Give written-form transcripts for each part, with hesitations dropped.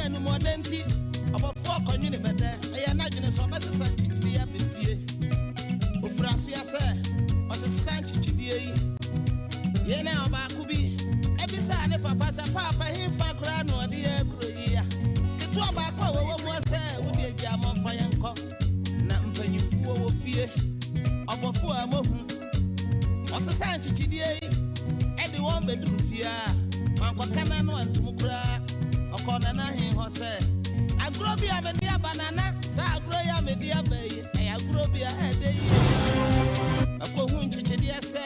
na animuɔdɛ nti, ɔbɔfoɔ kɔnwene bɛdɛ, ɛyɛ n'adwene sɛ ɔbɛsesa nkyekyedeɛ aba fie. Ɔfiri aseɛ sɛ ɔsesa nkyekyedeɛ yi. Yei na ɔbaako bi bisaa ne papa sɛ, Paapa, hefa koraa na ɔde yɛn rekɔ yi a? Ketewa baako a wɔwɔ mu sɛ, Wodeɛ gyaa mɔmfa yɛn nkɔ, na mpanyimfoɔ wɔ fie. Ɔbɔfoɔ a mohu. Ɔsesaa nkyekyedeɛ yi de wɔn bɛduruu fie a, wankɔka n'ano antom koraa. Ɔkɔɔ Nana Ahen hɔ sɛ, Agorɔ bi a mede aba Nana, saa agorɔ yi a mede aba yi, ɛyɛ agorɔ bi a ɛdɛ yie. Makɔhu nkyekyedeɛ sɛ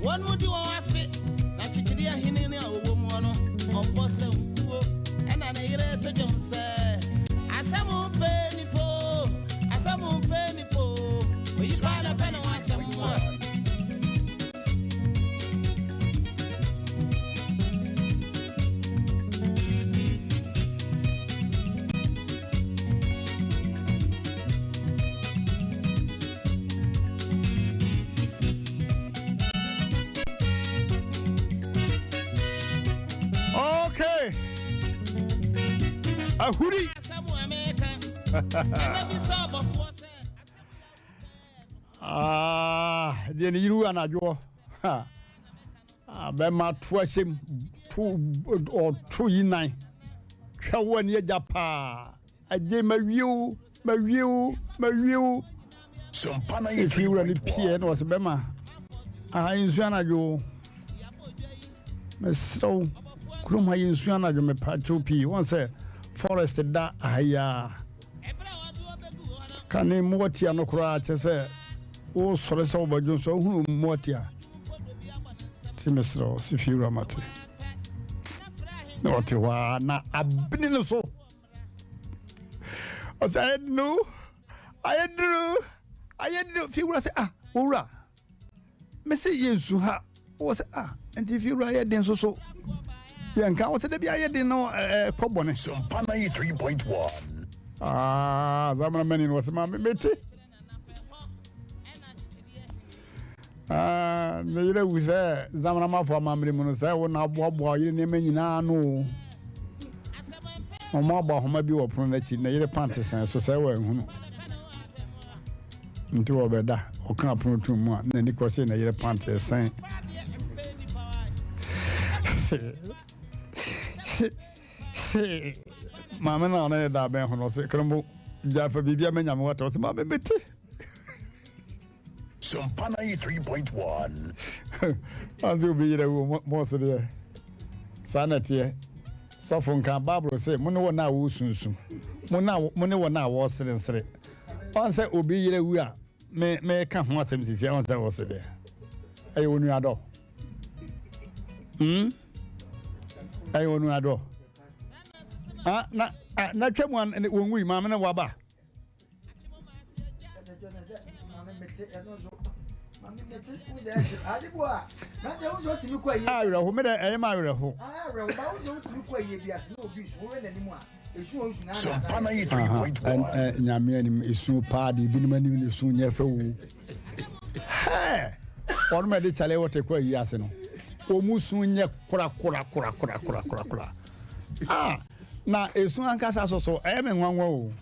wɔn mu di wɔn afe, na nkyekyedeɛ hene no a ɔwɔ mu no, ɔbɔ sankuo. Ɛna ne yere to dwom sɛ, Asɛm mpɛ nipa o, asɛm mpɛ nipa o, oyi paa na pɛ ne ho asɛm a. Okay. Ahuri. Ah, deɛ ne yiri anadwoɔ. Ah, bɛma to asɛm to ɔto yi nan. Hwɛ wo ani agya paa. Agye mawie o, mawie o, mawie o. Efi wura no pie na ɔsɛ bɛma. Aha yɛ nsuo anadwo o. Mesrɛ wo, kurom ha yɛ nsuo anadwo mepa kyɛw pii. Wɔn sɛ forest da aha yi a. Kane mmoatia no koraa kyɛ sɛ wosɔre sɛ wobɛdwo nso wohunu mmoatia. Ti mesrɛ wo, si fie wura mate. Na ɔte hɔ a na abene no so. Ɔsɛ ayɛ duru, ayɛ duru, ayɛ duru. Fie wura sɛ ah, owura, mese yɛ nsu ha. Wɔ sɛ ah, nti fie wura ayɛ den so so. Yɛnka wɔ sɛ dabi ayɛ den no ɛkɔ bɔne. Sompa 93.1. Ah, zamana mani no wɔ sɛ maame mete. Ah, me yere wu sɛ zamanamafo amammerɛ mu no sɛ wo na aboaboa yere nneɛma nyinaa ano o. Wɔn abɔ ahoma bi wɔ pono n'akyi na yere pante sɛn so sɛ wɔanhunu. Nti wɔbɛda ɔka pono tum mu a n'ani kɔhyɛ na yere pante sɛn. Maame no a ɔne ne da abɛn ho no ɔse krembo gya fa biribi ama nyame wate ɔse maame mete. Sompa 93.1. Ɔse obi yerɛ wo mɔɔse deɛ saa na ɛteɛ sɔfo nka Bible se mo ne wɔn a wɔresunsu mo ne wɔn a wɔreserensere ɔn sɛ obi yerɛ wu a me meka ho asɛm sisi ɔn sɛ ɔse deɛ ɛyɛ onuadɔ hmm ɛyɛ onuadɔ ah na ah na twɛ mu wɔn wui maame no waba. Awerɛho me dɛ ɛyɛ ma awerɛho. Nyame anim esu paa de ebinom anim ne su nyɛ fɛ wo. Hɛɛ wɔn ma de kyale wɔte kɔ ayi ase no wɔn mu su nyɛ kora kora kora kora kora kora kora. Ah na esu ankasa so so ɛyɛ me nwanwa o.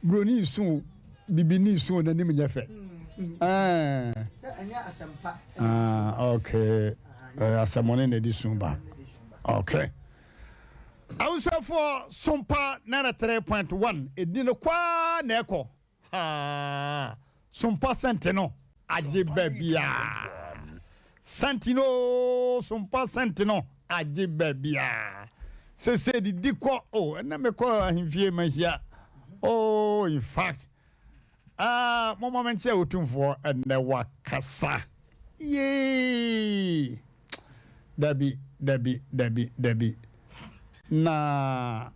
Broni su o, bibini su o, n'anim nyɛ fɛ. Ɛɛ. Ah, okay. Ɛyɛ asɛmɔne na ɛde su ba. Okay. Awusafoɔ Sompa 93.1 ɛdi no kwaa na ɛkɔ. Haa. Sompa sɛnte no agye baabiaa. Sɛnte no oo, Sompa sɛnte no agye baabiaa. Sese didi kɔ oh, ɛnɛ mekɔ ahemfie mahyia oh, in fact ah, momma menkyɛ Otumfoɔ ɛnɛ wakasa yee dabi dabi dabi dabi na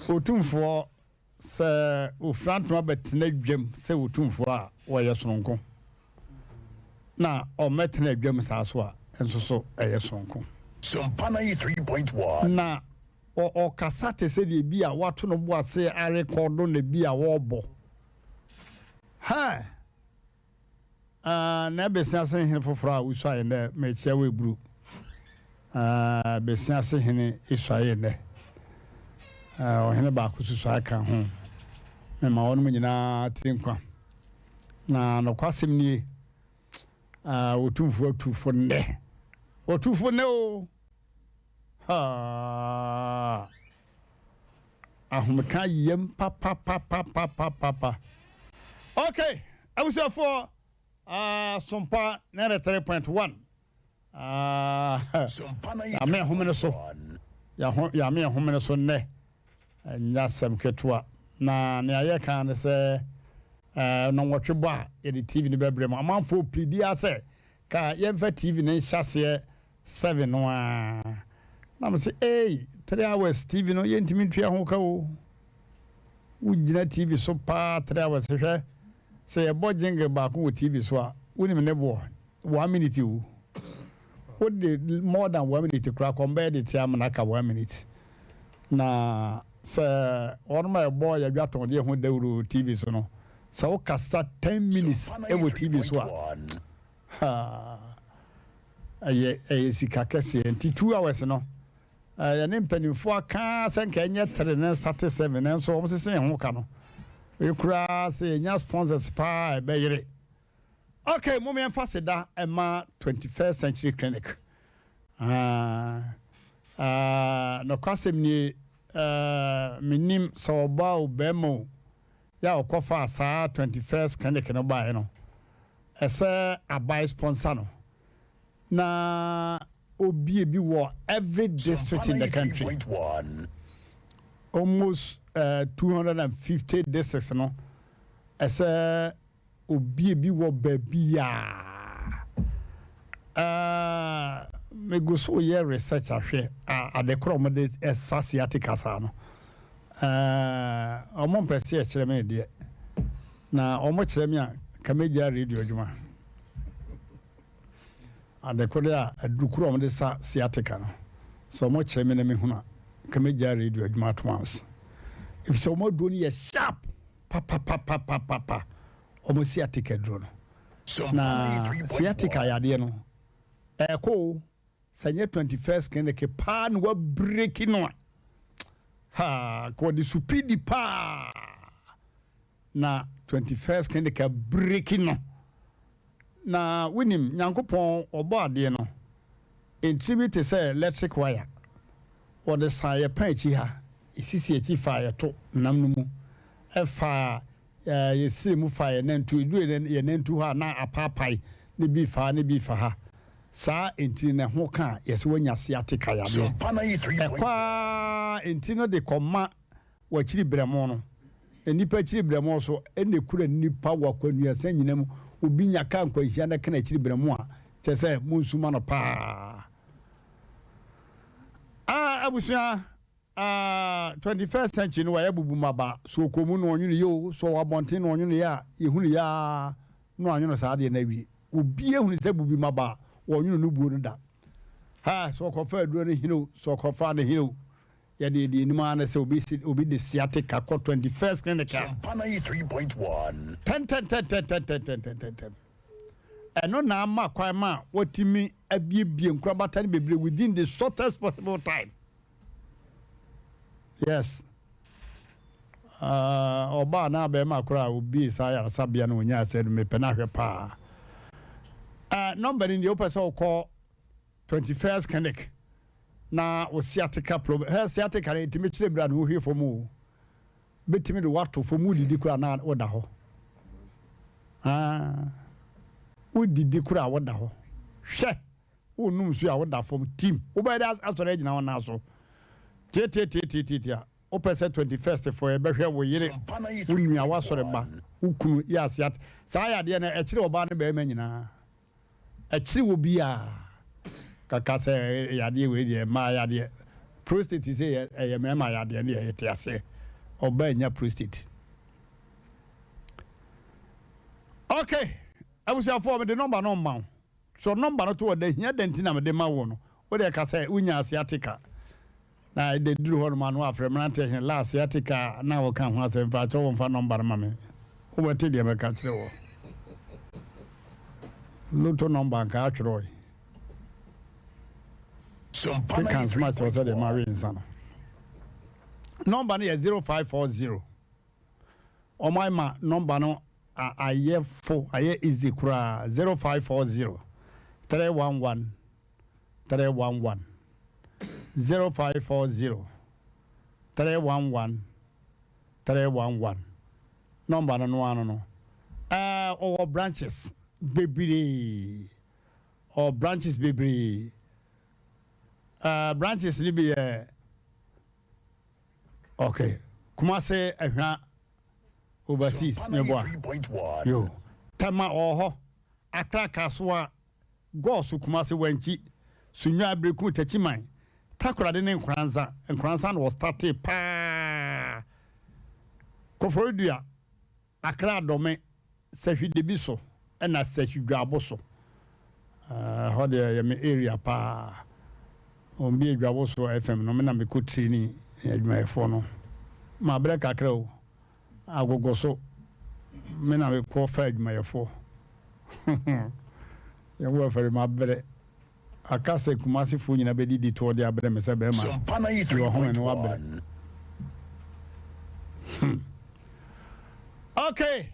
Otumfoɔ Sɛ ofura ntoma bɛtena dwam sɛ otumfoɔ a, ɔyɛ sononko, na ɔmmɛtena dwam saa so a, nso so ɛyɛ sononko. Sompa 93.1. Na ɔkasa te sɛ deɛ bi a wato no bo ase arekɔdo na bi a wɔrebɔ. Hɛ! Ah, na besi ase hene foforɔ a wosuaeɛ nnɛ, mekyia wo eburu. Ah, besi ase hene esuaeɛ nnɛ. Ɔhene baako susuae ka ho. Mema wɔnom nyinaa tiri nkwa. Na nokwasɛm nie, Otumfoɔ atu fo nnɛ. Otu fo nnɛ o! Haa! Ahomeka yam papapapapapapa. Okay, abusuafoɔ, Sompa 93.1. Ah, Yame homene so. Yame homene so nnɛ. Ɛnyɛ asɛm ketewa. Na nea yɛka ne sɛ nnɔnwɔtwe bɔ a yɛde TV no bɛbrɛ mu. Amanfoɔ pii ara sɛ ka yɛmfa TV no nhyɛ aseɛ 7 no ara. Na me sɛ, ei, 3 hours TV no yɛntumi ntua ho ka o. Wogyina TV so paa 3 hours hwɛ sɛ yɛbɔ jingle baako wɔ TV so a, wonim ne boɔ? One minute o. Wode more than one minute koraa kɔ mbɛyɛ de te amena ka one minute. Na sɛ wɔnom a ɛbɔ yɛ dwatɔndeɛ ho dawuro wɔ TV so no, sɛ wo kasa ten minutes wɔ TV so a, haa, ɛyɛ ɛyɛ sika kɛseɛ. Nti 2 hours no, yɛne mpanimfoɔ aka sɛ nka ɛnyɛ 3 ne start 7, nanso wɔn sese yɛn ho ka no. Koraa sɛ yɛnya sponsors paa a ɛbɛyere. Okay, mo yɛmfa seda ɛma 21st Century Clinic. Nokwasɛm nie, menim sɛ ɔbaa o, bɛrima o, yɛ a ɔkɔfaa saa 21st Clinic no baeɛ no, ɛsɛ abae sponsor no na obie bi wɔ every district in the country. Almost 250 districts no, ɛsɛ obie bi wɔ baabi a megu so yɛ research ahwɛ ade korɔ ɔmo de ɛsa sciatica saa no. Ɔmo mpɛ sɛ ɛkyerɛ me deɛ, na ɔmo kyerɛ me a, ka megya radio adwuma. Ade korɔ a aduru korɔ ɔmo de sa sciatica no, sɛ ɔmo kyerɛ me na mehunu a, ka megya radio adwuma at once, efisɛ ɔmo aduro no yɛ sharp papapapapapa. Ɔmo sciatica duro no, na sciatica yadeɛ no ɛkɔ o, sɛ nyɛ 21st Clinic paa na wabreak no a, ha ka ɔde supidi paa na 21st Clinic abreak no. Na wonim Nyankopɔn ɔbɔ adeɛ no, ntiri bi te sɛ electric wire, wɔde san yɛ pan akyi ha, esisi akyi fa yɛto nam no mu, ɛfa yɛsire mu fa yɛ nantu, eduru yɛ nantu hɔ a na apaapae ne bi fa ne bi fa ha. Saa ntiri na ɛho ka a yɛsɛ wanya sciatica yadeɛ. Ɛkɔ a ntiri no de kɔma w'akyiri brɛmo no. Nipa akyiri brɛmo so ɛna ekura nipa wɔ akwanuasa nyina mu. Obi nya kaa nkwanhyia na ɛka n'akyiri brɛmo a, kyerɛ sɛ monsuma no paa. A abusua, 21st Century no wayɛ bubu maba so ɔkɔ mu na ɔnwono yɛ o, so ɔwɔ abɔnten na ɔnwono yɛ a, yɛhunu yɛ a na wanwono saa adeɛ no awie. Obi ehunu sɛ bubu maba a wɔnwono no buo no da ha, so ɔkɔfa aduro no hene o, so ɔkɔfa no hene o, yɛde deɛ anim ara ne sɛ obi si obi de sciatica kɔ 21st Clinic a, Sompa 93.1. Tɛntɛntɛntɛntɛntɛntɛntɛntɛm. Ɛno na ama kwan ma wɔtumi abiebie nkorabata no bebree within the shortest possible time. Yes, ɔbaa na bɛrima koraa a obie saa ayaresabea no onyaa sɛ no, mepɛ no ahwɛ paa. Number no deɛ, wopɛ sɛ wokɔ 21st Clinic na wo sciatica problem. Hɛ, sciatica no ɛtumi kyerɛ bra ne wohwie fam o, bɛtumi de woato fam. Wodidi koraa na woda hɔ. Ah, wodidi koraa woda hɔ. Hwɛ, wonum nsuo a woda fam tim. Wobɛyɛ de asɔre agyina wo nan so tiatiatiatiatia. Wopɛ sɛ 21st foɔ yɛbɛhwɛ wo yere, wo nua, woasɔre ba, wo kunu yɛ ase at saa yadeɛ no. Ɛkyerɛ ɔbaa ne bɛrima nyinaa, ɛkyerɛ wɔ biaa kaka sɛ yadeɛ wei deɛ mmaa yadeɛ. Prostate sɛ ɛyɛ mmarima yadeɛ ne yɛte aseɛ, ɔbaa nya prostate. Okay, abusuafoɔ, mede number no mma wo so. Number no to wɔ da hia da nti na mede ma wo no. Wode ka sɛ wonya sciatica na ɛde duru hɔ nom ano afrɛ mmeranteɛ hene la sciatica na wɔka ho asɛm fa kyɛ wɔmfa number no ma me. Wobɛte deɛ mɛka kyerɛ wɔ lotto number nka atwerɛ Sompa keka nsɛm akyerɛ sɛ deɛ mawe nsa no. Nɔmba no yɛ 0540. Wɔn ama nɔmba no ayɛ fo, ayɛ easy koraa, 0540 311 311 0540 311 311 Nɔmba no no ano no. Ɛɛ ɔwɔ branches bebree. Ɔwɔ branches bebree. Ɛɛ branches no bi yɛ okay. Kumase Ahwa overseas meboa. Yo. Tema ɔwɔ hɔ. Accra Kasoa Goaso Kumase Wankyi Sunyani Berekum Techiman Takoradi ne Nkoranza. Nkoranza na ɔstartee paa. Koforidua Accra Dome, Sahwi Debi so ɛna Sahwi Dwabo so. Ɛhɔ deɛ yɛ me area paa. Wɔn bi Dwabo so FM no, me na mekɔ training adwumayɛfoɔ no. Mabrɛ kakra o. Agogo so, me na mekɔ fa adwumayɛfoɔ. Yɛn wɔ afɛre mabrɛ. Aka sɛ Kumasefoɔ nyinaa bɛdidi toɔ de abrɛ me sɛ bɛrima yi wɔ home no wabrɛ. Okay,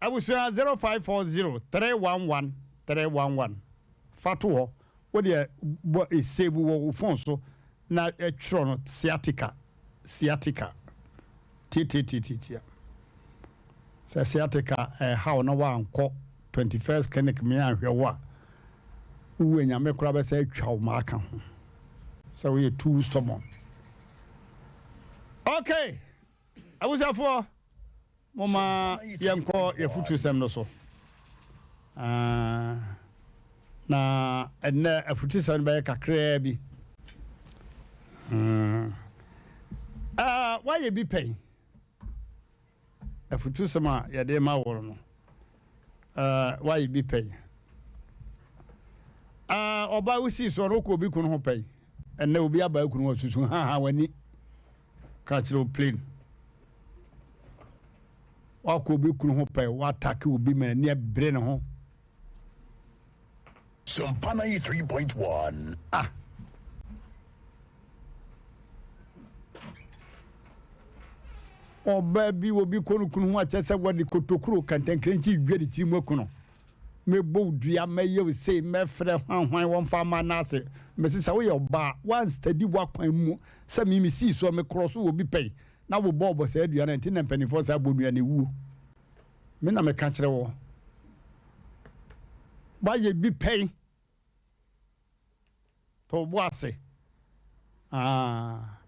abusua 0540 311 311 fa to hɔ. Wo deɛ bɔ save wɔ wo phone so na twerɛ no sciatica, sciatica. Tiatiatiatia. Sɛ sciatica ɛhaw na wankɔ 21st clinic me anhwɛ wo a, wowu anyame koraa bɛsɛ atwa wo ma aka ho. Sɛ woyɛ too stubborn. Okay, abusuafoɔ, moma yɛnkɔ yɛfutusɛm no so. Na ɛnnɛ afutusɛm no bɛyɛ kakraa bi. Wayɛ bi pɛn. Afutusɛm a yɛde ma wo no, wayɛ bi pɛn. Ɔbaa wosii soɔ no, wokɔ obi kunu ho pɛn. Ɛnnɛ obi aba kunu ho susu ha ha w'ani. Ka kyerɛ wo plain. Wakɔ obi kunu ho pɛn, watake obi ma n'ani abere ne ho. Sompa 93.1. Ah. Ɔbaa bi wɔ bi kɔ no kunu ho akyɛ sɛ wɔde kotokuro kɛntɛnkrɛnkyi dwa ne tirim aku no. Mɛbɔ wo dua, mɛyɛ wo sei, mɛfrɛ hwanhwan wɔmfa mma no ase. Mese sɛ woyɛ ɔbaa, woanstadi w'akwan mu sɛ me mesii soɔ, mekorɔ so wɔ bi pɛn na wobɔɔ bɔ saa dua no a, nti na mpanimfoɔ saa bɔ nua na ɛwuo. Me na meka kyerɛ wo. Woayɛ bi pɛn. To wo bo ase. Ah,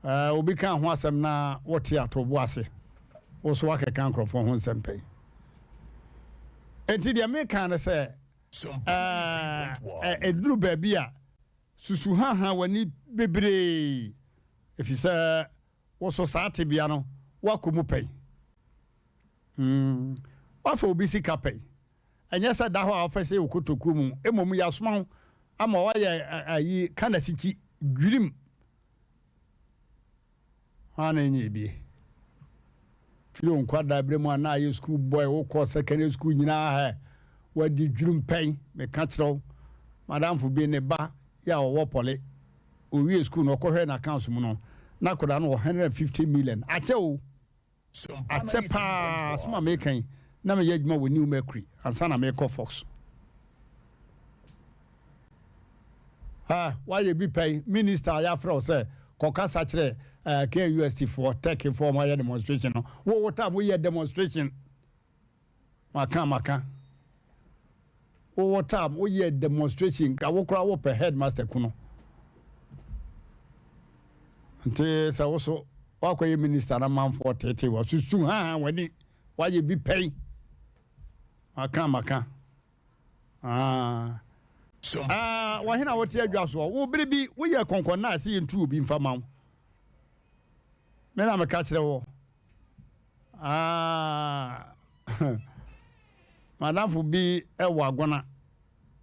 eh, obi ka ho asɛm na wote a, to wo bo ase. Wo so wakeka nkurɔfoɔ ho nsɛm pɛn. Enti deɛ meka ne sɛ, eh, ɛduru baabi a, susu haha w'ani bebree, ɛfiri sɛ wo so saa tebea no woakɔ mu pɛn. Woafa obi sika pɛn. Ɛnyɛ sɛ da hɔ a wɔfa hyɛ wo kotokuo mu, mmom yɛasoma wo ama woayɛ ayi kanasikyi, dwirim. Hwan na ɛnyɛ ebie? Firi wo nkwadaa berɛ mu a na ayɛ school boy, wokɔ secondary school nyinaa hɛ, wadi dwirim pɛn. Meka kyerɛ wo, madamfo bi ne ba yɛ a ɔwɔ pɔle, owie school no ɔkɔhwɛ n'accounts mu no, na akwadaa no wɔ 150 million. Akyɛ o! Akyɛ paa, asɛm a mereka yi, na meyɛ adwuma wɔ New Mercury ansa na merekɔ Fox. Ha, woayɛ bi pɛn, minister a yɛafrɛ wo sɛ kɔkasa kyerɛ eh, KNUST foɔ, Tech foɔ, wɔn ayɛ demonstration no, wo wo tam woyɛ demonstration. Maka maka. Wowɔ tam woyɛ demonstration nka wo koraa wopɛ headmaster kunu. Nti sɛ wo so woakɔyɛ minister na manfoɔ tete wa susu ha ha w'ani woayɛ bi pɛn. Maka maka. Ah. Ah, wɔhe na wote adwa soɔ? Wo bere bi woyɛ kɔnkɔn na ase yɛntu obi mfa ma wo. Me na meka kyerɛ wo. Ah, madamfo bi wɔ Agona,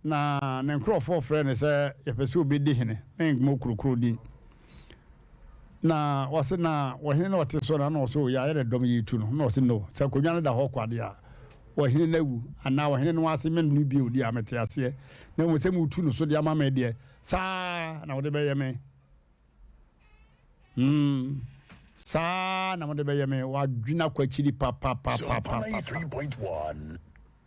na ne nkurɔfoɔ frɛ no sɛ yɛpɛ sɛ obɛdi hene, menkmɔ kurokuro din. Na wɔse na ɔhene na ɔte so na na ɔsɛ yɛayɛ ne dɔm yɛtu no, na ɔse no, sɛ akonnwa no da hɔ kwa deɛ a, ɔhene no awu, anaa ɔhene no ase me no bio deɛ a mete aseɛ, na mmom sɛ motu no so de ama me deɛ, saa na wɔde bɛyɛ me. Hmm. Saa na mode bɛyɛ me. Wadwene akɔ akyiri Sompa papapapapapa. 93.1.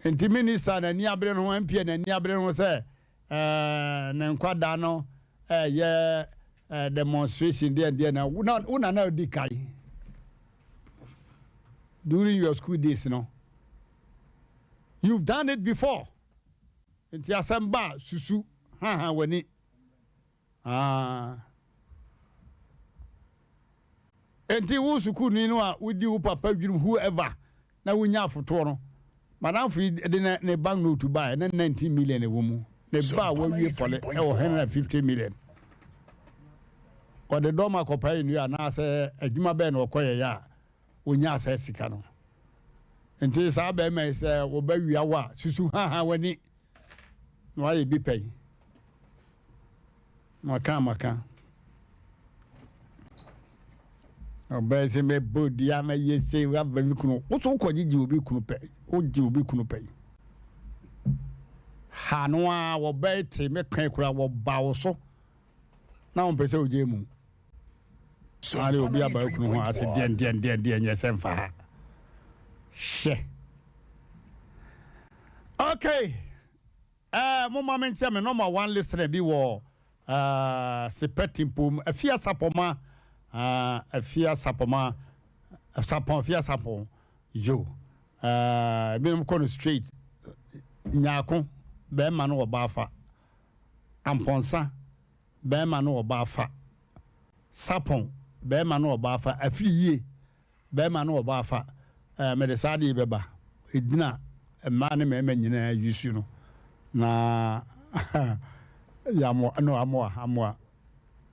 Nti minister n'ani abere ne ho, MP n'ani abere ne ho sɛ ɛɛ ne nkwadaa no ɛyɛ ɛɛ demonstration deɛ deɛ na wo na na odi kan during your school days no. You've done it before. Nti asɛm ba susu ha ha w'ani. Ah. Enti wo sukuuni no a wodi wo papa dwirim whoever na wonya afotoɔ no, madamfo yi de ne ne bank note baeɛ na 19 million ɛwɔ mu. Ne ba a wawie pɔle ɛwɔ 150 million. Ɔde dɔm akɔpae nnua anaasɛ adwuma bɛn na ɔkɔyɛeɛ a ɔnyaa saa sika no. Nti saa bɛrima yi sɛ wɔbɛwia wo a susu haha w'ani na wayɛ bi pɛn. Maka maka. Ɔbɛyɛ sɛ mɛbɔ dua mɛyɛ se waba mi kunu. Wo so wokɔ gyegye obi kunu pɛ. Wogye obi kunu pɛ. Ha no a wɔbɛyɛ te me kan kura wɔba wo so. Na wɔmpɛ sɛ wogye mu. Ade obi aba kunu ho ase deɛ deɛ deɛ deɛ nyɛ sɛ mfa ha. Hyɛ. Okay. Eh, momma me nkyɛ me number one listener bi wɔ eh, Sepɛ Timpom, Afia Sapɔma, eh, Afia Sapɔma, Sapɔn, Afia Sapɔn, yo, eh, ebinom kɔ no straight, Nyaako, bɛrima no ɔbaa fa, Ampɔnsa, bɛrima no ɔbaa fa, Sapɔn, bɛrima no ɔbaa fa, Afiri yie, Bɛrima ne ɔbaa fa eh, mede saa adeɛ yi bɛba. Edin a mmaa ne mmarima nyinaa use no na yɛamoa no amoa amoa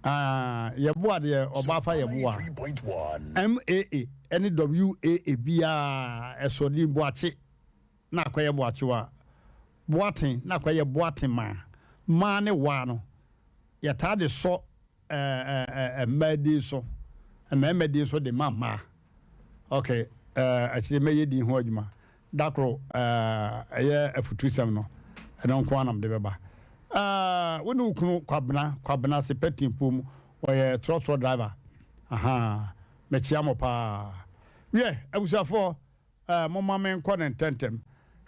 ah, yɛboa deɛ ɔbaa fa yɛboa MAA ne WAA biara ɛsɔ din boakye na akɔyɛ boakyewa boaten na akɔyɛ boatemaa maa ne waa no yɛtaa de sɔ mmaa din so, mmarima din so de ma mmaa. Ok, akyire mɛyɛ din ho adwuma. Da koro ɛyɛ afutusɛm no, ɛno nko ara na mede bɛba. Wo ne wo kunu Kwabena, Kwabena Sepɛtimpuom, ɔyɛ trɔtrɔ driver. Aha, mekyea mo paa. Wiɛ, abusuafoɔ, Eh, momma menkɔ no ntɛmntɛm.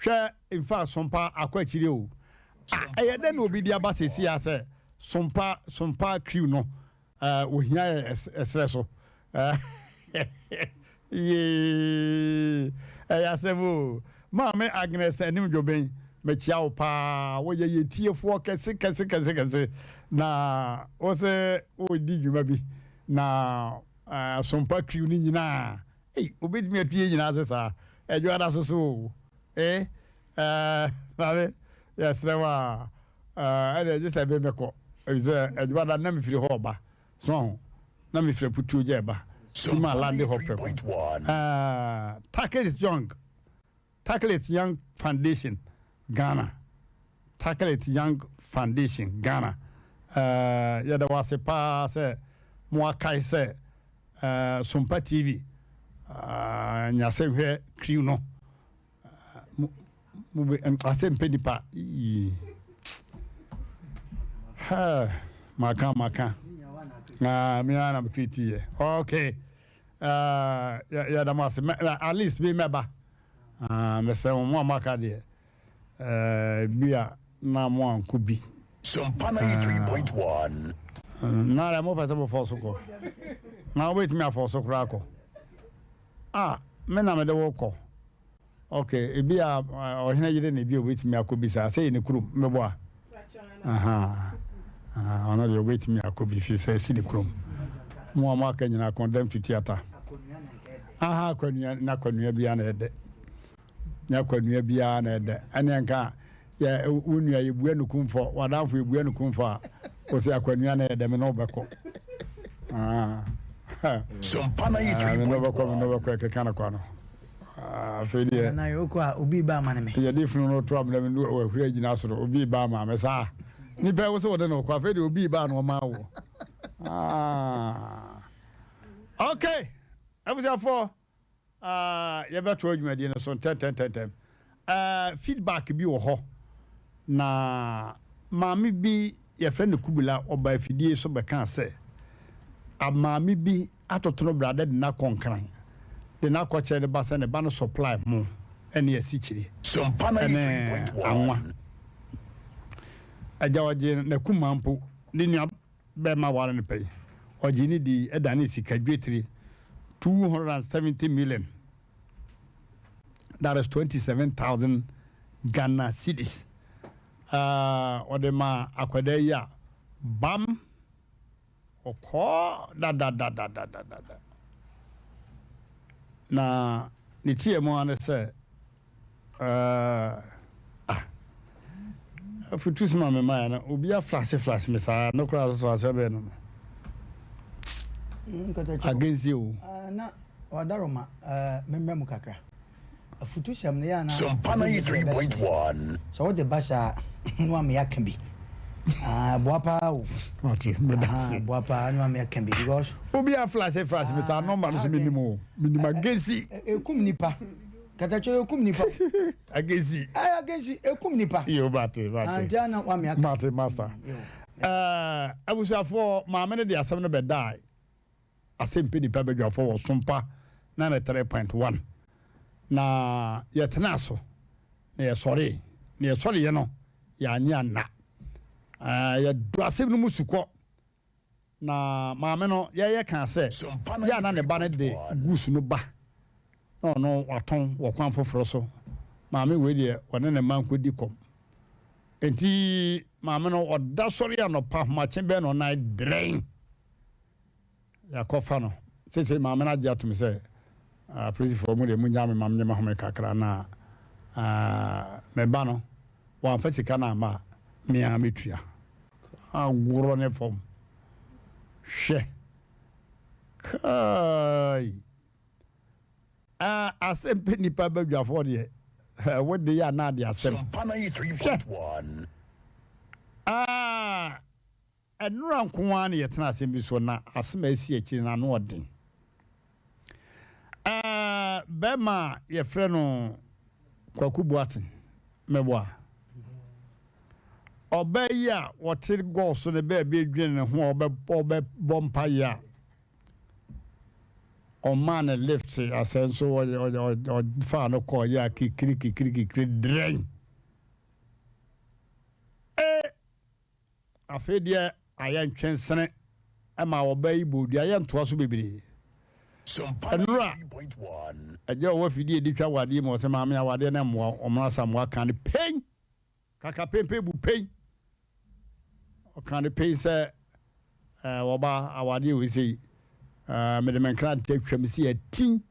Hwɛ, in fact, Sompa akɔ akyiri o. Ah, ɛyɛ dɛn na obi de aba seesei ara sɛ Sompa, Sompa crew no, eh, ohia yɛ ɛserɛ so. Eh, yee, ɛyɛ asɛm o. Maame Agnes Anim Dwoben, mekyia wo paa. Woyɛ yɛ tiefoɔ kɛse kɛse kɛse kɛse. Na wo se wodi dwuma bi, na eh, Sompa crew no nyinaa, Ei, obetumi atu yɛn nyinaa ase saa? Ɛdwo ada so so o. Eh, eh, maame, yɛsrɛ wo a, eh, ɛdeɛ gye sɛ me mɛkɔ. Efisɛ ɛdwo ada na mefiri hɔ ɔba. So ho, na mefiri aputuo gya ɛba. Ti ma lande hɔ prɛko. Eh, tackle it young. Tackle It Young Foundation Ghana Tackle It Young Foundation Ghana eh, yɛda wo ase paa sɛ moakae sɛ eh, Sompa TV eh, nyasɛnhwɛ crew no eh, mo, mo be, eh, asɛmpɛ nipa yii. Maka maka ah, me ara na metweeti yɛ okay. Uh, yɛda mo ase at least me mɛba uh, mesrɛ mo mo a moaka deɛ uh, bi a na mo ankɔ bi Sompa 93.1. Na dɛ mopɛ sɛ mofɔ so kɔ na wobɛtumi afɔ so koraa kɔ ah me na mede wo kɔ Ok ebi a ɔhene yere na ebi a obetumi akɔ bi saa sɛ yɛ ne kurom mbɛbɔ a ahaa ɔno deɛ obetumi akɔ bi fi sɛ si ne kurom mo a mo aka nyinaa condemn to theatre aha akwanua na akwanua biara na ɛdɛ na akwanua biara na ɛdɛ ɛne nka yɛ wo nua yɛbua no kumfɔ wadanfo yɛbua no kumfɔ a wɔsɛ akwanua na ɛdɛ me na ɔbɛkɔ ah me na ɔbɛkɔ me na ɔbɛkɔ ɛkeka no kwa no Afei deɛ. Nana yɛ okɔ a obi ba ama no me. Yɛde funu no to amena mu no wahuri agyina soro obi ba ama me saa. Nipa wo sɛ wɔde no kɔ afei deɛ obi ba na ɔma wo. Ah. Okay. Abusuafoɔ uh, yɛbɛto adwumadie no so ntɛntɛntɛntɛm. Uh, feedback bi wɔ hɔ na maame bi yɛfrɛ no Kubula ɔba afidie so bɛkaa sɛ maame bi. atoto no brada de no akɔ Nkran de no akɔkyerɛ ne ba sɛ ne ba no supply mo ne asikyire ne anwa. Agya ɔgye n'akumaa mpo ne nua bɛrima ware no pɛn ɔgye ne dii ɛdanee sika dwetire 270 million that is 27,000 Ghana cedis. Ɔde maa akwadaa yi a bam ɔkɔɔ dadadadadadada. Na ne tiɛ mu ara ne sɛ ah afutu soma me maa no obi aflashe flashe me saa no koraa so asɛ bɛn no no against you. Na wadaroma memmrɛ mu kakra. Afutusɛm no, yɛ a na Sompa obi nni so bɛsere. 93.1. Sɛ wode ba saa a, na wama yɛaka bi. Ah, ɛboa paa o. Mate, meda Ah, ase. ɛboa paa na wama yɛaka bi because. Obi a flashe flashe me saa Ah, nɔmba no so ɛha menim dwen. o. Menim Agesi. Ɛkum nipa. Katakyɛ ɛkum nipa. Agesi. Ɛyɛ Agesi, ɛkum nipa. Yo, mate, mate. Ah, nti a na wama yɛaka. Mate, master. Yo. Eh, abusuafoɔ, maame no de asɛm no bɛdae. Asɛmpɛ Nnipa Badwafo wɔ Sompa 93.1 na yɛtenaa so na yɛsɔree. Na yɛsɔreeɛ no, yɛanye anna. Yɛdɔ asɛm no mu sukɔ. Na maame no yɛyɛ kaa sɛ yɛ a na ne ba no de goose no ba na ɔno watɔn wɔ kwan foforɔ so. Maame wei deɛ ɔne ne mma nkɔdi kɔm. Enti maame no ɔda sɔre anɔpa ahomakye bɛn na ɔnan drɛn. Yɛakɔfa no. Seesei maame no agye atom sɛ, Apolisifoɔ, mo deɛ monnyaa me ma menye m'ahome kakra na me ba no, wamfa sika no amma a, me ara mɛtua. Agorɔ ne fam. Hwɛ! Kai! Asɛm pɛ nnipa badwafoɔ deɛ, wo de yɛ anaa de asɛm. Hwɛ! Nnora nko ara na yɛtena asɛm bi so na asɛm a asi akyiri no ano ɔden. Ɛɛ, bɛrima a yɛfrɛ no Kwaku Boateng, mɛboa. Ɔbaa yi a wɔte gɔɔ so ne baabi dwene ne ho a ɔbɛbɔ mpaeɛ a ɔmaa no lift asɛ nso ɔfaa no kɔɔ yɛ a kikiri kikiri kikiri drɛn. Ee! Afei deɛ ayɛ ntwensene ma ɔbaa yi bɔɔ dua, yɛntoa so bebree. Ɛnora, agya ɔwɔ afidie de twa wadeɛ mu, ɔsɛ maame awadeɛ no mmoa wo, ɔmono Asamoah ka no pei, kaka pempe bu pei. Ɔka no pei sɛ ɔba awadeɛ wei sei, mede me nkrante atwam si atin.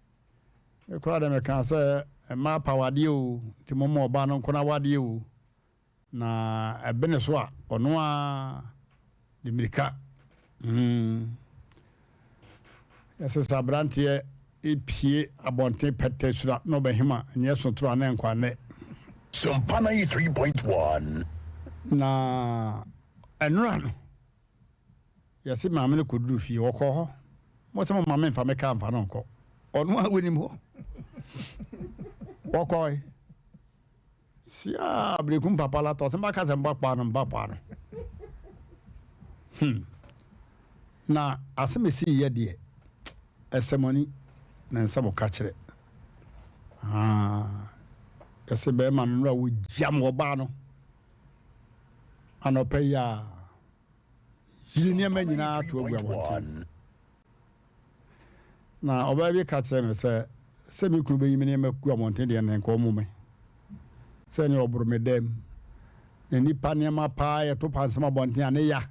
Me koraa deɛ mekaa sɛ mmaa pa awadeɛ o, nti momma ɔbaa no nko n'awadeɛ o. Na ɛbene so a, ɔno ara de mmirika. Mm. Yɛsɛ sɛ aberanteɛ pie abɔnten pɛtɛ sura na ɔbɛhema nyɛ sotoro a na nkwa nnɛ. Sompa 93.1. Na ɛnora no, yɛse maame no kɔduru fie, ɔkɔɔ hɔ. Mo sɛ mo ma memfa me kaa mfa no nkɔ. Ɔno a wɔnim hɔ. Wɔkɔe. Siaa berekum papa la tɔse mba kasa mba kpaa no mba kpaa no hmm na asem esii yɛ deɛ ɛsɛ mo ani na nsɛ mo ka kyerɛ haa yɛse bɛɛma no nora wɔgyam ɔbaa no anɔpa yi a yiri nneɛma nyinaa to agu abɔnten. Na ɔbaa bi ka kyerɛɛ me sɛ, sɛ me kunu bɛyi me nneɛma agu abɔnten deɛ, na nka ɔmmo me. Sɛ ne ɔboro me dam. Na nnipa nneɛma paa yɛto pansam abɔnten a, ne ya.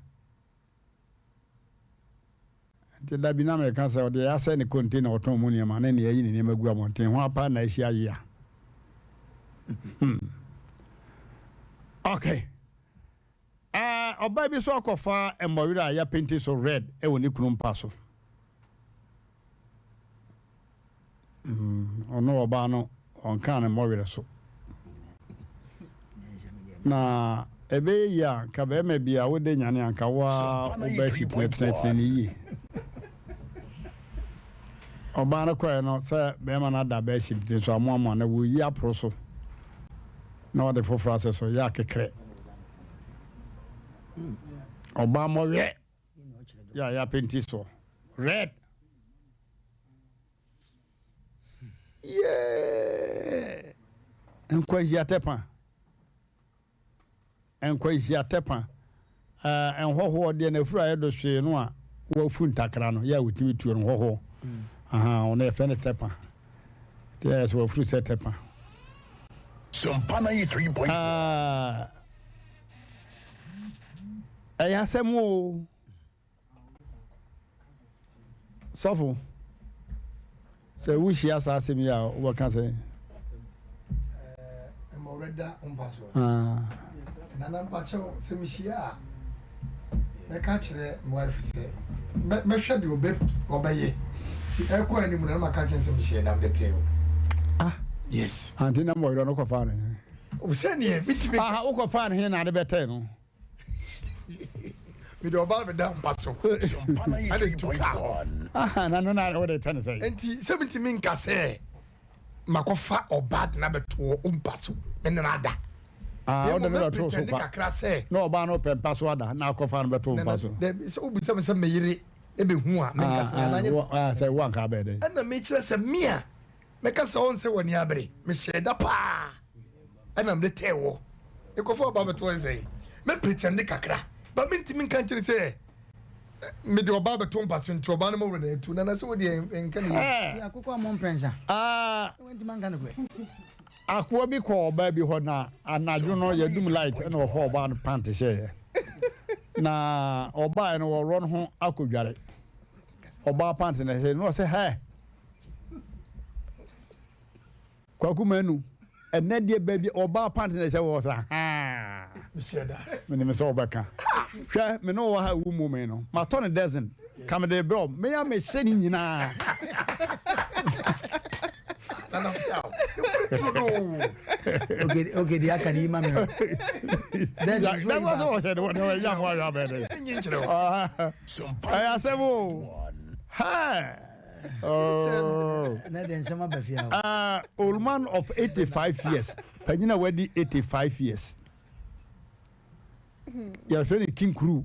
Nti da bi na meka sɛ ɔde asɛ ne container ɔtɔn mu nneɛma ne nea ayi ne nneɛma gu abɔnten ho apa na ahyia yea. Hmm. Okay. Ɛɛ, ɔbaa bi nso akɔfa mmɔwerɛ a yɛapenti so red wɔ ne kunu mpa so. Mm, ɔno ɔbaa no, ɔnkaa ne mmɔwerɛ so. Na ɛbɛyɛ yie a, nka bɛrima bi a wode nyane anka wo a wobɛasi tenetenetene ne yie. Ɔbaa no kɔɛ no sɛ bɛrima no ada bɛasi tene so amoamoa na wɔyi aporo so. Na ɔde foforɔ asɛ so yɛ akekerɛ. Ɔbaa mmɔwerɛ yɛ a yɛapenti soɔ red. Yee! Nkwanhyia tɛpa. Nkwanhyia tɛpa. Ɛɛ, nhɔhoɔ deɛ n'afuru ayɛ do hwee no a wafu ntakra no, yɛ a wɔtumi tuo no nhɔhoɔ. Aha, ɔno yɛfrɛ no tɛpa. Nti ɛyɛ sɛ wafuru sɛ tɛpa. Sompa 93.1. Ɛɛ, ɛyɛ asɛm o. Sɔfo, sɛ wohyia saa asɛm yi a wobɛka sɛ? Mmɔwerɛ da mpa so. Nana mpakyɛw sɛ mehyia a mɛka kyerɛ me wife sɛ mɛhwɛ deɛ ɔbɛ ɔbɛyɛ ti ɛkɔ anim na maka kyerɛ sɛ mehyia dam de tee o. Ah. Yes. Ante na mmɔwerɛ no kɔfaa ne he. Sɛ neɛ metumi. Aha wokɔfaa ne he na ade bɛtɛɛ no. mede ɔbaa bɛda mpa so ɛde tu kaa hɔ na no na wode tɛ ne sɛ nti sɛ mentumi nka sɛ makɔfa ɔbaa de no abɛto mpa so me ne no ada wode no bɛto so pa kakra sɛ na ɔbaa no pɛ mpa so ada na akɔfa no bɛto mpa so dabi sɛ wobisa me sɛ meyere ɛbɛhu a menka sɛ sɛ woanka bɛɛ dɛn ɛna mekyerɛ sɛ me a Mɛka sɛ ɔnsɛ w'ani abere. Mehyɛɛ da paa ɛna mede tɛɛ wɔ. Nkurɔfoɔ aba abɛto nsɛn. Mɛ pretende kakra. But mentumi nka nkyerɛ sɛ mede ɔbaa bɛto mpa so nti ɔbaa no ma wura na atu. Nana sɛ wodeɛ nka ne yie. Akokɔ ammɔ mprɛnsa. Ah. Wantumi anka nokorɛ. Akoa bi kɔɔ ɔbaa bi hɔ na anadwo no yɛdum light ɛna ɔfa ɔbaa no pant hyɛeɛ. Na ɔbaa no wɔworɔ no ho akɔdware. Ɔbaa pant na ɛhyɛ no ɔsɛ hɛ. Kwaku Manu, ɛnɛ deɛ baabi ɔbaa pant na ɛhyɛ wɔ sɛ haa. Menim sɛ wobɛka. Hwɛ, me ne wɔ ha wu mu me no. Matɔ no dozen. Ka me de brɛ me ya mehyɛ ne nyinaa. Okay, okay, the aka ni ma me. Dozen. That's what I said. What I said. Ɛyɛ asɛm o. Hey. Oh. Old man of 85 years. Panyin a wadi 85 years. Yɛfrɛ no King Crew.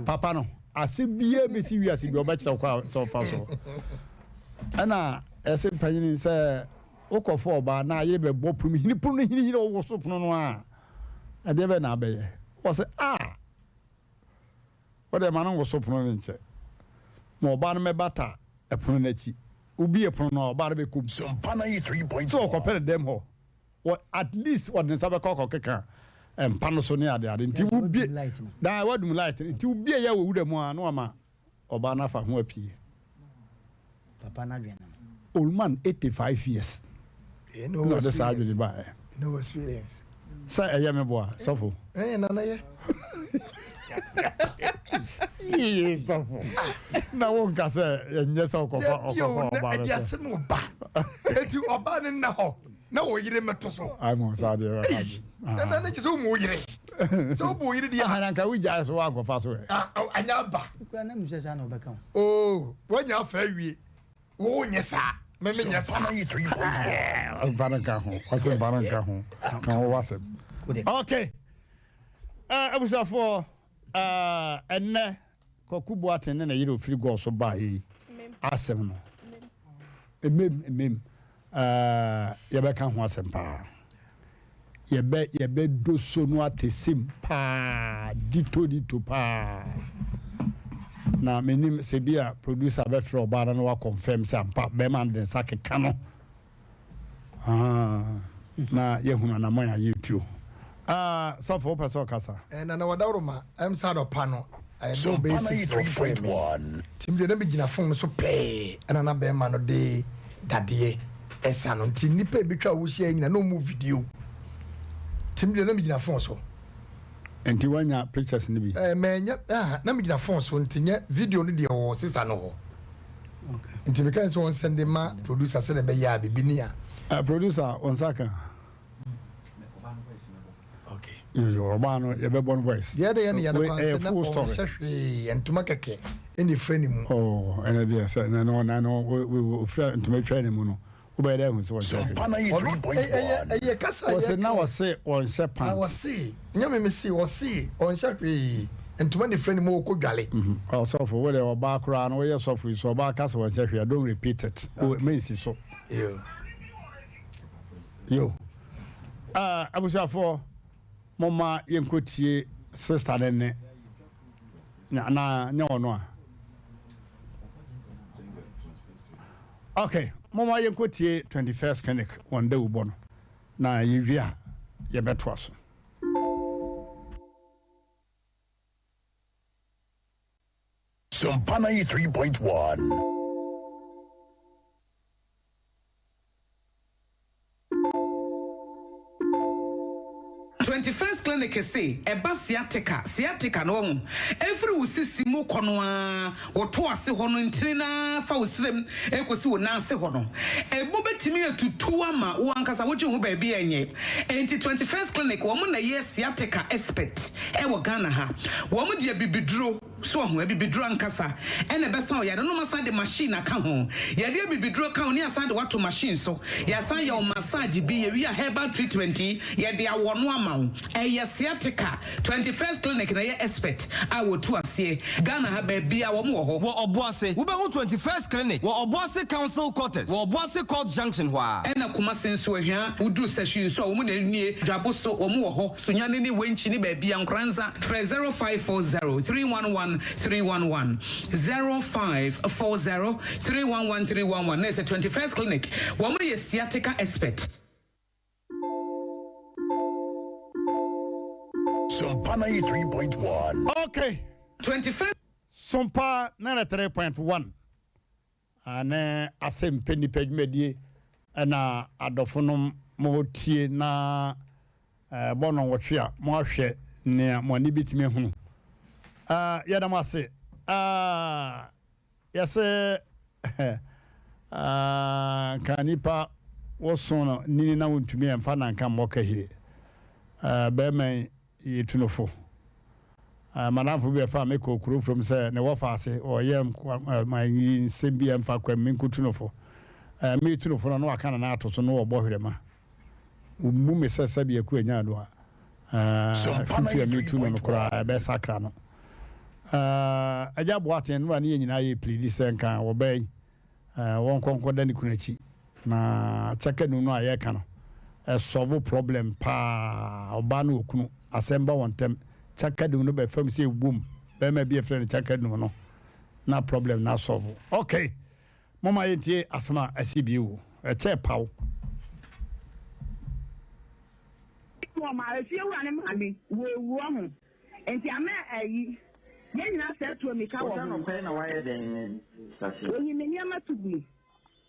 Papa no. Ase biara bɛsi wiase bi ɔbɛkyerɛ kɔ a sɛ ɔfa so. Ɛna ɛsɛ panyin sɛ wokɔfo ɔbaa na ayere bɛbɔ pono hini pono no hini hini ɔwoso pono no a ɛdeɛ bɛ na abɛyɛ. Wɔsɛ a Wo deɛ ma no nwoso pono no nkyɛ. Ma ɔbaa no mmɛbata ɛpono no akyi. Wobue pono no a, ɔbaa no bɛkɔ mu. Sɛ ɔkɔpɛ no dɛm hɔ. Wɔ at least ɔde ne nsa bɛkɔ akɔkeka mpa no so ne ade ade. Nti wobue daa wadum light no. Nti wobue yɛ wɔ wura mu a na wama ɔbaa no afa ho apue. Papa no adwene no no. Old man 85 years na ɔde saa adwene baeɛ. No experience. Sɛ ɛyɛ me boa sɔfo. Ɛyɛ nana yɛ. Yeye sɔfo. Na wo nka sɛ ɛnyɛ sɛ ɔkɔfa ɔkɔfa ɔbaa no. Ɛdi asɛm ɔba. Eti ɔbaa no nna hɔ na wo yere mɛto so. Ayi mo saa deɛ ɛka bi. Nana ne kyɛ sɛ wo mu wo yere. Sɛ wo bu wo yere deɛ. Aha nka wo gyae so wankɔfa so ɛ. Anya aba. Kura na mi sɛ saa na ɔbɛka o. Oo wanya afa awie. Wo nyɛ saa. Me me nyɛ saa. Mfa no nka ho. Ɔsɛ mfa no nka ho. Ka ho wasɛm. Okay. Abusuafoɔ ɛnnɛ Kwaku Boateng ne ne yere ofiri gɔɔ so baa yi asɛm no. Mmem mmem yɛbɛka ho asɛm paa. Yɛbɛ yɛbɛdɔ so no atɛsɛm paa dito dito paa. Na menim sɛ bi a producer bɛfrɛ ɔbaa no na wakɔnfɛm sɛ ampa bɛrima no de nsa keka no. Ah, na yɛhunu anamɔn a yɛtuo. Ah, sɔfo wopɛ sɛ ɔkasa? Eh, Nana Wadaworoma, ɛm sɛ anɔpa no, ɛdɔn bɛyɛ six na ɔfrɛɛ me. Nti me deɛ na megyina phone no so pɛɛ, ɛna na bɛrima no de dadeɛ ɛsa no. Nti nnipa a ɛbɛtwa wo hyia nyina na ɔmu video. Nti me deɛ na megyina phone so. Nti woanya pictures no bi? Eh, manya, ah, na megyina phone so, nti nyɛ video no deɛ ɔwɔ sister no hɔ. Nti meka sɛ wɔn sɛnde ma producer sɛdeɛ ɛbɛyɛ a biribi ni a. Eh, producer, wo nsa ka. Ɔbaa no yɛbɛbɔ no voice. Deɛ ɛde yɛ ne yɛde kwan sɛ na ɔnhyɛ hwee ntoma kɛkɛ ɛna efura ne mu. Oh, ɛna deɛ sɛ na no na no ofura ntoma twa ne mu no wobɛyɛ dɛ ahu sɛ ɔnhyɛ hwee. Ɔno ɛyɛ ɛyɛ kasa yɛ. Wɔse na wɔse ɔnhyɛ pant. Na wɔse nyɛ me me se wɔse ɔnhyɛ hwee ntoma na efura ne mu ɔkɔ dwale. Ɔsɔfo wo deɛ ɔbaa koraa no woyɛ sɔfo yi so ɔbaa ka sɛ ɔnhyɛ hwee a don't repeat it mensi so. Yo. Ah, abusuafoɔ, momma yɛnkɔtie sister no nne. Anaa nyɛ ɔno a? Ok, momma yɛnkɔtie 21st Clinic wɔn dawubɔ no, na yɛwie a yɛbɛtoa so. Sompa 93.1. 21st Clinic se ɛba sciatica, sciatica no wahu, ɛfiri wo sisi mu kɔ no ara, wo to ase hɔ no ntini no ara fa wo srem ɛkɔsi wo nan ase hɔ no, ɛmu bɛtumi atutu ama wo ankasa wogye wo ho baabi a ɛnyɛ. Enti 21st Clinic wɔn na ɛyɛ sciatica expert ɛwɔ Ghana ha. Wɔn de abibiduro. So wahu? Abibiduro ankasa na ɛbɛsa wo yare no. Wɔasan de machine aka ho. Yɛde abibiduro ka ho na yɛasan de wo ato machine so. Yɛasan yɛ wo massage bi. Yɛwie a herbal treatment yi, yɛde awɔ no ama wo. Ɛyɛ sciatica. 21st Clinic na ɛyɛ expert a wɔtu aseɛ. Ghana ha baabiara wɔn wɔ hɔ. Wɔ Ɔboase, wobɛhu 21st Clinic wɔ Ɔboase Council Quarters wɔ Ɔboase Court Junction hɔ ara. Ɛna Kumasi nso, Ahwia, woduru Sahwi nso a, wɔn na nie. Dwabo so, wɔn wɔ hɔ. Sunyani ne Wenchi ne baabi a Nkoranza frɛ 0540 311 311 0540 311 311 na ɛsɛ 21st Clinic wɔn yɛ sciatica expert. Sompa 93.1. Okay. 21st. Sompa 93.1 Ne asɛmpɛ nnipa dwumadie na adɔfonom motie na ɛbɔ nnɔnwɔtwe a moahwɛ nea mo ani bɛtumi ahunu. Yɛda mo ase. Yɛse nka nipa woso no nini na wontumi ɛmfa nanka mmɔ kahire. Bɛrima yi Yɛtu no fo. M'adamfo bi bɛfaa me kɔɔ kuro from sɛ ne wɔfa ase ɔyɛ ma yi nsɛm bi a ɛmfa kwan mu menkɔtu no fo. Meretu no fo no na waka ne nan ato so na ɔrebɔ hwerɛma. Ɔmmu me sɛ sɛdeɛ Aku anya no a afotu a meretu no no koraa ɛbɛsakra no. Agya Boateng nnora ne yɛn nyinaa yɛɛ pleadi sɛ nka wɔbaa yi Wɔnkɔ nkɔda ne kunu akyi. Na kyɛkɛnu no a yɛka no, ɛsɔlvo problem paa. Ɔbaa ne okunu, asɛm ba wɔn ntɛm, kyɛkɛnu no bɛfam sɛ ɛwom, bɛrima bi a yɛfrɛ no kyɛkɛnu no, na problem no asɔlvo. Ok, momma yɛntie asɛm a asi bio. Ɛkyɛɛ paw. Wɔ ma efiewura ne maame woewu ɔho. Nti ama ayi, yɛn nyinaa sɛɛ tu amika wɔ Woda ho. nɔpɛ na wayɛ dɛn sase? Oyi me nneɛma to gui.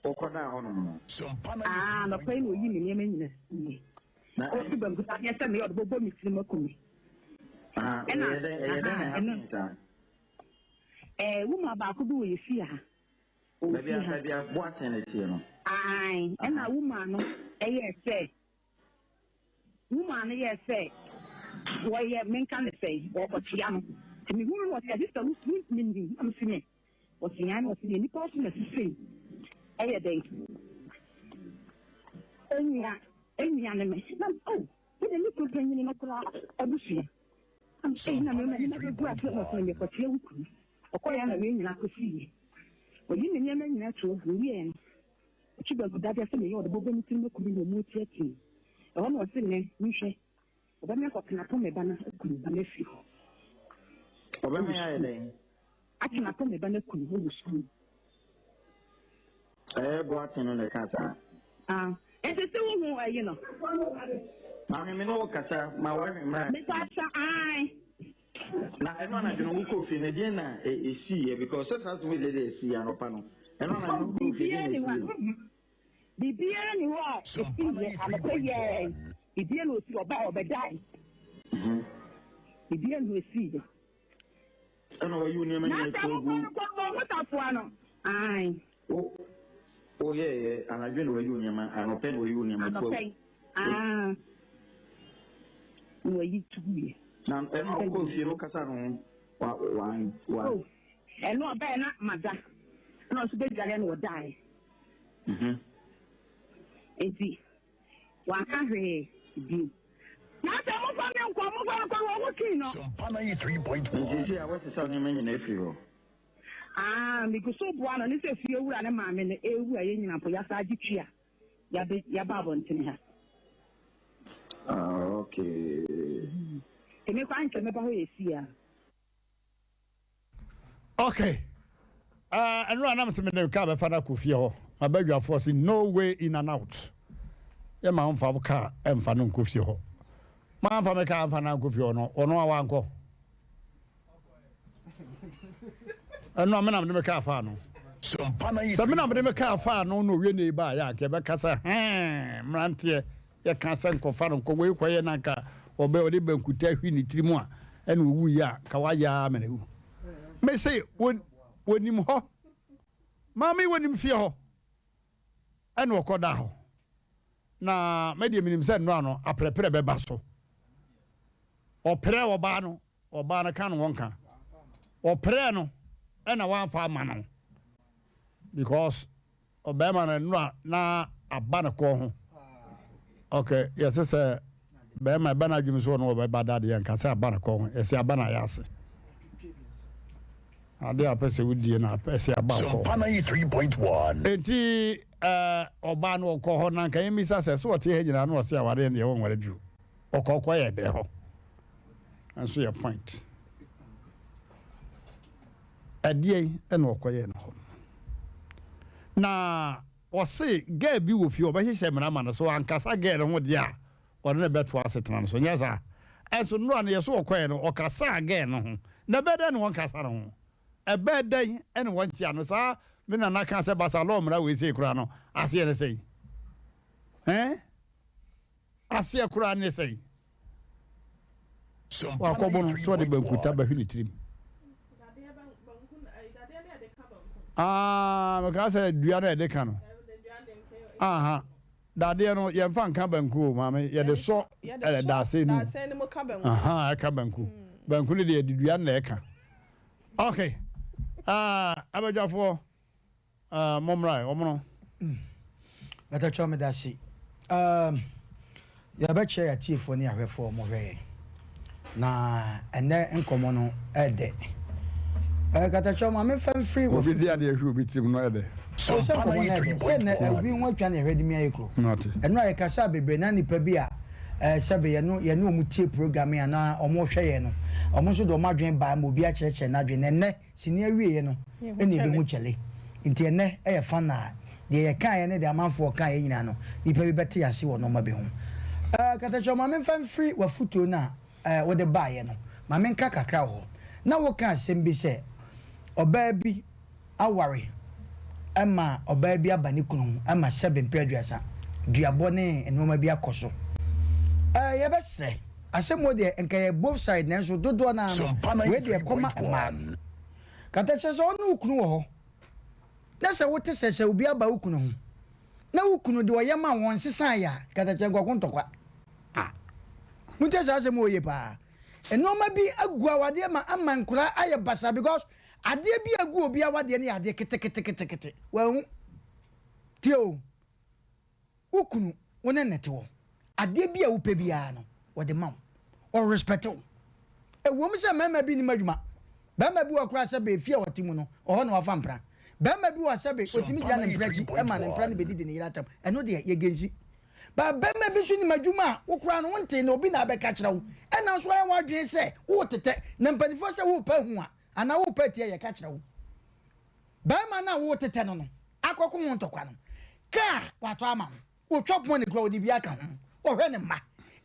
Wokɔdaa hɔnom no? Aa, anɔpa yi na oyi me nneɛma nyinaa gui. Na Osi bankuta adeɛ sɛ meyɛ ɔde bɔbɔ me tirim aku me. Ah, Ɛna, ɛyɛ dɛn ɛyɛ dɛn na aha, ɛno. ɛhappen saa? Ɛɛ, woman baako bi wɔ yɛ fie ha. Ɔwɔ Baabi fie a ha. baabi a Boateng no teɛ no. Ae, ɛna Aha. woman no ɛyɛɛ sɛ. Wo maa no yɛɛ sɛ wɔyɛ menka no sɛn wɔkɔkyea no nti mehuu no ɔse agye sɛ wo menim na mese me ɔse aane ɔse deɛ nipa ɔso na sisei ɛyɛ dɛn ɛnua ɛnua ne me na oh wode me kunu panyini no koraa abusua na mese na me m'anim abɛgu ase na ɔse mekɔkyea wo kunu ɔkɔyɛ na wei nyinaa kɔsiiɛ ɔyi me nneɛma nyinaa to agu wieɛ no Ɔtwe banku dadeɛ sɛ meyɛ ɔde bɔbɔ me tirim aku me na ɔmu atiatia mu. Ɛhɔ na ɔse nnɛ menhwɛ ɔbɛme akɔkenapo me ba no aku no na mafiri hɔ. Ɔbɛme ayɛ dɛn? Akenapo me ba no aku no wɔ sukuu. Ɛyɛ Boateng no na ɛka saa. Ah, ɛsɛ sɛ wohu ayi no. Maame me ne wo kasa ma wɔhwɛ mmra. Mepatwa ae. Na ɛno anadwo no wokɔɔ fie no ɛdeɛn na ɛsiiɛ because sɛ saa asɛm yi deɛ ɛsii anɔpa no ɛno anadwo no wokɔɔ fie deɛn na ɛsiiɛ? Biribiara ni hɔ a ɛsiiɛ anɔpa yi ara biribiara na ɔsi ɔbaa ɔbɛdae biribiara na ɛsiiɛ. Ɛna wɔyi wo nneɛma nyinaa to agu. Na sɛ wokɔ no kɔ ho safoa no ae. Wo woyɛɛyɛ anadwo na wayi wo nneɛma anɔpɛ na wayi wo nneɛma to agu. Anɔpɛ yi aa na wayi to guiɛ. Na ɛno a wokɔ fie no wokasa no ho wa wa wa. Oh ɛno ɔbɛɛ na mada ɛna ɔso bɛdware na ɔdaeɛ. Mhm. Nti wanka hwee bio. Na sɛ mofa me nkɔ mofa me nkɔ wɔn ho kii no. Sompa 93.1. Nti seesei a woasesa wo nneɛma nyinaa afiri hɔ. Ah, megu so boa no, ne sɛ fie wura ne maame no ewu a yɛn nyinaa mpo yɛasan agye twi a yɛabe yɛaba abɔntene ha. Ah, okay. Nti me koraa nkyɛ mɛba hɔ yɛ si a. Okay. Uh, ɛno a na mesɛ mede kaa bɛfa no akɔ fie hɔ. Mabadwafoɔ se no way in and out. Yɛ ma mfa wo kaa ɛmfa no nkɔ fie hɔ. Mamfa me kaa mfa no ankɔ fie hɔ no, ɔno a wankɔ. Ɛno a menam de me kaa faa no. Sɛ menam de me kaa faa no na owie ne ba yɛ anka ɛbɛka sɛ hɛn mmeranteɛ yɛka sɛ nkɔfa no nkɔ wei kɔyɛ na anka ɔbɛ ɔde bankuta hwi ne tiri mu a ɛna owu yi a ka wayɛ ara mene wu. Mese wɔnim hɔ. Maame wɔnim fie hɔ. Ɛna ɔkɔda hɔ. Na me deɛ menim sɛ nnora no aprɛprɛ bɛba so. Ɔprɛ ɔbaa no, ɔbaa no ka no wɔnka. Ɔprɛ no ɛna wamfa ama no because ɔbɛrima no nnora na aba ne kɔn ho. Okay, yɛsɛ sɛ bɛrima ɛba n'adwene so ɔno ɔbɛba da deɛ nka sɛ aba ne kɔn ho, yɛsɛ aba na ayɛ ase. Ade a apɛ sɛ wodie no apɛ sɛ aba kɔ. Sompa 93.1. Enti ɔbaa no ɔkɔ hɔ na nka yɛmmisa sɛ so ɔte ha nyinaa na ɔse awareɛ no deɛ wɔnware bio. Ɔkɔ kɔ yɛ dɛ hɔ. Nso yɛ point. Ɛdeɛn ɛna ɔkɔyɛ no hɔ no. Na ɔse girl bi wɔ fie ɔbɛhyehyɛ mmara ma no so ankasa girl no ho deɛ a ɔne no bɛtoa asetena no so nyɛ saa. Ɛnso nnora no yɛso ɔkɔɛ no ɔkasaa girl no ho. Na ɛbɛyɛ dɛn na wɔnkasa no ho? Ɛbɛyɛ dɛn na wɔnkyea no saa? Me nana kaa sɛ basa law mmara wei sei koraa no aseɛ ne sɛn? Ɛn? Aseɛ koraa ne sɛn? Wakɔbɔ no sɛ ɔde bankuta bɛhwe ne tirim. Ah, mekaa sɛ dua no a yɛde ka no. Aha, dadeɛ no yɛmfa nka banku o maame, yɛde sɔ ɛɛ daasɛn no mu. Aha, ɛka banku. Banku no deɛ yɛde dua no na ɛka. Okay, ah, abadwafoɔ. Ah, mommra ɛ, ɔmono. Bɛtɛkyɛw medase. Um, yɛbɛkyerɛ yɛn atiefoɔ ne ahwɛfoɔ a wɔhwɛ yɛn. Na ɛnɛ nkɔmmɔ no ɛdɛ. Eh, Katakyɛw ma memfa mfiri Obi de adeɛ hwɛ obi tirim no ɛdɛ. Oh, sɛ nkɔmmɔ no ɛdɛ. Sɛ nnɛ obi ho atwa ne hwɛ de mi ayɛ kuro. Nate. Ɛno a yɛkasa bebree na nipa bi a eh, sɛbe yɛno yɛne wɔn tie program yi anaa wɔn hwɛ yɛn no, wɔn nso de wɔn adwene baa ma obi akyerɛkyerɛ n'adwene. Na ɛnnɛ Sini awieɛ no na yɛbɛhu kyɛle. Nti ɛnnɛ yɛ fa no a, deɛ yɛkaeɛ ne deɛ amanfoɔ kaeɛ nyinaa no, nnipa bi bɛte ase wɔ nnoɔma bi ho. Ɛɛ Katakyɛ ma memfa mfiri w'afotuo no a ɛɛ wode baeɛ no, ma menka kakra wɔ hɔ. Na woka asɛm bi sɛ ɔbaa bi aware ma ɔbaa bi aba ne kunu ho ma sɛbe mprɛ 30, duabɔ ne nnoɔma bi akɔ so. Ɛɛ yɛbɛsrɛ. Asɛm wɔ deɛ nka yɛ both side nanso dodoɔ no ara no wei deɛ kɔma mmaa no. Kata kyerɛ sɛ ɔne wo kunu wɔ hɔ na sɛ wote sɛ sɛ obi aba wo kunu ho na wo kunu deɛ ɔyɛ ma wɔn nsesa yɛ a kata kyerɛ nkɔko ntɔkwa. Ah montie saa asɛm wɔ yie paa. Nnoɔma bi agu awadeɛ ma ama nkoraa ayɛ basaa because adeɛ bi agu obi awadeɛ no yɛ adeɛ keteketekete wanhu. Tie o. Wo kunu, wo ne no te hɔ, adeɛ bi a wopɛ biara no, ɔde ma wo. Ɔrespɛte wo. Ɛwom sɛ mmarima bi nnim adwuma. Barima bi wɔ hɔ koraa sɛbe efie a ɔte mu no, ɔhɔ na wafa mpena. Barima bi wɔ hɔ sɛbe ɔtumi gyina ne mpena akyi ma ne mpena no bɛdidi ne yere atɛm. Ɛno deɛ, yɛ gensi. But barima bi nso nim adwuma a, wo koraa no, wontee na obi na abɛka akyerɛ wo. Ɛnna nso ayɛ w'adwene sɛ woretetɛ. Na mpanimfoɔ sɛ worepɛ ahu a, anaa worepɛ atie a, yɛka kyerɛ wo. Barima no a woretetɛ no no akɔko ho ntɔkwa no, kaa a watɔ ama wo, ɔtwa pɔn ne kura ɔde bi aka ho, ɔhwɛ ne mma.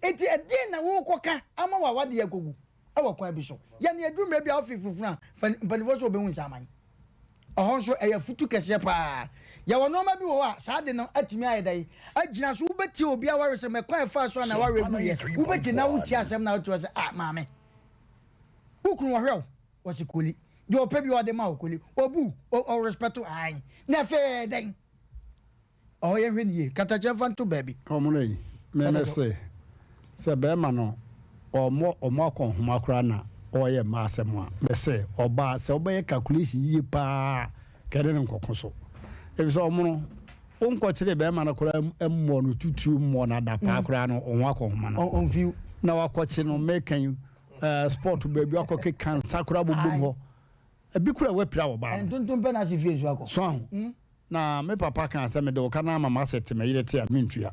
Enti ɛdeɛn na worekɔka ama w'awadeɛ akɔgu wɔ kwan bi so? Yɛ nea ɛduru mmerɛ bi a wofe fufunu a, fa mpanimfoɔ sɛ wɔbɛhu nsaman. Ɛhɔ nso ɛyɛ afutu kɛseɛ paa. Yɛwɔ nneɛma bi wɔ hɔ a saa ade no atumi ayɛ dɛn agyina so. Wobɛtie obi awaresɛm, ɛkwan a ɛfaa so a n'awareɛ guiɛ, wobɛtie na wotie asɛm no a wote hɔ sɛ, ah maame, wo kunu ɔhwɛ wo. Ɔse koli. Deɛ ɔpɛ biara ɔde ma wo koli. Ɔbu wo, ɔ respect wo aane. Na afei ɛyɛ dɛn? Ɔhɔ yɛnhwɛ no yie. Katakyɛ mfa nto baabi. Ɔmono yi, me me se, sɛ bɛɛma no ɔmmɔ ɔmo akɔnhoma koraa na ɔɔyɛ mmaa asɛm a, me se ɔbaa sɛ wobɛyɛ calculation yie paa ka ɛne no nkɔko so. Efisɛ ɔmono, wo nkɔkyere bɛɛma no koraa mmɔ no tutuo mmɔ no adapaa koraa no, ɔho akɔnhoma no. Na wakɔkye no, meka yi, Eh, sport baabi akɔ keka nsa koraa bobom hɔ. Ebi koraa wapira wɔ baa no. Ntontom pɛ na ase fie nso akɔ. So aho. Hmm? Na me papa kaa sɛ mede wo ka no ama m'asɛ te me yere te a mentua.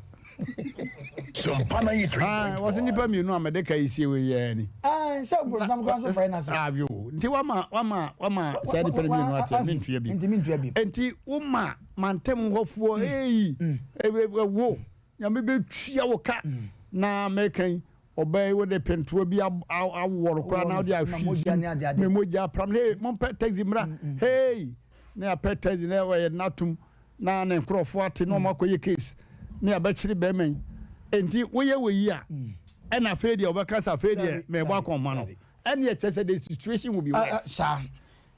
Ah, wɔse nnipa mmienu a mede ka yi sie wei yɛ ni. Ah, sɛ bronsam koraa nso frɛ n'ase. Avio. Nti wama wama wama saa nnipa no mmienu ate a mentua bi. Nti mentua bi. Nti woma mantam hɔfoɔ mm. eyi mm. wo nyame bɛtua wo ka mm. na meka yi ɔbaa yi wode pentoa bi awɔre koraa na wode ahwi fi me mogya apram hey mompɛ taxi mmra hey na yɛapɛ taxi na wɔyɛ natom na ne nkurɔfoɔ ate na wɔn akɔyɛ case ne abɛkyere bɛrima yi nti woyɛ wɔ yi a ɛna afei deɛ wɔbɛka sɛ afei deɛ mɛbɔ akɔnma no ɛne ɛkyɛ sɛ the situation will be worse. Saa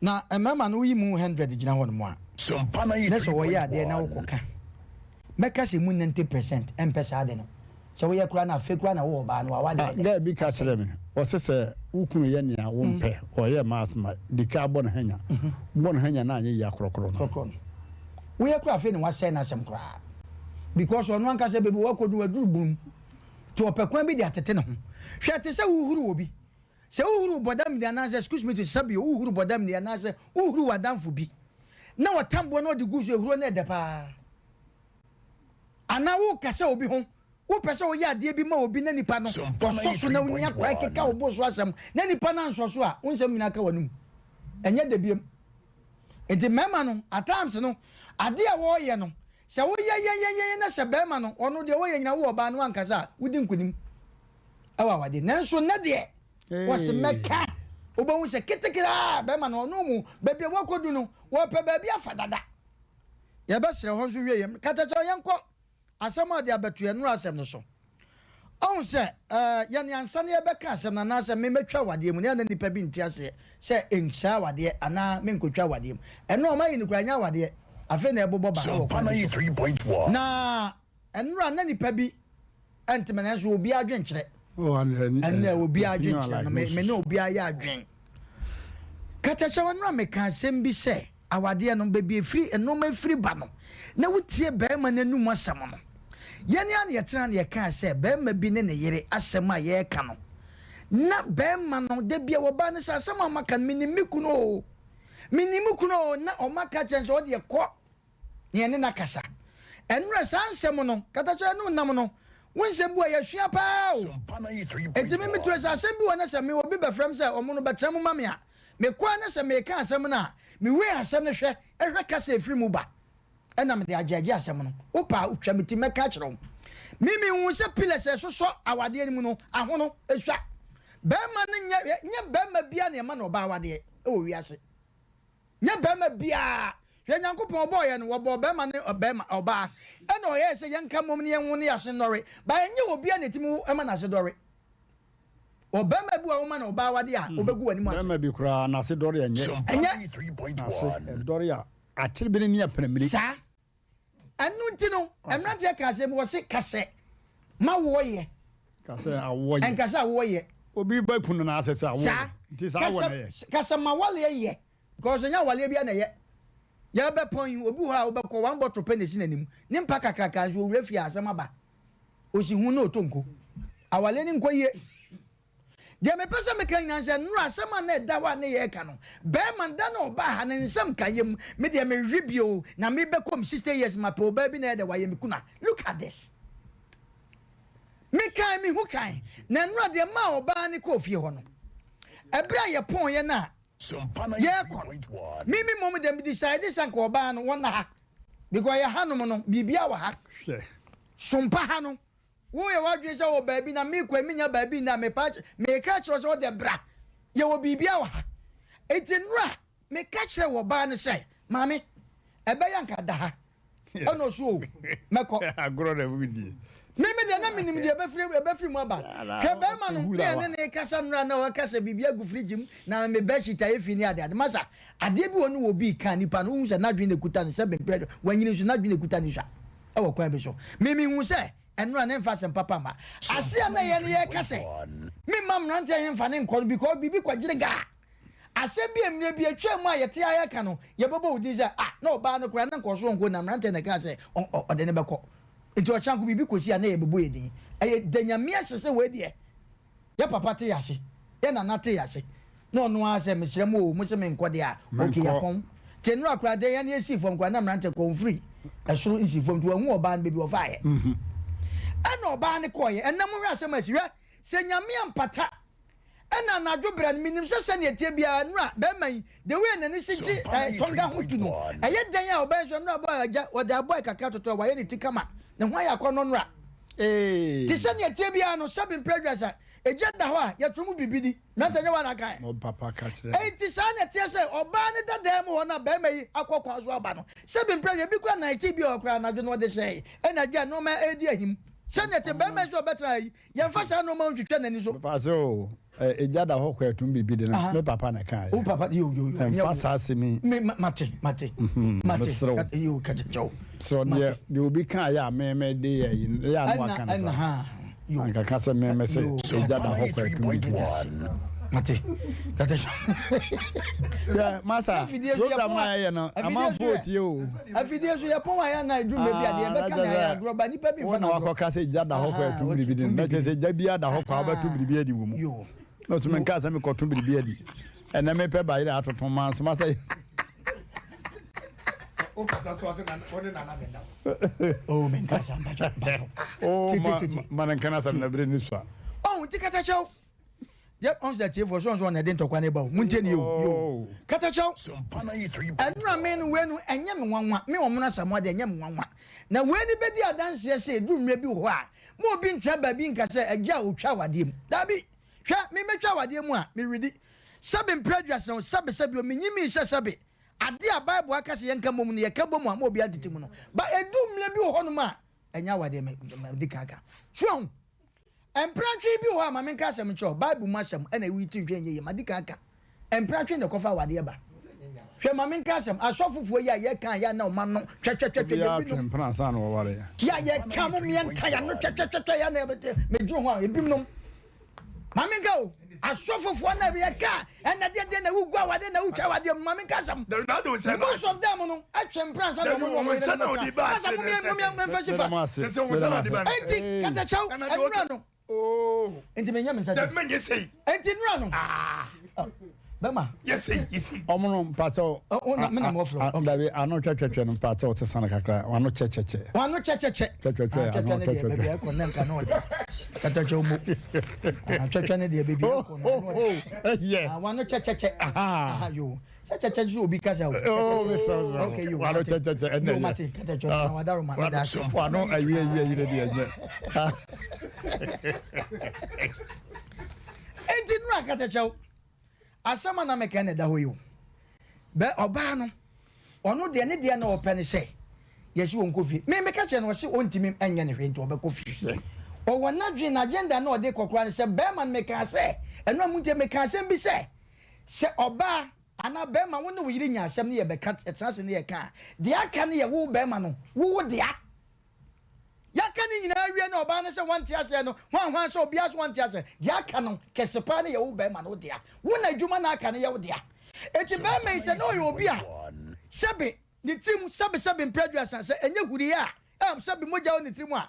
na mmarima no woyi mu hundred gyina hɔ nom a na sɛ wɔyɛ adeɛ na wokɔka mɛka sɛ mu 90% ɛmpɛ saa ade no sɛ woyɛ koraa na afei koraa na wowɔ ɔbaa no wawa deɛ Guy bi ka kyerɛ me, ɔse sɛ wo kunu yɛ nea wompɛ, ɔyɛ ma asma, di ka bɔ no hanya. Wobɔ no hanya na anyɛ yie a korɔkorɔ no. Korɔkorɔ no. Woyɛ koraa afei na wasɛe n'asɛm koraa. Because ɔno ankasa baabi wakodu waduru bunu nti ɔpɛ kwan bi de atete ne ho. Hwɛ te sɛ wohuru obi. Sɛ wohuru bɔdamni anaasɛ excuse me to sɛbi o, wohuru bɔdamni anaasɛ wohuru w'adamfo bi na ɔtam boɔ na ɔde gu so ehuro no ɛdɛ paa. Anaa wokasa obi ho, wopɛ sɛ woyɛ adeɛ bi ma obi na nipa no ɔsɔ so na wonya kwan keka wo bo so asɛm na nipa no ansɔ so a, wo nsɛm nyinaa ka w'anum. Ɛnyɛ dɛ biom. Nti mmarima no, at times no, adeɛ a wɔreyɛ no, sɛ woyɛyɛyɛyɛ na sɛ barima no, ɔno deɛ ɔyɛ nyinaa wo ɔbaa no ankasa a, wodi nkonim ɛwɔ awadeɛ. Nanso nnɛ deɛ, wɔse mɛka, wobɛhu sɛ ketekete a barima no ɔno mu, baabi a wakɔdu no, wɔpɛ baabi afa dada. Yɛbɛsrɛ hɔ nso wie yɛn katakyɛ yɛnkɔ asɛm a de abɛto yɛn nnora asɛm no so. Ɔhu sɛ ɛɛ yɛn ansa na yɛbɛka asɛm no anaasɛ me mɛtwa awadeɛ mu na yɛn na nipa bi nte aseɛ sɛ nhyɛ awadeɛ anaa menkɔtwa awadeɛ mu. Ɛno a ɔma yi no koraa nyɛ awadeɛ. Afei na ɛbobɔ ba wɔ kwan bi so. Na nnora na nipa bi ɛnte me nanso obiara adwenkyerɛ. Ɛnna obiara adwenkyerɛ no me ne obiara yɛ adwen. Katakyɛ wɔ nnora meka asɛm bi sɛ Awadeɛ no, baabi ɛfiri, nnoɔma ɛfiri ba no, na wotie barima no anum asɛm no. Yɛn ara na yɛtena na yɛkaa sɛ barima bi ne ne yere asɛm a yɛreka no, na barima no, da bi a wɔbaa no sɛ asɛm a maka no, menim me kunu o, menim me kunu o, na ɔma ka kyerɛ no sɛ ɔdeɛ kɔ na yɛne no akasa. Ɛnora saa nsɛm no, katakyɛ ɛne nam no, wo nsɛm bi wɔ yɛsua paa o. Enti me metu sɛ asɛm bi wɔ na sɛ me obi bɛfrɛ m sɛ ɔmo no bɛtena mu ma me a, Mekɔ ara na sɛ mereka asɛm no a, mewie asɛm no hwɛ, hwɛ kasa a ɛfiri mu ba, ɛna mede agyɛgye asɛm no. Wopɛ a, twa me ti mɛka akyerɛ wo. Me mehuu sɛ pillars a ɛsosɔ awadeɛ no mu no, ahono, ɛsua. Barima no nyɛ, nyɛ barima biara na ɛma no ɔbaa awadeɛ wɔ wiase. Nyɛ barima biara. Hwɛ Nyankopɔn ɔbɔɔ yɛn no, wɔbɔɔ barima ne ɔbarima, ɔbaa, ɛna ɔyɛɛ sɛ yɛnka mmom ne yɛnwo ne yɛase nnɔre. But ɛnyɛ obiara na ɛtumi wo ma n'ase dɔre. Ɔbarima bi wɔ a woma no ɔbaa wade a, ɔbɛgu w'anim ase. Barima bi koraa n'ase dɔre ɛnyɛ. Ɛnyɛ. N'ase dɔre a, akyere ne apenamire. Saa. Ɛno nti no, mmeranteɛ ka asɛm bi, wɔse kasɛ ma woɔ yɛ. Kasɛ awoɔ yɛ. Ɛnkasɛ awoɔ yɛ. Obi ba kunu n'ase sɛ awoɔ Saa. yɛ. Nti saa awoɔ na ɛyɛ. Kasɛ ma waleɛ yɛ. Because ɛnyɛ awaleɛ biara na ɛyɛ. Yɛbɛpɔn yi, obi wɔ hɔ a wobɛkɔ, one bottle pɛ na ɛsi n'anim. Ne mpa kakraka nso owura fie a asɛm aba. Osi ho na ɔtɔ nko. Awaleɛ no nkɔ yie. Deɛ mepɛ sɛ meka nyinaa ne sɛ, nnora asɛm a na ɛda hɔ a ne yɛreka no, barima da na ɔbaa ha ne nsɛm ka yam, me deɛ menhwe bio na mebɛkɔ me 60 years mapɛ ɔbaa bi na ɛyɛ dɛ wayɛ me kuna. Look at this. Mekae me ho kan, na nnora deɛ maa ɔbaa no kɔɔ fie hɔ no, ɛberɛ a yɛpɔn yɛn a yɛrekɔ no, me me mmom deɛ me decide sɛ nka ɔbaa no wɔnna ha. Because yɛ hanom no, biribiara wɔ ha. Hwɛ. Sompa ha no, woyɛ w'adwene sɛ wɔ baabi na mekɔ yi menya baabi nna mepa meka kyerɛ sɛ ɔde bra. Yɛwɔ biribiara wɔ ha. Enti nnora meka kyerɛ wɔ baa no sɛ, maame, ɛbɛyɛ anka da ha. Ɛna ɔso o, mɛkɔ. Agorɔ na ɛmu die. Me me deɛ na menim deɛ ɛbɛfiri ɛbɛfiri mu aba. Hwɛ bɛrima no ne yɛne ne kasa nnora na ɔka sɛ biribi agu fridge mu na me bedsheet ayɛ fi ne ade ade. Masa, adeɛ bi wɔ ne wɔ bi ka nipa no, wohu sɛ n'adwene na ɛkuta no sɛ bempɛ wanyini nso n'adwene na ɛkuta no sua ɛwɔ kwan bi so. Me mehu sɛ ɛnora ne mfa asɛm papa mma. Ase a na yɛne yɛka sɛ memma mmeranteɛ he mfa ne nkɔ no because biribi kɔgyere gaa. Asɛm bi a mmerɛ bi atwam mu a yɛte ara yɛka no, yɛbɛbɔ wo din sɛ, ah, na ɔbaa no koraa na nka ɔsoro nko na mmeranteɛ na ɛkaa sɛ ɔde no bɛkɔ. Nti ɔkyena nko biribi kɔsi a na yɛbɛbɔ yɛn din. Ɛyɛ da Nyame ase sɛ wei deɛ, yɛ papa te yɛ ase, yɛ nana te yɛ ase, na ɔno ara sɛ mesrɛ mo o, mo se menkɔ deɛ a, ok yɛapɔn. Nti nnora koraa deɛ yɛn yɛsii fam koraa na mmeranteɛ koraa ɔmfiri ɛsoro nsii fam nti wanhu ɔbaa no baabi ɔfaeɛ. Ɛna ɔbaa no kɔeɛ. Ɛnnɛ monhwɛ asɛm a asi. Hwɛ, sɛ Nyame ampata Ɛna anadwo berɛ no, menim sɛ sɛdeɛ ɛteɛ biara, nnora, barima yi, the way a n'ani si gye eh, Tonga ho tu no, ɛyɛ dɛn a ɔbɛyɛ nso nnora bɔɔ agya, ɔde abɔe kakra toto a, wayɛ ne ti kama, ne ho ayɛ akɔnnɔ nnora. Te sɛdeɛ ɛteɛ biara no, sɛbe mprɛ aduasa, egya da hɔ a, yɛto mu biribi di. Mmerante, ɛnyɛ wo ara na aka ɛ? Enti saa na ɛteɛ sɛ ɔbaa no da dan mu hɔ na barima yi akɔ kwan so aba no, sɛbe mprɛ aduasa, ebi koraa nightie bi wɔ hɔ koraa anadwo no ɔde hyɛe, ɛna agya nneɛma redi ahim. Sɛdeɛ ɛte, barima yi nso a ɔbɛtena ha yi, Yɛnfa saa nnoɔma ntwitwa n'ani so. Mepa sɛ o, egya da hɔ kɔ ɛtum biribi de no, me papa na ɛka yɛ. Wo papa, yo yo yo. Ɛnfa saa asɛm yi. Me mate mate mate. Mesrɛ wo. Yo kakyɛkyɛw. Sɛ deɛ deɛ obi ka yɛ a me me de yɛ yi, yɛ a na waka no saa. Anka ka sɛ me me se egya da hɔ kɔ ɛtum biribi de. Mate kakyɛkyɛw. Yɛ masa program na yɛyɛ no amanfoɔ tie o. Afidie so yɛpɔn a yɛ anaa ɛduru mmerɛ bi a deɛ yɛbɛka no ayɛ agorɔ ba nipa bi Wo mfa na no agorɔ. wakɔka sɛ gya da hɔ kɔ ɛto biribi di no, na kyerɛ sɛ gya biara da hɔ kɔ a wobɛto biribi adi wɔ mu. Na ɔso menkaa sɛ mekɔto biribi adi. Ɛnɛ mepɛ bayerɛ atoto mansoma sɛ. Wokasa so ase na wo ne nana ne nam. Oh, menkasa mpakyɛ mpakyɛ. Oh, ma ma ne nkana asɛm na bere ne sua. Oh, nti katakyɛw. Yɛ ɔn sɛ atiefoɔ so ɔn sɛ ɔna ɛde ntɔkwa no ba o. Montie ne o. Yo. Katakyɛw. Ɛnora me no wei no ɛnyɛ me nwanwa. Me ɔmono Asamoah deɛ ɛnyɛ me nwanwa. Na wei no bɛdi adanseɛ sɛ ɛduru mmerɛ bi wɔ hɔ a ma obi ntra baabi nka sɛ agya a ɔtwa awadeɛ mu. Daabi. Hwɛ, me mɛtwa awadeɛ mu a, meredi. Sɛbe mprɛ aduasa o, sɛbe sɛbe o, menyi mii sɛ sɛbe. Adeɛ a Bible aka sɛ yɛnka mmom no, yɛka bom a ma obiara ntete mu no. But ɛdu mmerɛ bi wɔ hɔnom a, ɛnyɛ awadeɛ me, medi kan aka. So wahu? Mprantwe bi wɔ hɔ a, ma menka asɛm nkyerɛ wo, Bible mu asɛm na eyi ti nhwɛ nyɛ yie, madi kan aka. Mprantwe na ɛkɔfa awadeɛ ba. Hwɛ, ma menka asɛm, asɔfofoɔ yi a yɛka a yɛ a na wɔn ano twɛtwɛtwɛtwɛ, Obiara ebinom twe mpena ansa na wɔware. yɛ a yɛka mo mmiɛnka yɛ ano twɛtwɛtwɛtwɛ yɛ a na medwene ho a, ebinom Ma menka o, asɔfofoɔ na yɛka a, ɛna deɛ deɛ na wogu awadeɛ na wotwa awadeɛ mu, ma menka asɛm. Most of them no, ɛtwe mpena ansa na wɔn ne wɔn yere no bɛtena. Masa mo mmiɛ mo mmiɛ mfa si fat. Enti katakyɛw ɛnura no. Enti menyɛ me nsa sei. Enti nura no. Bɛma. Ɔmo no mpakyɛw. Me na mo fro. Dabi ano twɛtwɛtwɛ no mpakyɛw sesa no kakra. Ano kyɛkyɛkyɛ. Wano kyɛkyɛkyɛ. Twɛtwɛtwɛ ano twɛtwɛ ne deɛ baabi ɛkɔ ne nka na ɔde. Katakyɛw mo. Twɛtwɛ ne deɛ baabi ɛkɔ no na ɔde. Yɛ. Wano kyɛkyɛkyɛ. Aha yo. Sɛ kyɛkyɛ nso obi kasa o. Oh, me sɛ sɛ. Okay yo. Wano kyɛkyɛkyɛ ɛnna yɛ. Yo mate katakyɛw na wadaro ma me da ase. Wano ayi ayi ayi ne deɛ nyɛ. Enti nura katakyɛw. Asɛm a na meka na ɛda hɔ yi o. Bɛ ɔbaa no, ɔno deɛ ne deɛ na ɔpɛ ne sɛ yɛse ɔnkɔ fie. Me meka kyerɛ no ɔse ɔntumi nyɛ ne hwee nti ɔbɛkɔ fie. Ɔwɔ n'adwene, n'agenda na ɔde kɔ koraa ne sɛ bɛrima no mekaa sɛ, ɛno a montie, mekaa asɛm bi sɛ, sɛ ɔbaa anaa bɛrima wo ne wo yere nya asɛm ne yɛbɛka, yɛtena ase ne yɛka a, deɛ aka no yɛ wo bɛrima no, wo wo dea. Yɛaka ne nyinaa awie na ɔbaa no sɛ wɔnte aseɛ no, hwan hwan sɛ obiara so wɔnte aseɛ. Deɛ aka no kɛse paa no yɛ wo barima no wo dea. Wo na adwuma no aka no yɛ wo dea. Enti barima yi sɛ na ɔyɛ obi a sɛbe ne tirim sɛbe sɛbe mprɛ aduasa sɛ ɛnyɛ huriiɛ a ɛɛ sɛbe mogya wɔ ne tirim a,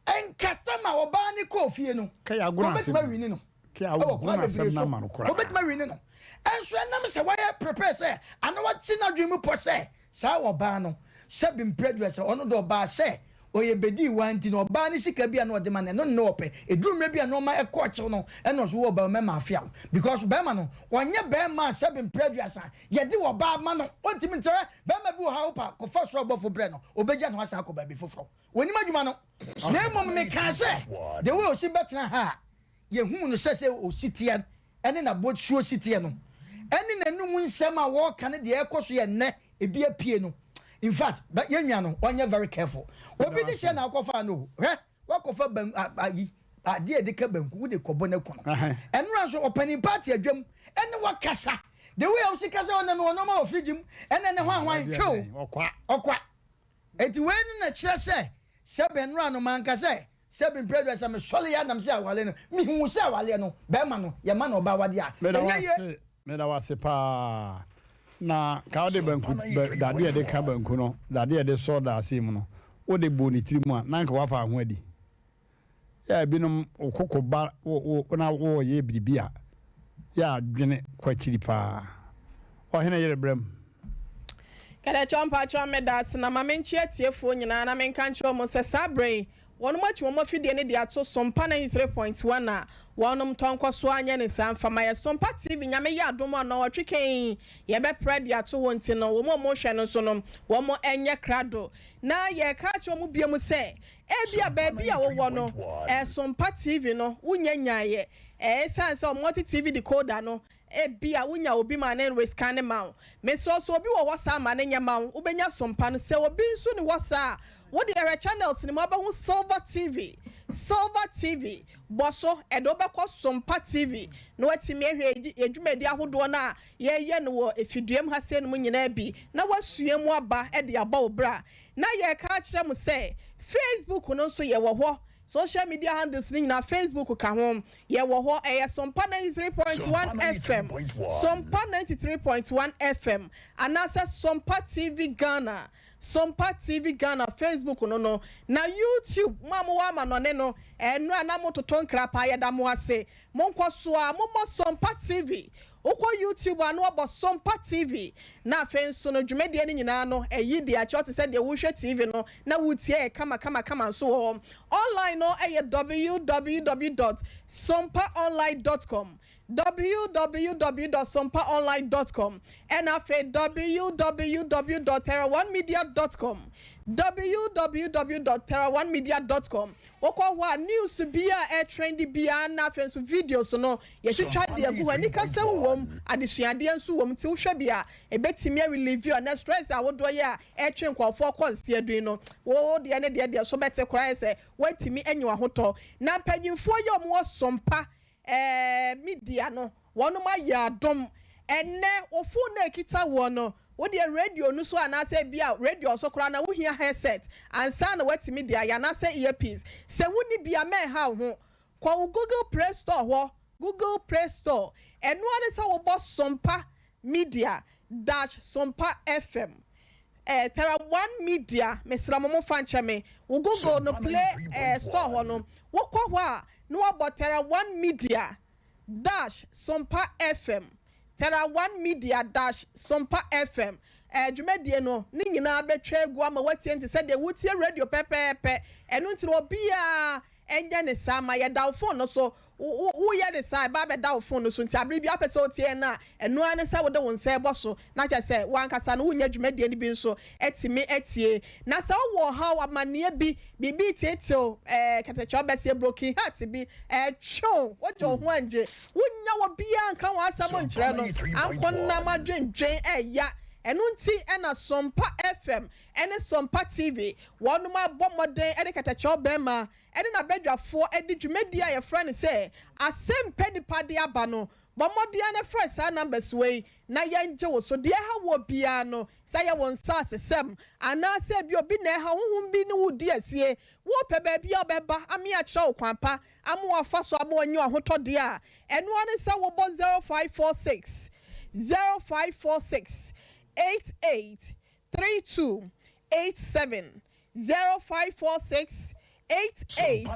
nka tam a ɔbaa no kɔɔ fie no, wɔbɛtumi awini no wɔ kwan bebree so. Wɔbɛtumi awini no. Nso ɛnam sɛ wayɛ prepare sɛ anaa wate n'adwene mu pɔ sɛ Saa ɔbaa no, sɛbe mprɛ aduasa, ɔno de ɔbaa sɛ ɔyɛ bedii waa nti no, ɔbaa no sika bi a na ɔde ma no, ɛno na na ɔpɛ. Ɛduru mmerɛ bi a nnoɔma ɛkɔ kyew no, ɛna ɔso wɔ ɔbaa mɛma afeaw. Because bɛɛma no, ɔnyɛ bɛɛma a sɛbe mprɛ aduasa, yɛde ɔbaa ma no, ɔntumi nkyerɛ. Bɛɛma bi wɔ hɔ a wopa kɔfa soro abɔfo brɛ no, ɔbɛgya ne ho asan akɔ baabi foforɔ. Ɔnim adwuma no. Na mmom mekaa sɛ, the way ɔsi bɛtena ha a, yɛhuu no sɛ sɛ ɔsi teɛ ne n'abɔsuo si teɛ no, ɛne n'anum nsɛm a wɔreka ne deɛ ɛrekɔ so yɛ nnɛ ebi apue no, in fact, bɛ yɛn nua no ɔnyɛ very careful. Obi de hyɛ na akɔfa no o, hwɛ wakɔfa ban ayi adeɛ a yɛde ka banku wode kɔbɔ no aku no. Ɛnora nso ɔpanin pa ate adwam ɛne wakasa the way a wosi kasa ɔnam wɔ nneɛma wɔ fridge mu ɛne ne hwan hwan hwɛ o ɔkwa. Eti wei no na kyerɛ sɛ sɛ bɛnora no manka sɛ Sɛ bi mprɛ aduasa me sɔre yɛ anam sɛ awale no me hu sɛ awaleɛ no bɛɛma no yɛ ma no ɔbaa wadeɛ a Meda wo ɛnyɛ yie. ase, meda wo ase paa. Na ka wode banku, ba, dadeɛ a yɛde ka banku no, dadeɛ a yɛde sɔ daasee mu no, wode bɔ ne tiri mu a, na anka woafa ho adi. Yɛ a ebinom wo koko ba wo, wo, na woreyɛ biribi a, yɛ a dwene kɔ akyiri paa. Ɔhene yere brɛ mu. Kɛdɛkyɛw mpakyɛw meda ase na ma menkyea atiefoɔ nyinaa na menka nkyerɛ wɔn sɛ saa berɛ yi. Wɔnom atwi wɔn afidie no de ato Sompa 93.1 a wɔnom tɔ nkɔ so ara nyɛ ne saa mfa ma yɛ Sompa TV Nyame yɛ adom a nnɔnwɔtwe kɛn yɛbɛprɛ de ato hɔ nti no wɔn a wɔhwɛ no nso no wɔn nyɛ krado na yɛreka akyerɛ wɔn biom sɛ ebia baabi a wowɔ no Sompa TV no wonya nyaeɛ ɛsiane sɛ wɔn multi TV decoder no Ebia wunya obi ma ne rescanne ma wo. Mesrɛ wo, sɛ obi wɔ hɔ saa a, ma no nyɛ ma wo. Wobɛnya som pa no. Sɛ obi nso nni hɔ saa a, wo deɛ hwɛ channels no mu, wobɛhu Silver TV. Silver TV, bɔ so, ɛde wo bɛkɔ Som Pa TV na woatumi ahwɛ yɛn dwumadi ahodoɔ no a yɛyɛ no wɔ efiduam ha sei no mu nyinaa bi na woasua mu aba de abɔ wo bra. Na yɛreka akyerɛ mo sɛ, Facebook no nso yɛwɔ hɔ. Social media handles no nyinaa, Facebook ka ho, yɛwɔ hɔ, ɛyɛ Sompa 93.1 FM, Sompa 93.1 FM, anaasɛ Sompa TV Ghana, Sompa TV Ghana, Facebook no no, na YouTube, mo a mowɔ amanɔne no, ɛno a na mototo nkra paa, yɛda mo ase. Monkɔ so ara, mommɔ Sompa TV, Wokɔ YouTube a na wɔbɔ Sompa TV, na afei nso no dwumadie no nyinaa no ɛyi de akyerɛ wo te sɛ deɛ worehwɛ TV no na woretie yɛ kama kama kama nso wɔ hɔ. Online no ɛyɛ www dot sompaonline dot com, www dot sompaonline dot com, ɛna afei www dot terraonemedia dot com, www dot terraonemedia dot com. Wokɔ hɔ a, news biara a ɛretrendi biara na afei nso videos no, yɛtwitwa de agu hɔ. Anikasɛm wom, adesuadeɛ nso wom nti wohwɛ bi a, ɛbɛtumi a relieve you anaa stress ahodoɔ yi a ɛretwe nkurɔfoɔ kɔ nseɛdwin no, wo deɛ ne deɛ deɛ so bɛte koraa ayɛ sɛ woatumi anya w'ahotɔ. Na mpanyinfoɔ yi a wɔwɔ Sompa Ɛɛ media no wɔnom ayɛ adom. Ɛnnɛ wo phone no a ɛkita woɔ no wo deɛ radio no so anaasɛ ebia radio so koraa na wohia headset ansa na woatumi de ayɛ anaasɛ earpiece. Sɛ wonni bi a mɛnha wo ho. Kɔ wo Google Play Store hɔ, Google Play Store, ɛno ara ne sɛ wobɔ Sompa Media dash Sompa FM ɛɛ Tara One Media mesrɛ mo momfa nkyɛ me. Wo Google no Play ɛɛ Store hɔ no wokɔ hɔ a na wɔabɔ Tara One Media dash Sompa FM, Tara One Media dash Sompa FM, ɛɛ dwumadie no ne nyinaa bɛtwa agu ama woatie no te sɛ deɛ woretie radio pɛpɛɛpɛ. Ɛno nti no obiara nyɛ ne saa ma yɛda wo phone no so. Wo woyɛ no saa a, ɛba abɛda wo fon no so nti abere biara wopɛ sɛ wotie yɛn no a, ɛno ara ne sɛ wode wo nsa rebɔ so na kyerɛ sɛ wo ankasa no wonya dwumadie no bi nso atumi atie. Na sɛ wowɔ ɔhaw, amanneɛ bi, biribi reteetew, ɛɛ kɛtɛkyɛ ɔbɛseɛ, broken heart bi, ɛretwe wo, wogye wo ho angye, wonnya obiara nka wo asɛm nkyerɛ no, ankonam adwendwen ɛreya. Ɛno nti na Sompa FM ne Sompa TV wɔnom abɔ mmɔden de kɛtɛkyɛ ɔbarima ne n'abadwafoɔ de dwumadie a yɛfrɛ no sɛ Asɛmpɛ Nipa de aba no, bɔ mmɔden ara na frɛ saa numbers wei na yɛngye wo so. Deɛ ɛha woɔ biara no, sɛ ɛyɛ wo nsaasesɛm anaasɛ ebia obi na ɛha wo, honhom bi ne wo redi asie, worepɛ baabi a wobɛba ama yɛakyerɛ wo kwan pa ama woafa so ama woanya w'ahotɔ deɛ a, ɛno ara ne sɛ wobɔ 0546 0546 88 32 87 0546 88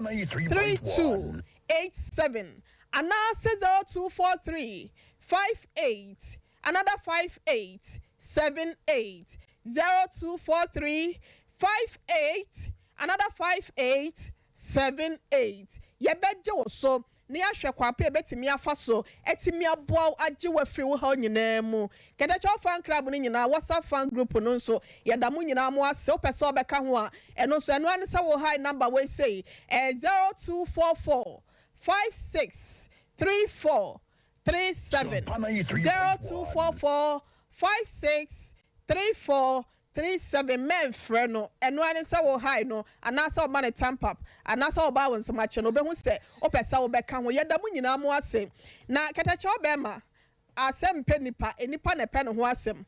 32 87 anaasɛ 0243 58 another 58 78 0243 58 another 58 78 Yɛbɛgye wo so na yɛahwɛ kwan pa a yɛbɛtumi afa so atumi aboa wo agye wo afiri wo haw nyinaa mu. Kɛtɛkyɛw Fan Club no nyinaa, WhatsApp Fan Group no nso, yɛda mo nyinaa mo ase. Wopɛ sɛ wobɛka ho a, ɛno nso, ɛno ara ne sɛ wo hae number wei sei, ɛyɛ 0244 56 34 37, 0244 56 34 37 mɛnfrɛ no, ɛno ara ne sɛ wo hae no anaasɛ woma no thump up anaasɛ wobaa wo nsam akyɛ no, ɔbɛhu sɛ wopɛ sɛ wobɛka ho. Yɛda mo nyinaa mo ase. Na kɛtɛkyɛw bɛrima, asɛm mpɛ nipa, nnipa na ɛpɛ ne ho asɛm.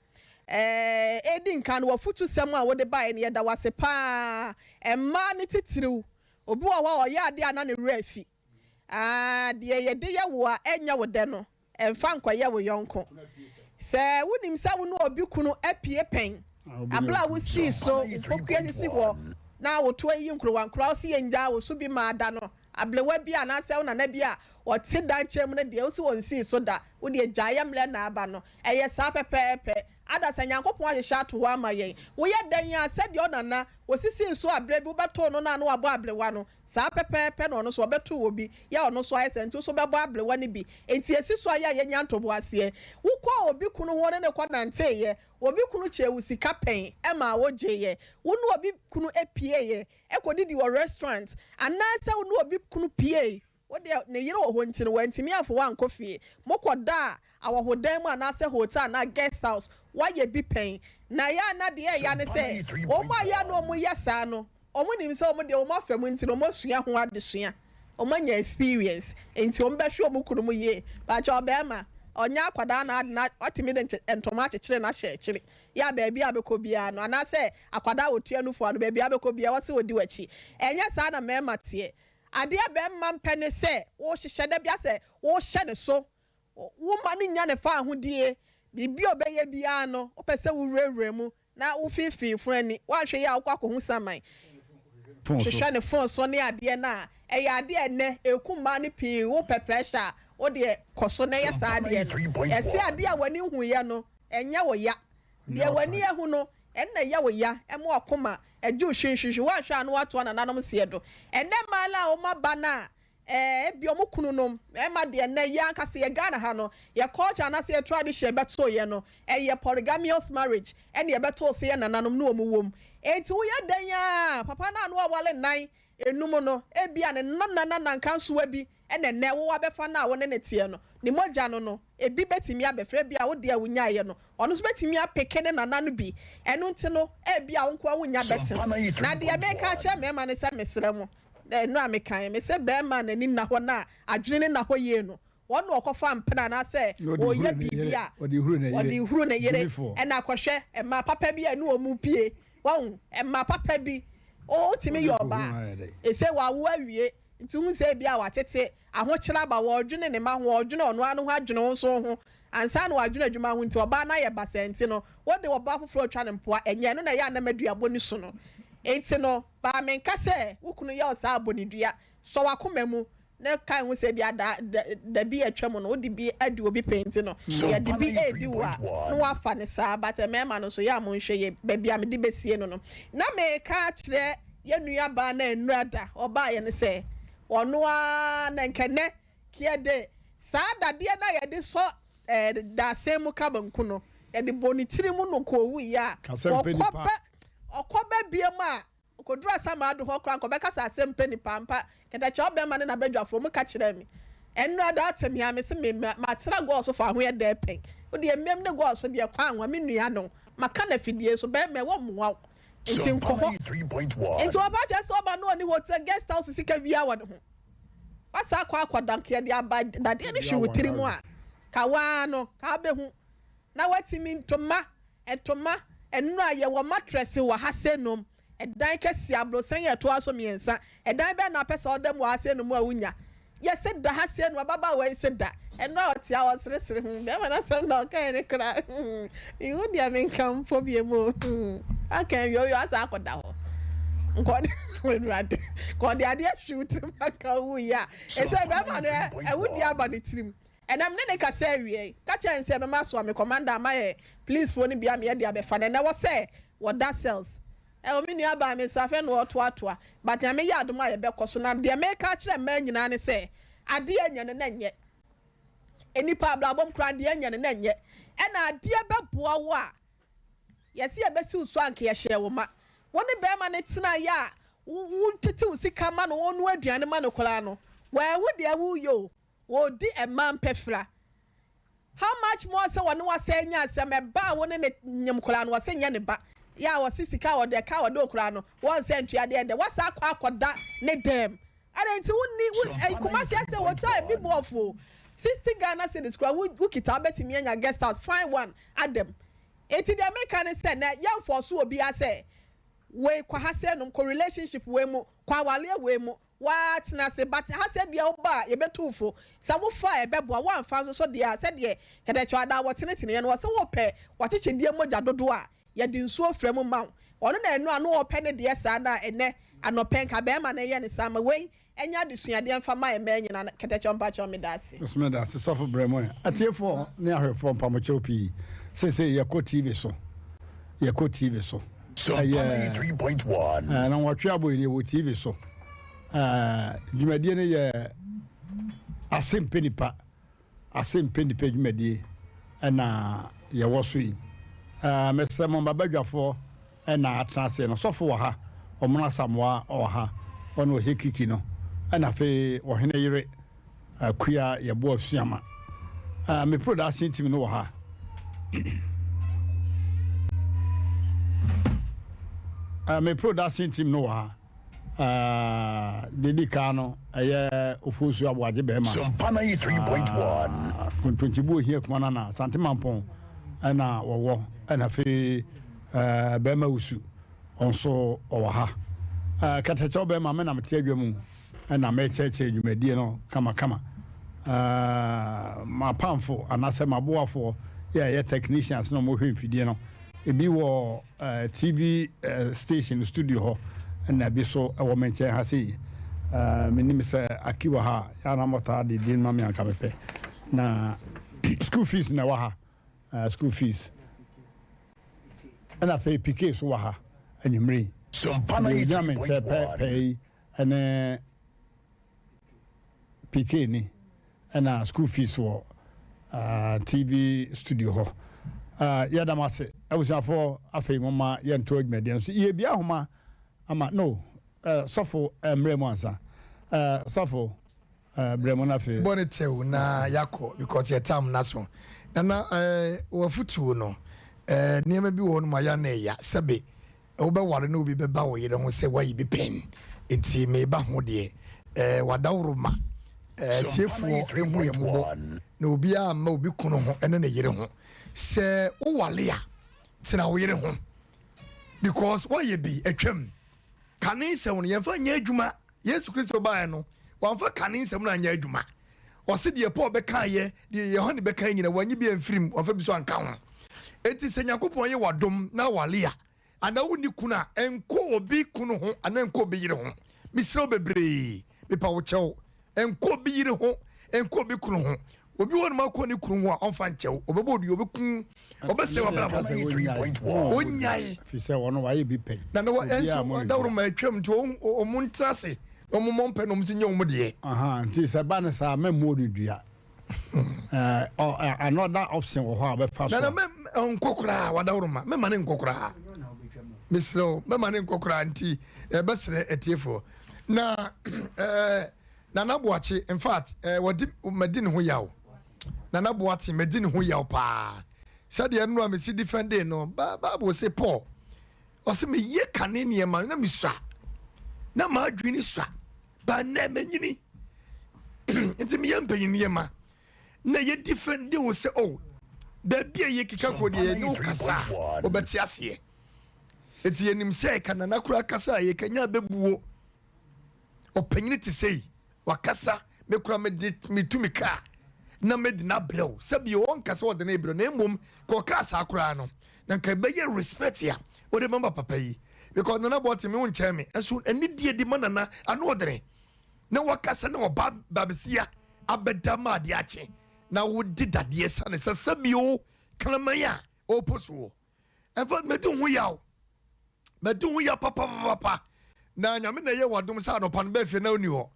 Ɛɛ, edi nkan no, w'afutusɛm a wode baeɛ no, yɛda wo ase pa ara. Mmaa no titiriw, obi wɔ hɔ a ɔyɛ adeɛ a na ne werɛ afi. Aa, deɛ yɛde yɛ wo a ɛnyɛ wo dɛ no, mfa nkɔyɛ wo yɔnko. Sɛ wunim sɛ wo ne obi kunu apue pɛn bere a wusii so wo mpokua sisi hɔ na wo to ayiyi nkorowankorowa a wose yennyaa wo so bi mmaa da no, aberewa bi anaasɛ wo nana bi a ɔte dan nkyɛn mu no deɛ wose onsii so da, wo deɛ gyae yɛ mmerɛ na aba no. Ɛyɛ saa pɛpɛɛpɛ. Adasa Nyankopɔn ahyehyɛ ato hɔ ama yɛn. Woyɛ dɛn a, sɛdeɛ ɔnana, osisii nso a berɛ bi wobɛtoo no no a na wabɔ abrewa no, saa pɛpɛɛpɛ na ɔno nso ɔbɛtoo obi, yɛ a ɔno nso ayɛ saa nti wo nso wobɛbɔ abrewa no bi. Enti esi so a yɛ a yɛnya ntoboaseɛ. Wokɔɔ obi kunu ho ne no kɔnanteeɛ, obi kunu kyɛɛ wo sika pɛn maa wogyeeɛ, wo ne obi kunu pieeɛ kɔdidi wɔ restaurant, anaasɛ wo ne obi kunu piee Wo deɛ, ne yere wɔ hɔ nti no, wantumi amfa wo ankɔ fie. Mokɔdaa ahɔhodan mu anaasɛ hotel anaa guest house. Woayɛ bi pɛn. Na ɛyɛ a na deɛ ɛya ne sɛ, wɔn a ɛyɛ a na wɔyɛ saa no, wɔnim sɛ wɔn deɛ wɔn afa mu nti no, wɔasua ho adesua. Wɔanya experience. Nti wɔbɛhwɛ wɔn kununom yie. Pakyɛ ɔbarima, ɔnyɛ akwadaa na ade no, watumi de ntoma akyekyere no ahyɛ akyire. Yɛ a baabi a wobɛkɔ biara no, anaasɛ akwadaa a ɔtua nufoɔ ano, baabi a wobɛkɔ biara, wɔse wɔdi w'akyi. Ɛnyɛ saa na mmarima teɛ. Adeɛ a bɛrima mpɛ ne sɛ wohyehyɛ da bi asɛ wohyɛ ne so, woma no nya ne faahodie, biribi a ɔbɛyɛ biara no wopɛ sɛ wowurawura mu na wofeefee funu ani, woanhwɛ yie a wokɔ akɔhu saman, hwehwɛ ne fon so ne adeɛ no a, ɛyɛ adeɛ a ɛnnɛ ɛku mmaa no pii, wopɛ pressure a wodeɛ kɔ so na yɛ saa adeɛ no. Yɛse adeɛ a w'ani nhuiɛ no ɛnyɛ wo ya, deɛ w'ani ahu no Ɛnna ɛyɛ wo ya, ɛma w'akoma gye wo hwinhwinhwin, woanhwɛ a na woatoa nananom seɛ do. Ɛnnɛ mmaa no a wɔn aba no a, ɛɛ, ebia wɔn kununom, mmarima deɛ nnɛ yɛn ankasa yɛ Ghana ha no, yɛ culture anaasɛ yɛ tradition ɛbɛtoo yɛn no, ɛyɛ polygamous marriage ɛna ɛbɛtoo sɛ yɛn nananom ne wɔn wɔ mu. Enti woyɛ dɛn ara, papa no a na waware nnan, enum no, ebia ne nana nanankansowa bi na ɛnnɛ wo abɛfa no a wo ne no teɛ no, ne mogya no no, ebi bɛtumi abɛfra, ebia wo deɛ a wonyaeɛ no, ɔno nso bɛtumi apeke ne nana no bi, ɛno nti no, ebia wo nko ara wonnya bɛtena. Na deɛ mereka akyerɛ mmarima ne sɛ, mesrɛ mo, nnora mekaeɛ, mese barima a n'ani nna hɔ na adwene no nna hɔ yie no, Wɔn na ɔkɔfa mpena anaasɛ ɔreyɛ biribi a, ɔde huru ne yere. Ɛna kɔhwɛ mmaa papa bi a ɛne wɔn pue. Wahu? Mmaa papa bi. Wotumi yɛ ɔbaa. Ese wawo awie. Nti wohu sɛ ebia watete, ahokyere aba, ɔredwene ne mma ho, ɔredwene ɔno ara ne ho adwene wo nso wo ho. Ansa na wadwene adwuma ho nti, ɔbaa no ayɛ basaa nti no, wode ɔbaa foforɔ retwa no mpoa. Ɛnyɛ ɛno na ɛyɛ a na m'aduabɔ no su no. Nti no, baa menka sɛ wo kunu yɛ wo saa a, bɔ no dua. Sɔ w'akoma mu na kae ho sɛ ebia da da da bi a atwa mu no wode bi adi obi pɛn nti no yɛde bi redi wo a na woafa no saa but mmarima no nso yɛ a monhwɛ yie baabi a mede bɛsie no no na meka akyerɛ yɛn nua baa no a nnura da ɔbaeɛ no sɛ ɔno ara na nka nnɛ yɛde saa dadeɛ no a yɛde sɔ eh, dasɛn mu ka banku no yɛde bɔ ne tiri mu no kɔwuiɛ a ɔkɔ bɛ ɔkɔ bɛ biam a Okoduruu asamando hɔ koraa anka ɔbɛka sɛ asɛm pɛ nipa ampa. Kɛtɛkyɛ ɔbɛma ne n'abadwafoɔ ɔmo ka kyerɛɛ me ɛnora da ate me a mese me matena gɔɔ so fa ho yɛ dɛ pɛn. Wo deɛ mmam ne gɔɔ so deɛ kwan anwa me nua no maka no afidie so bɛɛma ɛwɔ mmoa wo nti nkɔ hɔ. Nti ɔba kyerɛ sɛ ɔba no ɔni hotel guest house sika biaa wɔ ne ho. Wasa akɔ akɔda nka yɛde aba dadeɛ no hwe wo tiri mu a ka waa no ka wobɛhu na watumi ntoma Ntoma, nnura, yɛwɔ matrɛse wɔ ha sɛnum, ɛdan kɛseɛ, aborosan a ɛtoa so miensa, ɛdan bɛn na wopɛ sɛ ɔda mu wɔ ha sɛnum a wonya? Yɛse da ha sɛnum, ababaawa yi se da, ɛno a ɔte ha ɔseresere, hmm, bɛrima no asɛm na ɔkae no koraa, hmm, menhu deɛ menka mpo biom o, hmm, aka awie, ɔyɛ asa akɔda hɔ, nka ɔde, Awurade, nka ɔde adeɛ hwe wo tirim aka wuiɛ a, ɛsɛ bɛrima no ɛwodie aba ne tirim. Ɛnɛ me ne no kasa awiei. Ka kyerɛ no sɛ mɛma asoa me commander ama yɛ police foɔ no bi ama yɛde abɛfa no. Ɛnɛ wɔ sɛ wɔda cells. Ɛwɔ me nua baa me nsa afei na ɔretoatoa. But Nyame yɛ adom a yɛbɛkɔ so. Na deɛ meka akyerɛ mmaa nyinaa ne sɛ adeɛ nyɛ no na ɛnyɛ. Nnipa abrabɔ mu koraa adeɛ nyɛ no na ɛnyɛ. Ɛna adeɛ bɛboa wo a yɛse yɛbɛsi wo so a anka yɛhyɛɛ wo ma. Wo ne barima no tenaeɛ a wo tete wo sika ma no wonoa aduane ma no koraa no wanhu deɛ woreyɛ o. Wɔredi mmaa mpɛfra. How much more sɛ wɔne wo asɛe anya asɛm, ɛba a wo ne no nyem koraa no wɔse nyɛ ne ba, yɛ a wɔse sika a wɔde ɛka a wɔde wo koraa no wɔnsɛ ntua deɛ ɛndɛ woasan akɔ akɔda ne dɛm adɛn nti wonni wo ɛyi Kumasi asɛ hotel ebi bo ɔfo o 60 Ghana cedis koraa wo wokita wobɛtumi anya guest house fine one adam enti deɛ meka ne sɛ nɛ yɛnfɔɔso obiara sɛ wei kɔ ha sɛ nom kɔ relationship wei mu kɔ awareɛ wei mu Waa tena ase but ha sɛ bia wo ba a yɛbɛtu wo fo sɛ wo fa a ɛbɛboa wo amfa nso so deɛ a sɛdeɛ kɛtɛkyɛw adaa wɔ teneteneɛ no ɔse wo pɛ wakyekyedeɛ mogya dodoɔ a yɛde nsuo frɛ mu ma wo ɔno na ɛno a na ɔpɛ ne deɛ saa na ɛnɛ anɔpɛ nka bɛɛma no yɛ ne saa ma wei ɛnyɛ adesuadeɛ mfa ma mmaa nyina kɛtɛkyɛw mpakyɛw meda ase. Nso meda ase sɔfo brɛ mo ɛ. Atiefoɔ ne ahwɛfoɔ mpamokyɛw pii. Seesei yɛkɔ TV so. Yɛkɔ TV so. Ɛyɛ nnɔnwɔtwe abɔ yi wɔ TV so. Dwumadie no yɛ Ase Mpɛ Nipa. Ase Mpɛ Nipa dwumadie ɛna yɛwɔ so yi. Mesrɛ mo mabadwafoɔ ɛna atena aseɛ no. Sɔfo wɔ ha, Ɔmono Asamoah ɔwɔ ha, ɔne ɔhyɛ kiki no. Ɛna afei ɔhene yere Akua Yeboah Suama. Me production team no wɔ ha. Me production team no wɔ ha. Deɛ di kan no ɛyɛ Ofosu Aboagye bɛrima. Sompa 93.1. Kontonkyibu ohia kuma nana Asante Mampɔn ɛna wɔwɔ ɛna afei bɛrima Wusu ɔnso ɔwɔ ha. Kɛtɛkyɛw bɛrima me na mete adwa mu. na merekyerɛkyerɛ dwumadie no kamakama. M'apamfo anaasɛ m'aboafoɔ yɛ a ɛyɛ technicians na wɔhwɛ mfidie no, ebi wɔ TV station studio hɔ na ebi nso wɔ me nkyɛn ha sei. Menim sɛ Aki wɔ ha a, yɛ a na motaa de din ma me anka mepɛ. Na school fees na ɛwɔ ha, school fees. Ɛna afei PK nso wɔ ha anwummere yi. Deɛ ɔgyina me nkyɛn pɛɛ yi ne PK ni ɛna school fees wɔ TV studio hɔ. Yɛda mo ase abusuafoɔ. Afei momma yɛnto adwumadie no so. Yɛbia ahoma ama no sɔfo mmerɛ mu ansa. Sɔfo brɛ mu no afei. Bɔ ne tɛw na yakɔ because yɛ tam na so. Nana wafutuo no nneɛma bi wɔ hɔ nom a yɛ na ɛya sɛbe Wobɛware na obi bɛba wo yere ho sɛ woayi bi pɛn nti meba ho deɛ eh, wadaworoma eh, atiefoɔ ɛhu yɛ mmɔbɔ na obiara mma obi kunu ho ɛne ne yere ho. Sɛ wowale a tena wo yere ho because woayɛ bi atwam. Kane nsɛm no yɛmfa nyɛ adwuma. Yesu Kristo baeɛ no wamfa kane nsɛm no anyɛ adwuma. Ɔse deɛ Paul bɛkaeɛ, deɛ Yohane bɛkaeɛ nyina wanyi bi amfiri mu, wamfa bi so anka ho. Enti sɛ Nyankopɔn yɛ w'adom na awale a, anaa wonni kunu a, nkɔ obi kunu ho anaa nkɔ obi yere ho. Mesrɛ wo bebree, mepa wo kyɛw, nkɔ obi yere ho, nkɔ obi kunu ho. Obi wɔ hɔnom akɔ ne kunu ho a, ɔmfa nkyɛ wo, ɔbɛbɔ wo dua, ɔbɛku wo, ɔbɛsɛe w'abrabɔ. Ɔnnyae. Ɛfiri sɛ ɔno wayɛ bi pɛn. Na na ɛnso adaworoma atwam nti wɔn ntena ase na wɔn mmɔ mpae na wɔn nso nyɛ wɔn deɛ. Aha, nti sɛ ɛba no saa mɛmmɔ no dua. Another option wɔ hɔ a bɛfa so. Nana mɛ nkɔ koraa wadaworoma mɛma ne nkɔ koraa. Mesrɛ wo mɛma ne nkɔ koraa nti ɛbɛsrɛ atiefoɔ na ɛɛ Nana Boakye in fact ɛɛ wɔdi madi ne ho yaw. Nana Boakye madi ne ho yaw paa sɛdeɛ nnora mesi defending no Bible se Paul Ɔse meyɛ kane nneɛma no na mesua na m'adwene sua ba nnɛ manyini nti meyɛ mpanyin nneɛma na yɛ defend wo sɛ oh baabi a yɛkeka kɔ deɛ yɛne wo kasa a wobɛte aseɛ nti yɛnim sɛ ka nana koraa kasa a yɛkanya bɛbuo Ɔpanyini te sei, wakasa, me koraa mede metu me kaa na mede no abrɛ wo. Sɛbi ɔnka sɛ ɔde no rebrɛ na mmom ka ɔkaa saa koraa no, na nka ɛbɛyɛ respect a wode bɛma papa yi. Because Nana Boateng me wo nkyɛn me, nso anidie de ma Nana ano ɔdene. Na wakasa na ɔba babesia abɛda ma adeɛ akye na wode dadeɛ sane sɛ sɛbi o kraman a ɔrepo soɔ. Ɛmfa madi wo ho yaw. Madi wo ho yaw papapapa. Na Nyame na ɛyɛ w'adom sɛ anɔpa no bɛɛ fie na wonni hɔ.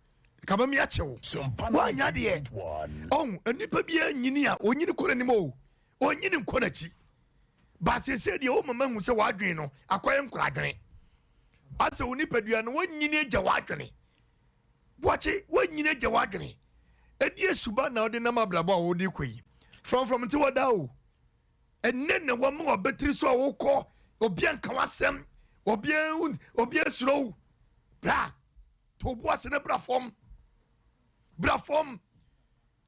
Ka ma mi akye wo. Woanya deɛ. Ɔhu, nnipa biara nyini a, onyini kɔ n'anim o. Onyini nkɔ n'akyi. Ba seesei deɛ woma mahu sɛ w'adwene no akɔyɛ nkoradwene. Asɛ wo nipadua no wanyini agya w'adwene. Boakye, wanyini agya w'adwene. Ɛdeɛ suban na wode nam abrabɔ a wode kɔ yi. Frɔmfrɔm nte hɔ daa o. Ɛnnɛ na wɔma w'abatiri so a wokɔ, obiara nka w'asɛm, obiara obiara suro wo. Bra, to wo bo ase na bra fam. Bra fam.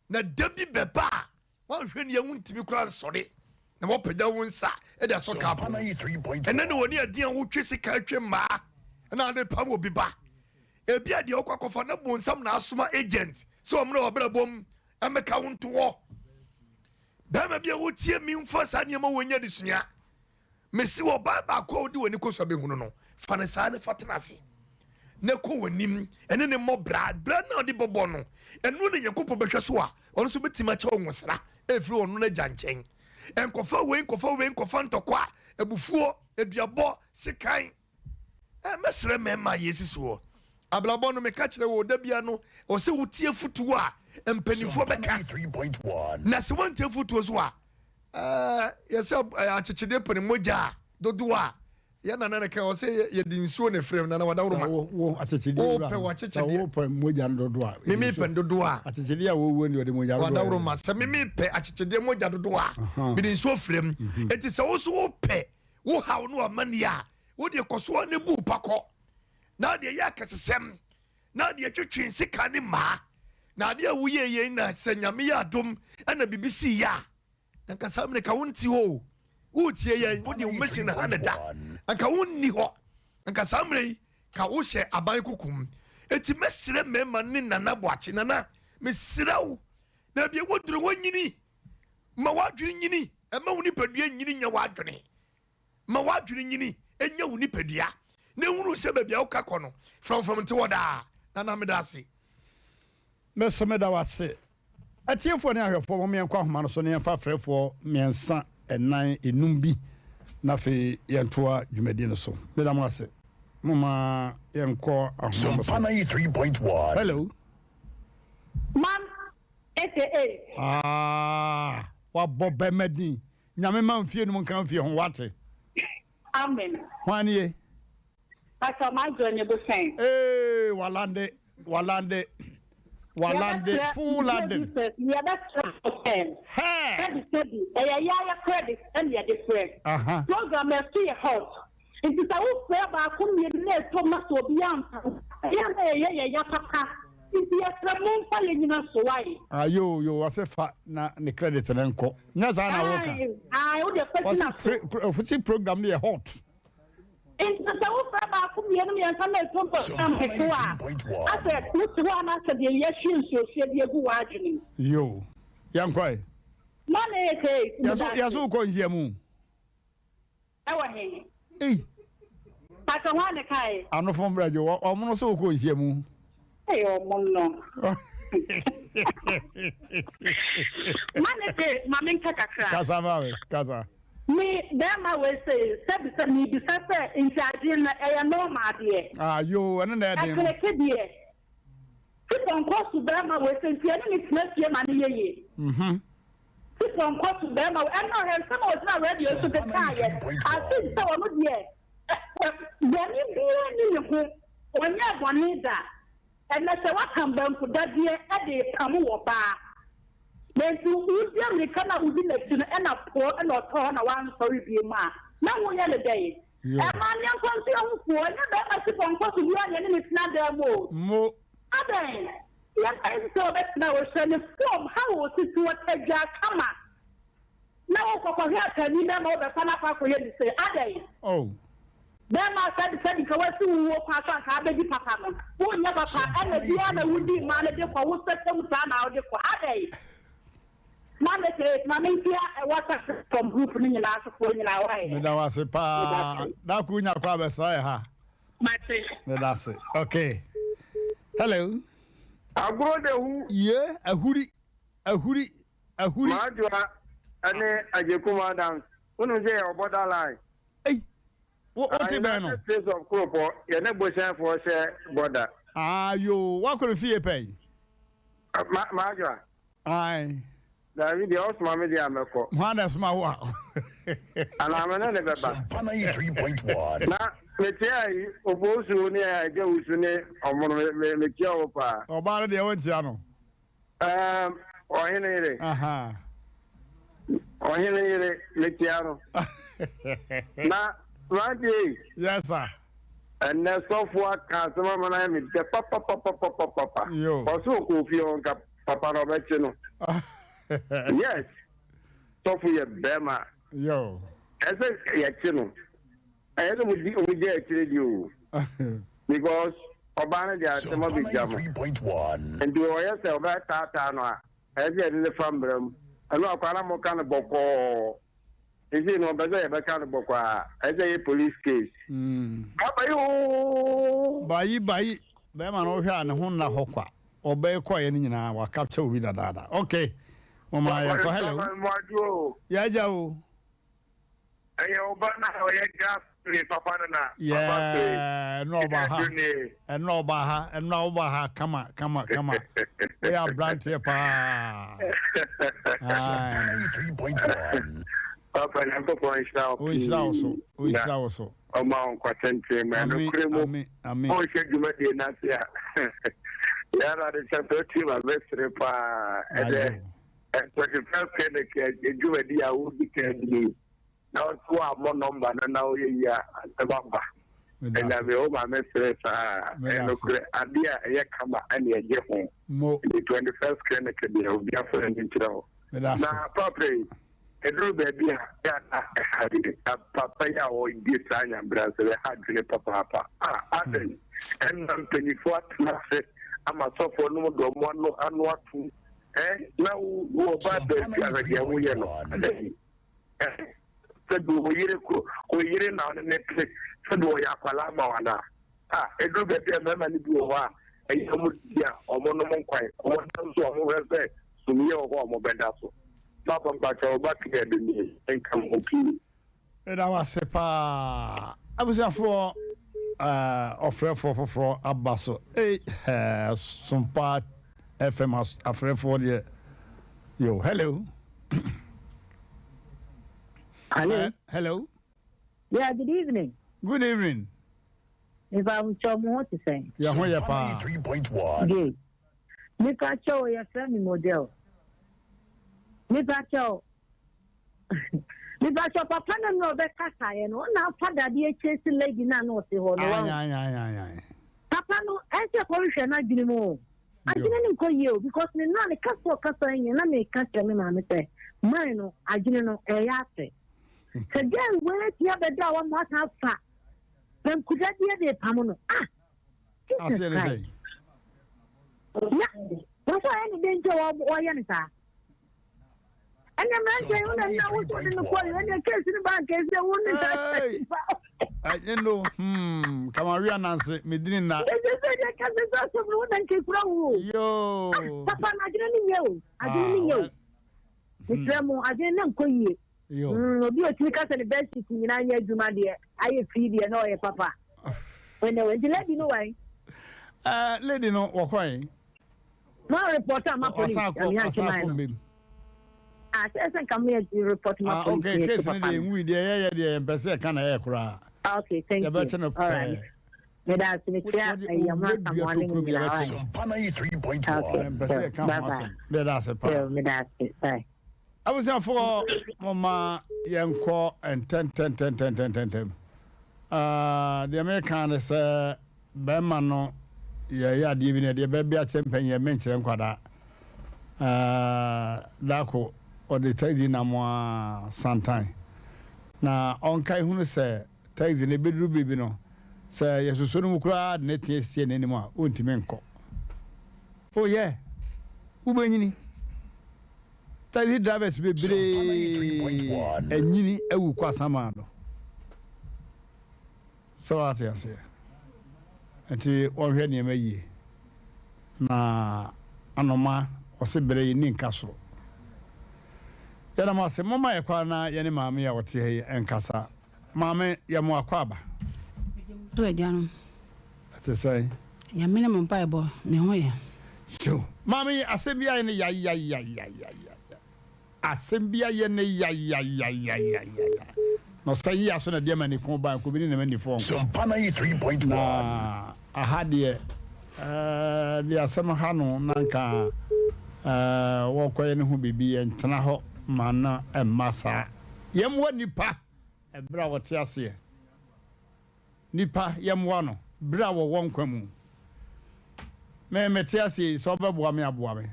Na da bi bɛba a woanhwɛ ni a wontumi koraa nsɔre na wɔpagya wo nsa de asɔ kaa pon. Ɛnnɛ na wɔne adin a wotwe sika twe mmaa na ade pam obi ba. Ebi a deɛ wokɔ akɔfa na bonsam na asoma agent sɛ ɔmmra w'abrabɔ mu mmɛka wo nto hɔ. Barima bi a wotie me mfa saa nneɛma wɔ nyɛ adesua. Mesi wɔ ɔbaa baako a wode w'ani kɔ so abɛhunu no, fa no saa na fa tena ase na kɔ w'anim ɛne ne mmɔ bra. Bra no a wode bɛbɔ no, ɛno na Nyankopɔn bɛhwɛ so a ɔno nso bɛtumi akyɛ wo nwosra ɛfiri ɔno n'agya nkyɛn. Nkɔfa wei, nkɔfa wei, nkɔfa ntɔkwa, abufuo, aduabɔ, sekan. Ɛ, mɛsrɛ mmarima a yɛsi soɔ. Abrabɔ no, meka kyerɛ wo, da bia no, ɛwɔ sɛ wotie afotuo a mpanimfoɔ bɛka. Na sɛ woantie afotuo so a, ɛɛ, yɛsɛ akyekyedeɛ pɛ ne mogya a dodoɔ a yɛ nana no ka ɔsɛ yɛde nsuo na ɛfrɛ mu nana wadaworo ma wo akyekyedeɛ wopɛ wɔ akyekyedeɛ wopɛ mogya no dodoɔ a mimi pɛ dodoɔ a akyekyedeɛ a wɔwuo ne ɔde mogya dodoɔ wadaworo ma sɛ mimi pɛ akyekyedeɛ mogya dodoɔ a mede nsuo frɛ mu eti sɛ wo so wopɛ wo haw no amanneɛ a wo deɛ kɔ so ne bu pa kɔ na deɛ yɛ akɛsesɛm na deɛ twetwe nsika ne mmaa na adeɛ a woyɛ yɛn na sɛ nyame yɛ adom ɛna biribi si yɛ a Anka saa mmerɛ ka wonte hɔ o. Woretie yɛn, wode wo mission ha na da. Anka wonni hɔ. Anka saa mmerɛ yi ka wohyɛ aban koko mu. Enti mɛsrɛ mmarima ne Nana Boakye, Nana, mesrɛ wo, baabi a woduru wanyini. Ma w'adwene nyini, ɛma wo nipadua nyini nyɛ w'adwene. Ma w'adwene nyini nyɛ wo nipadua, na hunu sɛ baabi a woka kɔ no, frɔmfrɔm nte hɔ daa. Nana, meda ase. Me nso meda wo ase. Atiefoɔ ne ahwɛfoɔ, mom yɛnkɔ ahoma no so na yɛmfa afrɛfoɔ mmiɛnsa, nnan, nnum bi na afei yɛntoa dwumadie no so. Meda mo ase. Momma yɛnkɔ ahoma no so. Sompa 93.1. Hello. Man aka. Ah, wabɔ bɛma din. Nyame ma mfie nom nka mfie ho wate. Amen. Hwan nie? Pastor ma join ne bosan. Ee walande walande walande full landing. Yɛbɛsrɛ mo sɛ. Hɛɛ. Sɛbi sɛbi ɛyɛ yaya credit ɛna yɛde frɛ. Program ɛso yɛ hot. Nti sɛ wo frɛ baako mmienu na ɛtɔ mu na sɛ obi amfa a, ɛyɛ a na ɛyɛ yɛn ya papa. Nti yɛsrɛ mo mfa yɛn nyina so wae. Ah yoo yoo ɔse fa na ne credit no nkɔ nyɛ saa na woka. Ae ae wo deɛ fa gyina so. Ɔse program no yɛ hot. Nti sɛ wo frɛ baako mmienu mmiɛnsa na ɛtɔ mu a ampe so a asɛ wo te hɔ a na asɛ deɛ yɛahwie nsuohyeɛ bi agu w'adwene mu. Yoo yɛnkɔ ɛ. Mane eke Yɛso yɛso wokɔ nhyiamu. Ɛwɔ he? Ei. Pastor hwan ne kae? Anofo mbrɛ dwo wɔ ɔmo no so wokɔ nhyiamu. Ei ɔmo no. Ma ne de ma me nka kakra. Kasa ma me kasa. Me bɛɛma wei sei sɛbi sɛ mebisa sɛ nti adwene no ɛyɛ normal deɛ? Ah yoo ɛno na ɛden no. Ɛkleke deɛ. Ti pɔnkɔ so bɛɛma wei sei nti ɛne ne tena fie ma no yɛ yie. Mhm. Ti pɔnkɔ so bɛrima wei ɛna ɔhwɛ nsɛm a ɔgyina radio so de kaayɛ as if sɛ ɔno deɛ bɔne biara nni ne ho ɔnyɛɛ bɔne da ɛnɛ sɛ watam banku dadeɛ ɛde repam wɔ baa na nti wodi amirika no a wodi n'akyi no ɛna poo ɛna ɔtɔ hɔ na wansɔre biem a na woyɛ no dɛn ɛma nneɛmfa nso yɛ ho foɔ ɛnyɛ bɛrima ti pɔnkɔ so biara na ɛne ne tena dan mu o Mo. Adɛn? Yɛn ayɛ te sɛ ɔbɛtena hɔ hwɛ ne fɔm how ɔsisi hɔ tadwaa kama na wokɔ kɔhwɛ atani bɛma wobɛfa no akɔ akɔyɛ ne sei adɛn? Oh. Bɛma sɛbi sɛbi nka wasi wo wuo kwan so anka abɛdi papa no wonyɛ papa ɛna biara na wodi mmaa no de kɔ wo sɛsɛm saa na wode kɔ adɛn? Ma me se ma me ntia WhatsApp from group no nyinaa so foɔ nyinaa wae. Meda wo ase paa. Dako nya kɔ abɛsra yɛ ha. Mate. Meda ase. Okay. Hello. Agorɔ de hu. Ye ahuri ahuri ahuri. Maadwoa ne Agyekum Adams. Wonim sɛ yɛwɔ border line. Ei. Wo wote bɛn no? United States of Kuropɔ yɛne Bohyɛnfoɔ hyɛ border. Ah yoo woakɔ ne fie pɛn? Ma Maadwoa. Ae. Daabi, deɛ ɔsoma me deɛ a mɛkɔ. Hwan na ɛsoma wo a? Anaa me ne no bɛba. Sompa 93.1. Na mekyia ayi, Ofosuo ne Agya Wusu ne ɔmo no, me, me, mekyia wo paa. Ɔbaa no deɛ wonkyia no? Ɛɛm, ɔhene yere. Aha. Ɔhene yere, mekyia no. Na, mmeranteɛ yi. Yes, sir. Ɛnnɛ sɔfo aka asɛm ama no ayɛ me dɛ papapapapapapa. Yo. Ɔse ɔkɔɔ fie hɔ nka papa no ɔbɛkye no. Yes. Sɔfo yɛ bɛrima. Yo. Ɛsɛ yɛkye no. Ɛyɛ sɛ ɔmo di ɔmo gya akyire di o. Because ɔbaa no de asɛm abɛgya mo. Nti ɔyɛ sɛ ɔbɛtaataa no a ɛyɛ sɛ yɛde no fa mmara mu. Ɛno akwa na moka no bɔkɔɔ. Seesei no ɔmpɛ sɛ yɛbɛka no bɔkɔ a, ɛsɛ sɛ ɛyɛ police case. Babayi oo! Bayi bayi, bɛɛma no wohwɛ a ne ho nna hɔ kwa, ɔbɛɛ kɔeɛ no nyinaa wa capture obi dadaada. Ok, Moma yɛnkɔ hello. Yɛagya o. Ɛyɛ wo ba no a ɔyɛ gas ne papa no na aba so yi. Yeah, ɛnna ɔba ha. Ɛnna ɔba ha. Ɛnna ɔba ha kama kama kama. Woyɛ aberanteɛ paa. Papa Nyankopɔn nhyira wo pii. Ɔnhyira wo so. Ɔnhyira wo so. Ɔma wo nkwa tenten ma ɛnokorɛ mu. Amen. Amen. Ɔnhyɛ dwumadie no ase a. Yɛn Awurade sɛ sɛ wotie ma mɛsere paa. Ɛdɛ. Twenty-first clinic dwumadi a wodi kan die na ɔso ammɔ nɔmba no na ɔyɛ yi a asɛm aba. Ɛna me wo maame srɛ saa ɛnokorɛ adeɛ a ɛyɛ kama ɛne ɛgye ho. Nti 21st clinic deɛ obi afrɛ no nkyerɛ hɔ. Na papa yi ɛduru baabi a yɛ ana ɛha adwene papa yi a ɔdi saa nyambra nsɛm ɛha adwene papaapa. Ah adɛn ɛnna mpanyinfoɔ atena ase ama sɔfoɔ nom de ɔmo ano ano atom Eh, na wo wo ɔbaa baabi a deɛ woyɛ no adɛn eh, sɛbi wo yere ko wo yere na ɔne ne te sɛbi ɔyɛ akwadaa ma wo anaa ah ɛduru baabi a mmarima no bi wɔ hɔ a ɛyɛ ɔmo di a ɔmo nom nkwan ɔmo da nso ɔmo hwɛ sɛ sumiiɛ wɔ hɔ a ɔmo bɛda so papa mpakyɛ wo ba clear de nie nka mo ho pii. Meda wo ase paa. Abusuafoɔ eh, ɔfrɛfoɔ foforɔ aba so. Ei, eh, Sompa FM afrɛfoɔ deɛ. Yo, hello. Hello. Hello. Yeah, good evening. Good evening. Mepa wo kyɛw mo ho te sɛn? Yɛ ho yɛ paa. Good. Mepa kyɛw yɛfrɛ me model. Mepa kyɛw Mepakyɛw papa no na ɔbɛkasaeɛ no ɔna afa dadeɛ chase lady no a na ɔte hɔ no wahu. Papa no ɛsɛ kɔhwehwɛ n'adwene mu o. Adwene no nkɔ yie o because ne nora ne kasa ɔkasa nyɛ na meka kyerɛ me maame sɛ man no adwene no ɛyɛ ase. Sɛ girl wei atia bɛda a wama asan afa bankudadeɛ de pam no ah Jesus Christ. Na wɔsɛ ɔyɛ ne den nti a ɔyɛ ne saa. Ɛnna mmeranteɛ yi wo na nna wo so de no kɔ yi ɛnna keesi no baa keesi wo ne saa nipa. Ɛnyɛ no hmm kama wi ananse me dini na. Ɛsɛ sɛ deɛ kasa sɛ asɛm no wo na nkekura wo. Yoo. Ah, papa na adwene no nyɛ o adwene no nyɛ o. Mesrɛ mo adwene no nkɔ yie. Yoo. Obi otumi kasa ne best sheet nyinaa nyɛ adwuma deɛ ayɛ fii deɛ na ɔyɛ papa. Ɛnna wɔ nti lady no wɛn. Ɛɛ lady no wɔkɔe. Mo report ama police. Ɔsan kɔ ɔsan kɔ mbem. Ah, sɛ sɛ nka mo yɛ report ma ah, police. Okay, case no deɛ nwui deɛ yɛyɛ deɛ yɛmpɛ sɛ yɛka na ɛyɛ koraa. Ah, okay, thank you. Yɛbɛkye no pɛɛ. Meda ase mekyia ɛyɛ mo asamoa ne mo nyinaa. Okay, yɛmpɛ sɛ yɛka ho asɛm. Meda ase paa. Meda ase, bye. Abusuafoɔ momma yɛnkɔ ntɛntɛntɛntɛntɛntɛm. Ah, deɛ meka ne sɛ bɛrima no yɛyɛ adeɛ bi na ɛdeɛ bɛbi akyerɛ mpanyin yɛ menkyerɛ nkwadaa. Ah, dako ɔde taxi nam a santan na ɔnkae hunu sɛ taxi no ɛbɛduru biribi no sɛ yɛsosɔ no mu koraa de ne teɛ sie n'anim a ɔntumi nkɔ. Oh yeah, wobɛnyini. Taxi drivers bebree anyini awu kɔ asaman do. Sɛ wate aseɛ. Nti wɔnhwɛ nneɛma yie. Na anoma ɔse berɛ yi ni nka soro. Yɛda mo ase. Momma yɛ kwan na yɛne maame yi a ɔte ha yi nkasa. Maame, yɛ mo akwaaba. Megye mo so agyanom. Ɛte sɛn? Nyame ne mo mpaebɔ, me ho yɛ. Yo, maame yi asɛm bi ayɛ ne yayayayayaya. Asɛm bi ayɛ ne yayayayayaya. Na ɔsan yi aso na deɛ ma ne kɔn ba nkobi ne na ma nifoɔ nko. Sompa 93.1. Na aha deɛ ɛɛ deɛ asɛm ha no na nka ɛɛ wɔkɔyɛ ne ho biribi yɛntena hɔ ma no mma saa. Yɛmmoa nnipa ɛberɛ a wɔte aseɛ. Nnipa, yɛmmoa no berɛ a wɔwɔ nkwa mu. Me, mete aseɛ yi, sɛ wobɛboa me a, boa me.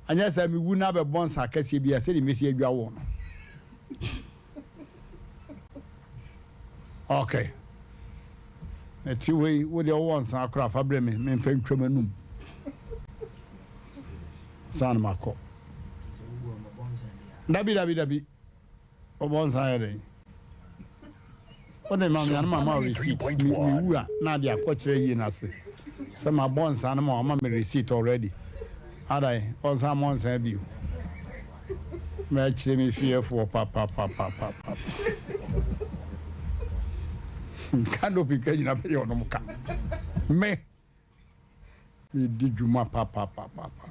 Anyɛ saa mewu na abɛbɔ nsa akɛseɛ bi a, sɛdeɛ mɛsi adwa wo no. Ok. Mete hɔ yi, wo deɛ wowɔ nsa koraa fa brɛ me, memfa ntwa m'anum. Ansa na makɔ. Dabi, dabi, dabi. Wobɔ nsa yɛ dɛn? Wode ma me a na mama wo receipt. Me mewu a na ade akɔkyerɛ yie no ase sɛ mabɔ nsa no ma wama me receipt already. Adan, ɔnsan mmɔ nsa bio. Mɛkyerɛ me fiefoɔ papapapapapa. Canopy ka nyina bɛyɛ ɔnom ka. Me, medi dwuma papapapapa.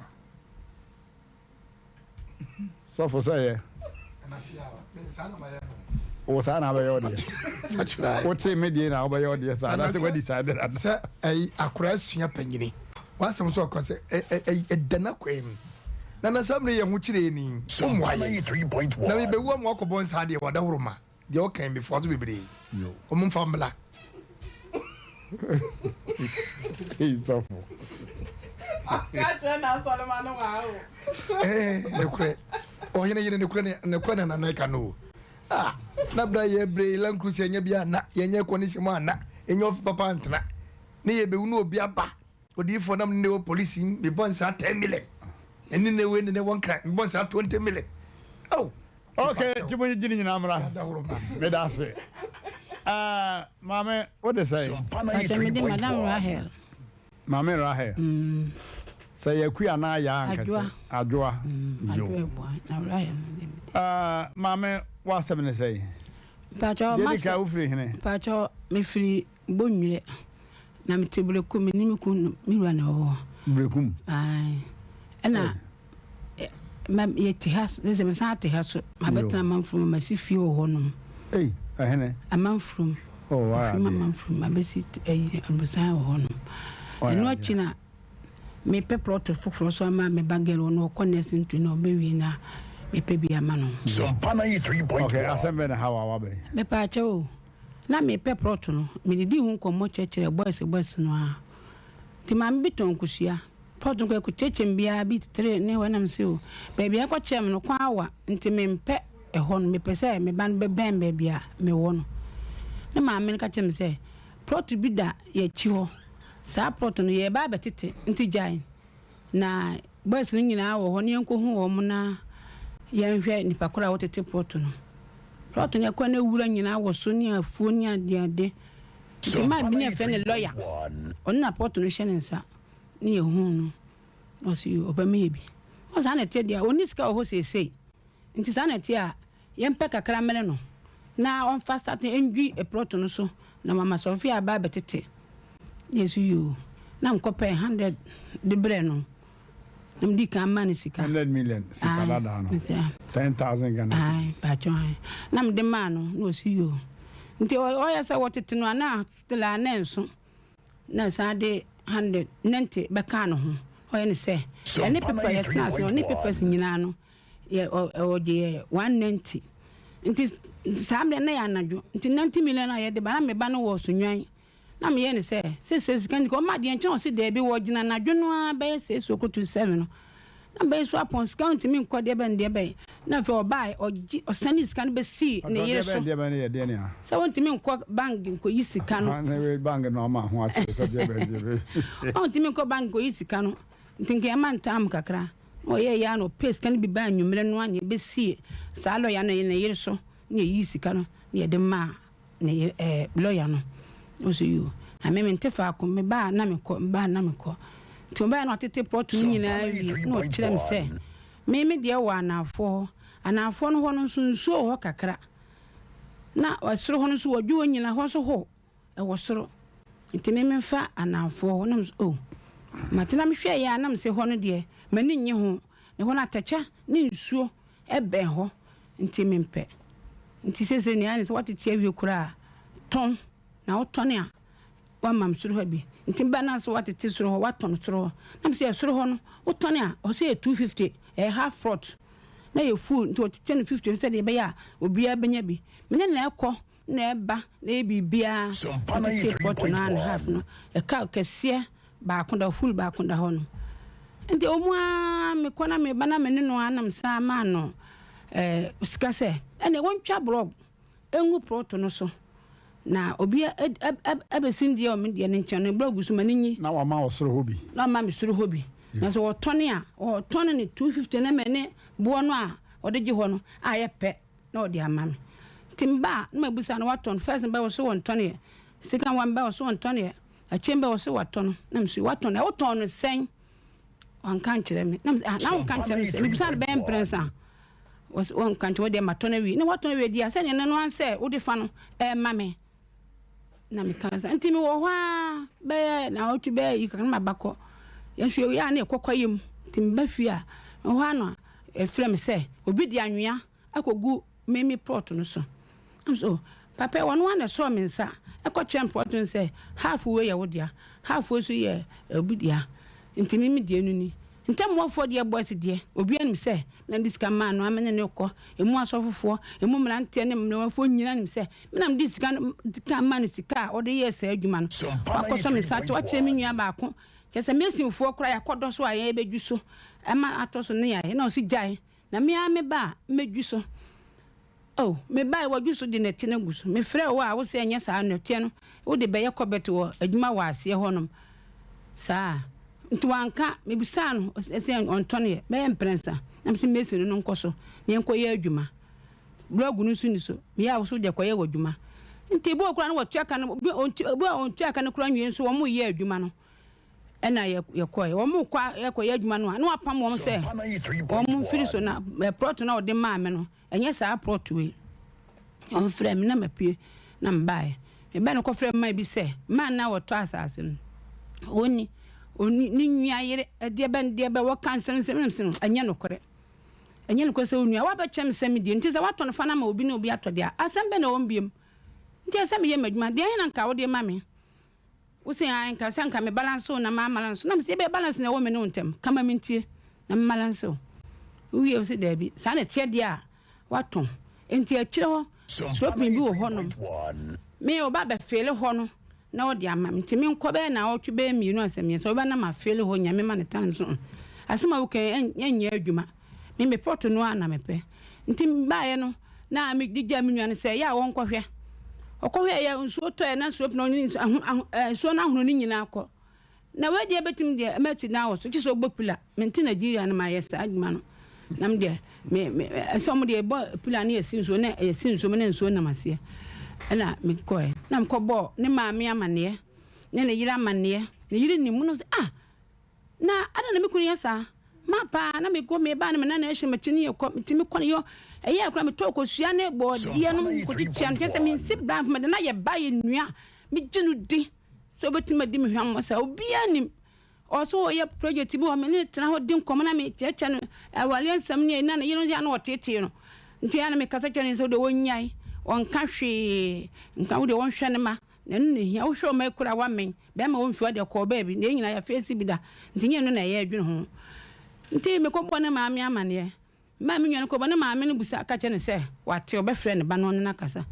Sɔfo sɛ yɛ. Wo saa na abɛyɛ ɔdeɛ. Wote me deɛ na wobɛyɛ ɔdeɛ saa na sɛ wadi saa de na. Sɛ ɛyi akora sua panyini. W'asɛm nso ɔka sɛ ɛda n'akwan mu. Na na saa mmerɛ yɛ ho kyerɛ ni. Wommoa yɛn. Na mebɛwu ama wakɔbɔ nsa deɛ wadahoro ma. Deɛ ɔka yi mefoa so bebree. Wɔn mfa mmla. Ei sɔfo. Aka kyerɛ n'asɔrema no waa o. Ɛɛ nokorɛ ɔhene yere nokorɛ ne nokorɛ na nana ɛka no o. Ah na bra yɛ brɛ yi land cruiser yɛnyɛ bi anna yɛnyɛ air mu anna yɛnyɛ ɔfi papa antena ne yɛ bɛwu na obi aba odiyifoɔ nam ne wɔ polisi mebɔ nsaa 10 million ɛne ne wei ne ne wɔ nkran mebɔ nsaa 20 million oh Ok, nti mo gyegye ne nyinaa mmra. Meda ase. Uh, maame, wo de sɛn? Pakyɛ mede Madam Rahel. Maame Rahel. Mm. Sɛ yɛ akua anaa yaa ankɛse. Adwoa. Mm, Yo. Adwoa Abua. Na Rahel no de mede. Uh, maame, w'asɛm ne sɛn? Pakyɛ Deɛ di ka wofiri hene? Pakyɛ mefiri Bonwire. Na mete Berekum, me ne me kunu me wura na ɛwɔ hɔ. Berekum? Ae. Ɛna ma yɛte ha sɛ sɛ mesan ate ha so mabɛtena amanfurom masi fie wɔ hɔ nom. Ei, ɛhene? Amanfurom. Oh, why Mefiri amanfurom mabɛsi ayi aborosan wɔ hɔ nom. Ɛno akyi na mepɛ plot foforɔ so ama me ba girl ɔno ɔkɔ nursing training ɔbɛwie na mepɛ bi ama no. Sompa 93.1. Okay, asɛm bɛn na ha wa wabɛn? Mepaakyɛw o. Na mepɛ prɔto no, medidii ho nkɔmmɔ kyerɛkyerɛɛ boys boys no ara. Nti maame bi tɔn nkosua. Prɔto no koraa ɛkɔkyerɛkyerɛ me biara bi tere ne hɔ na mese o, baabi a ɛkɔkyerɛ me no kwan awa nti mempɛ ɛhɔ no, mepɛ sɛ me ba no bɛbɛn baabi a mewɔ no. Ne maame no ka kyerɛɛ me sɛ, prɔto bi da yɛn akyi hɔ, saa prɔto no yɛreba abɛtete nti gyae. Na boys no nyinaa wɔ hɔ na yɛnkɔhu wɔn na yɛnhwɛ nipa korɔ a wɔtete plot no. Plot no ɛkɔ na wura nyinaa wɔ so ne afuo ne adeade. Nti man bi ne yɛfrɛ no lawyer, ɔno na plot no hyɛ ne nsa ne yɛhuu no na ɔse yoo ɔbɛma yɛ bi. Ɔse saa na ɛteɛ deɛ a ɔnni sika wɔ hɔ seesei nti saa na ɛteɛ a Yɛmpɛ kakra mmrɛ no na ɔmfa sate ndwi plot no so na wama Sofia aba abɛtete. Yesu yoo, na mekɔpɛɛ hundred de brɛɛ no na medii kan maa no sika. Hundred million sika Ae, dadaa no, mete a. 10,000 Ghana Ae, cedis. paatwo ae. Na mede maa no na ɔsi yoo. Nti ɔyɛ sɛ wɔtete no a na still a na ɛnso. Na ɛsan de hundred nɛnte bɛkaa ne ho. Ɔyɛ ne sɛ ɛne paper yɛtena ase ɔne papers nyinaa no. Yɛ ɔ ɔgye yɛ 190 nti saa mmerɛ na yɛ anadwo nti 90 million a yɛde ba na me ba no wɔ Sunyani na meyɛ ne sɛ sese sika nti ɔma adeɛ nkyɛn ɔse daabi wɔgyina anadwo no ara bɛyɛ sɛ esu okotu 7 no na bɛyɛ so apɔn sika ntumi nkɔ deɛ bɛn deɛ bɛn na afei ɔbaa ɔgye ɔsane sika no bɛsii ne yere so deɛ bɛn yɛ deɛ nea sɛ wɔntumi nkɔ bank nkɔyi sika no bank no ama ho akyerɛ sɛ deɛ bɛn deɛ bɛn ɔntumi nkɔ bank nkɔyi sika no nti nka ɛma ntam kakra Na ɔyɛeɛ ara na ɔpɛɛ sika no bi baa anwummerɛ no ara na yɛbɛsii saa lɔya no ne yere so na yɛyii sika no na yɛde maa ne yere ɛɛ lɔya no. Na ɔsɛ yoo. Na me mente faako, meba a na mekɔ, meba a na mekɔ. Nti ɔbaeɛ na ɔtete plɔto no nyinaa wie na ɔkyerɛ me sɛ me me deɛ wɔ anaafoɔ hɔ. Anaafoɔ no hɔ no nso nsuo wɔ hɔ kakra. Na ɛsoro hɔ no nso wɔdwo hɔ nyinaa, hɔ nso ho. Ɛwɔ soro, nti me memfa anaafoɔ hɔ. Na mese, oh, mate. Na mehwɛeɛ a, na mese hɔ no deɛ, m'ani nnye ho. Na ɛhɔ no atɛkyɛ ne nsuo bɛn hɔ, nti mempɛ. Nti seesei nea ayɛ ne sɛ woatete awie koraa a, tɔn. Na wotɔn a, woama me soro hɔ bi. Nti meba na sɛ woatete soro hɔ, woatɔn soro hɔ. Na mese, soro hɔ no, wotɔn a, ɔse ɛyɛ 250, ɛyɛ half plot. Na ɛyɛ full, nti wɔkyekyɛ no 50 sɛdeɛ ɛbɛyɛ a obiara bɛnya bi. Me ne no ɛkɔ. na ɛba na ɛyɛ biribiara ɔtete pɔt no and half no ɛka kɛseɛ baako da full baako da hɔ no nti ɔmu ara mekɔ na meba na me ne no anam saa maa no ɛɛ sika sɛ ɛna wɔntwa blɔg ɛngu prɔto no so na obi ɛbɛsi deɛ ɔme deɛ ne nkyɛn no blɔg so ma ne nyi na wama wɔ soro hɔ bi na wama me soro hɔ bi na sɛ wɔtɔne a wɔtɔne ne 250 na mɛ ne boɔ no a ɔde gye hɔ no ayɛ pɛ na ɔde ama me. Nti meba a na mabisa no watɔ no, first meba ɔse wɔntɔneɛ, second one meba ɔse wɔntɔneɛ, akyire meba ɔse watɔ no, na mese watɔ no, wotɔn no sɛn? Wanka ankyerɛ me, na mese ah na wonka nkyerɛ me sɛ, mebisa no bɛyɛ mprɛnsa. Wɔse wɔnka nti wo deɛ matɔ no awie. Na woatɔ no awie deɛ a sɛdeɛ ɛno no ara sɛ wode fa no ɛrema me. Na meka sɛ nti mewɔ hɔ ara bɛyɛ naawɔtwe bɛyɛ yi kakra na maba kɔ. Yɛn nso yɛyɛ a na yɛkɔ kwaeɛ mu nti meba fie a mewɔ hɔ ara na ɛfrɛ me sɛ obi de anwea akɔgu me me plot no so. Na me sɛ oh papa yi ɔno ara na ɛsɔɔ me nsa ɛkɔkyerɛ me plot no sɛ half wei yɛ wo dea half wei nso yɛ obi dea nti me me deɛ no ni. Ntɛmmoafoɔ deɛ boys deɛ obiara nim sɛ na mede sika maa no a me ne no rekɔ, emu asɔfofoɔ, emu mmeranteɛ ne mmerewafoɔ nyinaa nim sɛ me na mede sika no ka maa no sika a ɔde yɛɛ saa adwuma no. Wakɔsɔ me nsa ato akyerɛ me nua baako, kyerɛ sɛ masonfoɔ koraa yɛakɔ dɔ so a yɛbɛdwu so ma atɔ so ne yɛayɛ na ɔse gyae na me ara meba a mɛdwu so. Oh, mebae wadwu so de nɛteɛ no agu so. Mefrɛɛ wo a wose ɛnyɛ saa, nɛteɛ no wode bɛyɛ kɔbɛt wɔ adwuma wɔ aseɛ hɔnom. Saa. Nti wanka, mebisaa no sɛ ɔntɔneɛ bɛyɛ mprɛnsa na mese mason no nkɔ so na yɛnkɔyɛ adwuma. Blɔg no nso nni so, meyɛ a wo so wode kɔyɛ w'adwuma. Nti ebi wɔ koraa no wɔtua ka no, ebi a ɔntua ka no koraa nwie nso wɔn reyɛ adwuma no. Ɛna yɛkɔe. Wɔn rekɔ kɔyɛ adwuma no a, na wapam wɔn sɛ wɔn mfiri so na plɔt no a ɔde maa me no, ɛnyɛ saa plɔt wei. Wɔfrɛɛ me na mapue na mebaeɛ. Mebaeɛ no kɔfrɛɛ man bi sɛ man no a wɔtɔ asase no, ɔnni, ɔnni ne nua yere ɛdeɛ bɛn deɛ bɛn wɔka nsɛm nsɛm na mesɛ ɛnyɛ nokorɛ. Ɛnyɛ nokorɛ sɛ wo nua woabɛkyɛ me sɛ me deɛ nti sɛ woatɔ no fa no ama obi na obi atɔ deɛ a asɛm bɛn na ɛwɔ mu biom nti ɛsɛ sɛ meyɛ m'adwuma deɛ ɛhe na nka wode ma me. Wo se ae nka sɛ nka me balance wo na ma malance wo na me se ebia balance na ɛwɔ me ne wo ntɛm ka ma me ntie na me malance wo. Wo wie wo se daabi saa na ɛteɛ deɛ a watɔn nti akyire hɔ sloping bi wɔ hɔ nom me ɔba bɛ feele hɔ no na ɔde ama me nti me nkɔ bɛyɛ naawɔtwe bɛyɛ mmienu ansa mmiɛnsa ɔbɛba na ma feele hɔ nyame ma ne time so asɛm a woka yi ɛnyɛ adwuma. Me me pɔt no ara na mepɛ. Nti mebaeɛ no, na mede gyaa me nua no sɛ ɛyɛ a ɔnkɔhwɛ. Ɔkɔhwɛeɛ, nsuo tɔeɛ na nsuo no nsuo no ahono no nyinaa kɔ. Na wei deɛ bɛtumi deɛ mɛsi dan wɔ so, kye sɛ ɔbɔ pila. Mente Nigeria no mayɛ saa adwuma no. Na me deɛ, me, me, sɛ wɔn deɛ ɛbɔ pila no yɛsi nsuo na yɛsi nsuo mu na nsuo nam aseɛ. Ɛna mekɔɛ, na mekɔbɔɔ ne maame amaneɛ, ne ne yere amaneɛ. Ne yere nim mu na ɔsɛ, ah, Na adɛn na me kunu yɛ saa? Ma paa na mekɔ me ba no me nana ɛhyɛ m'akyi ne yɛkɔ metumi kɔ ne yɔ ɛyɛ koraa metɔ kosua ne bɔɔdeɛ nom kɔkyekyɛ no kyerɛ sɛ mensi bra mfama de na yɛ ba yɛ nua megye no di sɛ wobɛtumi adi me hwammɔ saa obiara nim ɔso ɔyɛ project bi wɔ me ne tena hɔ di nkɔmmɔ na mekyerɛkyerɛ no awareɛ nsɛm ne na ne yere no yɛ na ɔteetee no nti ɛyɛ na mekasa kyerɛ no sɛ wode wɔnyae ɔnka hwee nka wode wɔnhwɛ ne ma Na ɛno na ehia. Wohwɛ ɔma ekura a wamɛn. Bɛɛma wɔ mfewa deɛ kɔɔ baabi. Na yɛn nyinaa yɛ face bi da. Nti nyɛ ɛno na ɛyɛ adwene ho. Nti me kɔ bɔɔ ne maame amaneɛ. Maa me nua no kɔ bɔ ne maame no busa ka kyerɛ no sɛ wate ɔbɛfrɛ ne ba no ɔne no akasa.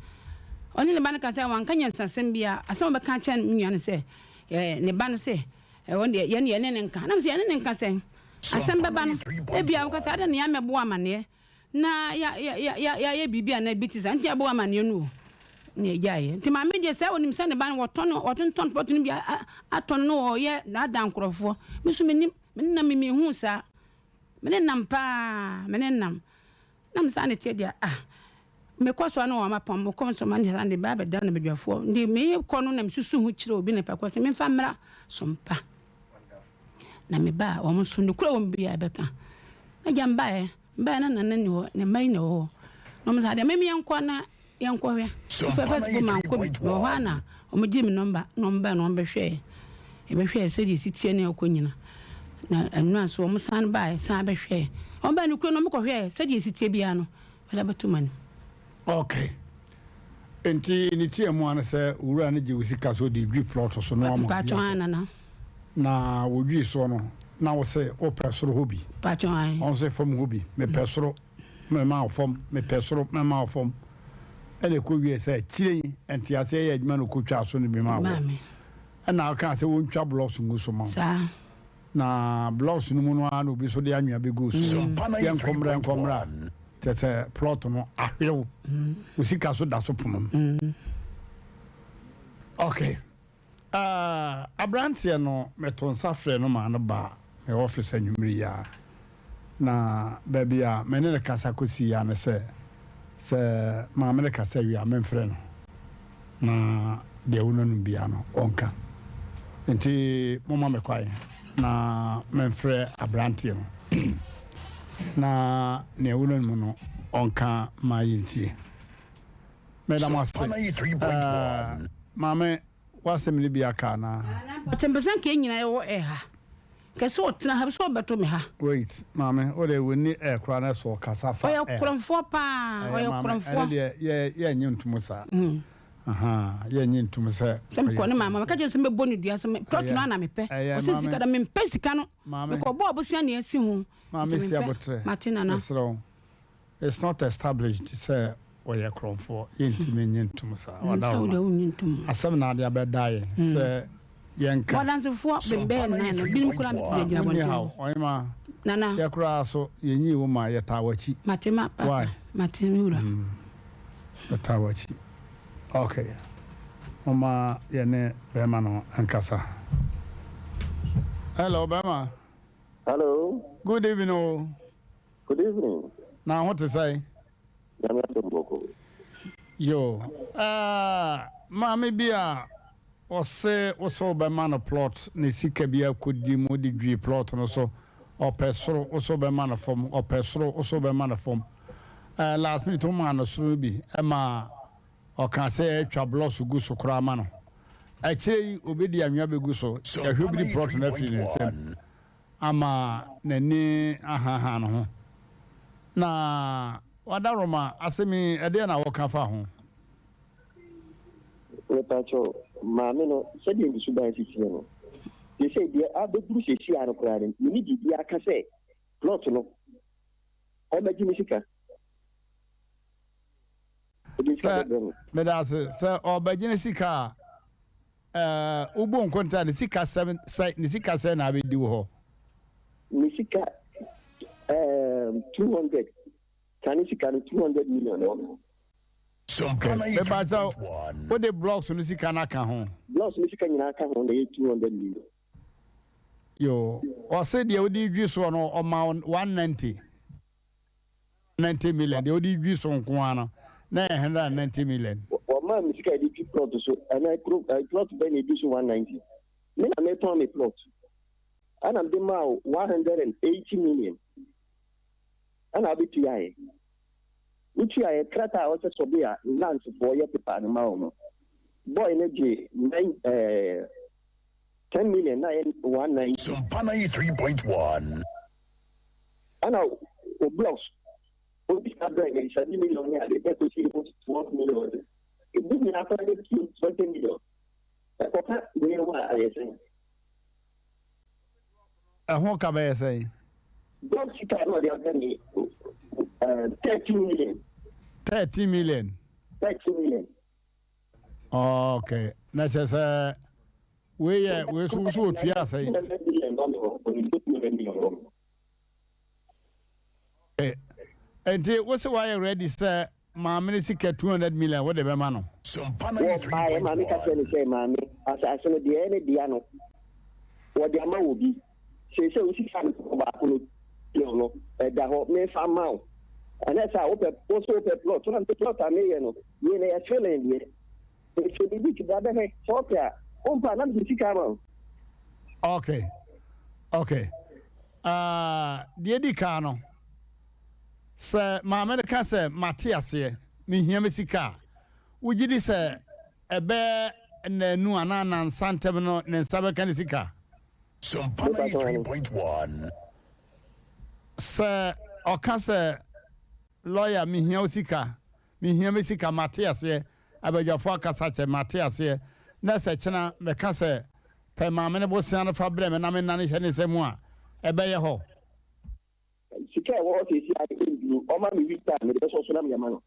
Ɔne ne ba no kasa wanka nyansasɛm biara. Asɛm a ɔbɛka akyerɛ me nua no sɛ ɛɛ ne ba no sɛ ɛwɔ deɛ yɛn yɛne no nka. Na me sɛ yɛne no nka sɛn? Asɛm bɛba no ebia woka sɛ adɛn na yɛammɛbɔ amaneɛ. Na ya ya ya ya yɛayɛ biribi anaa bi te saa nti yɛabɔ amaneɛ no o na yɛgyaeɛ nti maame deɛ sɛ ɔnim sɛ ne ba no wɔtɔ no wɔtontɔn pɔt no bi atɔ no na ɔyɛ daadaa nkurɔfoɔ me nso menim me ne nam menhuu saa me ne nam paa me ne nam na me saa ne teɛ deɛ ah mekɔ so a na wɔn apam mekɔ nso ma ne saa de ba abɛda no badwafoɔ nti mekɔ no na mesusu ho kyerɛ obi ne pɛkɔ sɛ memfa mmra so mpa na meba a wɔn nso nokorɛ wɔn bi a ɛbɛka na gya mbaeɛ Mbae na nana nni hɔ, ne mma yi na ɛwɔ hɔ. Na wɔn sɛ adeɛ mem yɛnkɔ na yɛnkɔhwɛ. Nso first bo mankɔ bi. Mewɔ hɔ a na wɔn gyee me nɔmba na wɔn bae na wɔn bɛhwɛɛ. Yɛbɛhwɛɛ sɛdeɛ ɛsi teɛ ne ɛkɔ nyina. Na ɛnora nso wɔn san bae san bɛhwɛɛ. Wɔn bae no kuro no wɔn kɔhwɛɛ sɛdeɛ ɛsi teɛ biara no wɔde abɛto m'anim. Okay. Nti ne tia mu ara ne sɛ owura no gye wo sika sɛ ɔde dwi plot so na wama obi atɔ. Na wɔdwii soɔ no na wo se wopɛ soro hɔ bi. Ɔno se fam hɔ bi. Mepɛ soro mɛma wo fam, mepɛ soro mɛma wo fam. Ɛna ɛkɔ wie sɛ akyire yi nteaseɛ yɛ adwuma na ɔkɔtwaa so no bi maa wo. Ɛna wokaa sɛ wɔntwa blocks ngu so ma wo. Na blocks no mu no ara na obi nso de anwea bɛguu so. Yɛnkɔ mmra yɛnkɔ mmra kyerɛ sɛ plot no ahwerew. Wo sika so da so pono mu. Okay. Uh, aberanteɛ no meto nsa frɛ no maa no baa me office anwummere yi ara. Na baabi a me ne no kasa kɔsii ara ne sɛ, sɛ maame no kasa wie a memfrɛ no na deɛ ɛwɔ n'anom biara no ɔnka. Nti momma me kwan na memfrɛ aberanteɛ no na nea ɛwɔ n'anom no. ɔnka ma yɛntie. Meda mo ase. Eh, maame, w'asɛm no bi aka anaa? Mpakyɛ mpɛ sɛ nka yɛn nyinaa yɛwɔ air ha. Nka sɛ ɔtena ha, sɛ ɔbɛto me ha. Wait, maame, wo deɛ wonni air koraa na sɛ ɔkasa fa Ɔyɛ air. korɔmfoɔ paa, Ɛyɛ ɔyɛ maame, korɔmfoɔ. ɛno deɛ yɛ yɛnnye ntom saa. Ahaa, yɛnnye ntom sɛ Sɛ mekɔ ɔyɛ ne maame, meka kyerɛ no sɛ mɛbɔ no dua sɛ me plot Ɛyɛ, no ara na mepɛ. ɛyɛ Ɔse maame. sika da, mempɛ sika no. Maame. Mekɔbɔɔ abosea na asi ho. Maame Nti si mempɛ. aboterɛ. Mate Nana. Mesrɛ wo. It's not established sɛ ɔyɛ korɔmfoɔ. Yɛntumi nnye ntom saa. Mm, sɛ wo deɛ Ɔdawoma. wonnye ntom. Asɛm na ade abɛda yɛn sɛ yɛnka. W'adansefoɔ bɛn bɛyɛ nnan no, binom koraa Ah, gyinagyina wonni abɔnten haw. hɔ. Ɔhema, Nana. yɛ koraa so yɛnyii wo ma yɛtaa w'akyi. Mate ma papa. Why? Mate me wura. Yɛtaa w'akyi. Okay. Momma yɛne bɛrima no nkasa. Hello, bɛrima. Hello. Good evening o. Good evening. Na ho te sɛn? Nyame adom bɔkɔ. Yo, eh, maame bi a ɔse wo sɛ wobɛma no plot ne sika bi akɔdi mu de dwi plot no so, ɔpɛ soro wo sɛ wobɛma no fam, ɔpɛ soro wo sɛ wobɛma no fam. Eh, last minute womaa no soro no bi ɛma ɔkaa sɛ atwa blocks gu so koraa ma no. Akyire yi obɛdi anwea bɛgu so, yɛahwɛ obi de plot no afiri ne nsam. ama n'ani ahaahaa ne ho. Na w'adaworoma asɛm yi, ɛdeɛn na woka fa ho? Mepakyɛw, maame no, sɛdeɛ ne suban si teɛ no, seesei deɛ abɛduru seesei ara no koraa no, menni biribiara ka sɛ plot no, ɔmmɛgye me sika. Ɔde sika Sɛ, bɛbrɛ me. meda ase, sɛ ɔrebɛgye ne sika a, Ɛɛ, wobu nkontaa ne sika sɛm sɛ ne sika sɛn na abɛdi wo hɔ? Ne sika ɛɛm 200 kane sika no 200 million na ɛwɔ me hɔ. Okay, mepa kyɛw, wode blocks no sika no aka ho? Blocks no sika nyinaa ka ho na ɛyɛ 200 million. Yoo, ɔse deɛ wode dwi soɔ no ɔma wo 190. 90 million deɛ wode dwi so nko ara no na ɛyɛ 190 million. Wɔmaa me sika a yɛde twi plot so ɛnɛ kuro eh, plot bɛn na ɛdi so 190 me na metɔn me plot ɛna mede maa wo 180 million ɛna wobɛtuaeɛ wotuaeɛ krataa a wɔsɛ sɔbe a landsfoɔ yɛ pepa no ma wo no boy no gye 9 eh, 10 million na ɛyɛ 190. Sumpa 93.1. Ɛna o blocks obi sika brɛ me seven million ne ade ɛkɔsi ho 12 million de ebi nyinaa koraa de tu 20 million ɛkɔka wei ho a ɛyɛ sɛn. Ɛho ka bɛyɛ sɛn? Block sika na ɔde abrɛ me 13 million. 13 million. 13 million. Okay, na kyerɛ sɛ wei yɛ wei so so otua asɛn. Nti wo sɛ wayɛ ready sɛ maame no sika 200 million wode bɛma no. Wɔbaeɛ maame ka kyerɛ no sɛ maame asase no deɛ ɛyɛ ne dea no wɔde ama wɔ bi seesei wo sika no baako no deal no ɛda hɔ mefa ma wo ɛnɛ sɛ a wopɛ wo so wopɛ plot na plot a meyɛ no wei na yɛ filling deɛ Ɛsɛ biribi ti bra bɛhwɛ sɛ ɔpɛ a wompɛ a na mede sika ama wo. Okay okay uh, deɛ di kan no sɛ maame no ka sɛ mate aseɛ mehia me sika a wogye di sɛ ɛbɛyɛ nnanu anaa nansa ntɛm no ne nsa bɛka ne sika? Sompa 93.1. Sɛ ɔka sɛ lawyer mehia wo sika Mehia me sika, mate aseɛ, Abadwafoɔ akasa kyɛ, mate aseɛ, Na sɛ kyena mɛka sɛ, Pɛ maame no bosea no fa brɛ me na mennane hyɛ ne nsa mu a, ɛbɛyɛ hɔ? Sika a ɛwɔ hɔ seesei ara no ɛnduru, ɔma me week time mede bɛsɔ so na mede ama no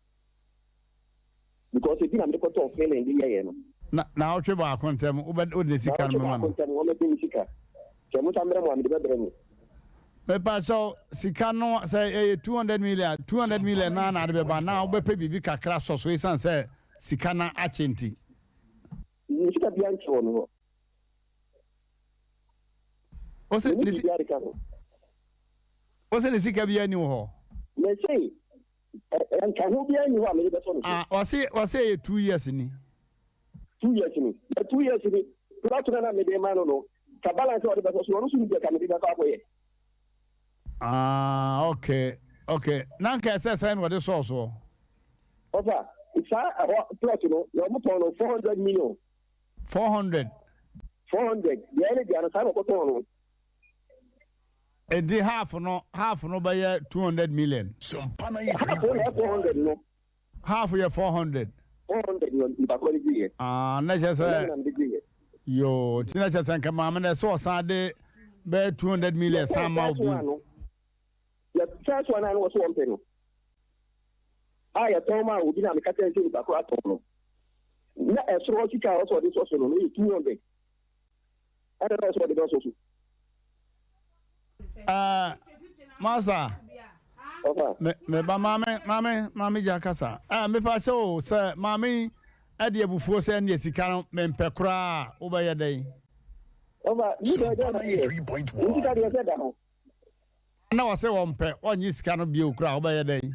because ebi na mede kɔtɔɔ filling de yɛeɛ no. Na naawɔtwe baako ntam wobɛ wode ne sika no Naawɔtwe bɛma baako no? ntam wɔmɛgye me sika. Sɛ mosan brɛ mo a mede bɛbrɛ no. Mepakyɛw, sika no, sɛ ɛyɛ 200 million a, 200 million no ara na ade bɛba anaa wobɛpɛ biribi kakra asɔ so esiane sɛ sika no akyɛ nti? Me sika biara nkyɛ wɔ me hɔ. Ose Menni ne si biribiara de ka ho. Ose ne sika biara nni wo hɔ? Mese, ɛ, nka ho biara nni hɔ a mede bɛsɔ no so. Ah, ɔse, ɔse ɛyɛ 2 years ni. 2 years ni. Na 2 years ni, plot no na mede ma no no, ka balance a ɔde bɛsɔ so no, ɔno nso nim deɛ ka mede bɛkɔ akɔyɛ. Ah, okay. Okay, na nka ɛsɛ sɛn na wɔde sɔɔ soɔ? Ɔfa, saa ɛhɔ plot no, na wɔn tɔn no 400 million. 400. 400, deɛ ɛne deɛ no saa na wɔkɔtɔn no. Enti half no, half no bɛyɛ 200 million. Half no na ɛyɛ 400 no. Half yɛ 400. 400 na nipa korɔ de gyeeɛ. Ah, na kyerɛ sɛ. Ɛna na mede gyeeɛ. Yoo, nti na kyerɛ sɛ nka maame no ɛsɛ ɔsan de bɛyɛ 200 million san ma wo bio. Yɛ first one a na wɔso wɔmpɛ no a yɛtɔn maa obi na meka kyerɛ no sɛ nipa korɔ atɔn no na ɛsoro hɔ sika a ɔsɛ ɔde sɔ so no no yɛ 200 ɛna na ɔsɛ ɔde bɛsɔ so. Ɛɛ masa. Me me ba maame maame maame gya kasa. Ɛɛ mepa kyɛ o sɛ maame yi ɛde abufuo sɛ ɛndeɛ sika no mempɛ koraa wobɛyɛ dɛn. Ɔfa mi deɛ ɛdeɛ na yɛ ne sika deɛ sɛ da hɔ. Na ɔsɛ wɔmpɛ ɔnye sika no bio koraa wobɛyɛ dɛn.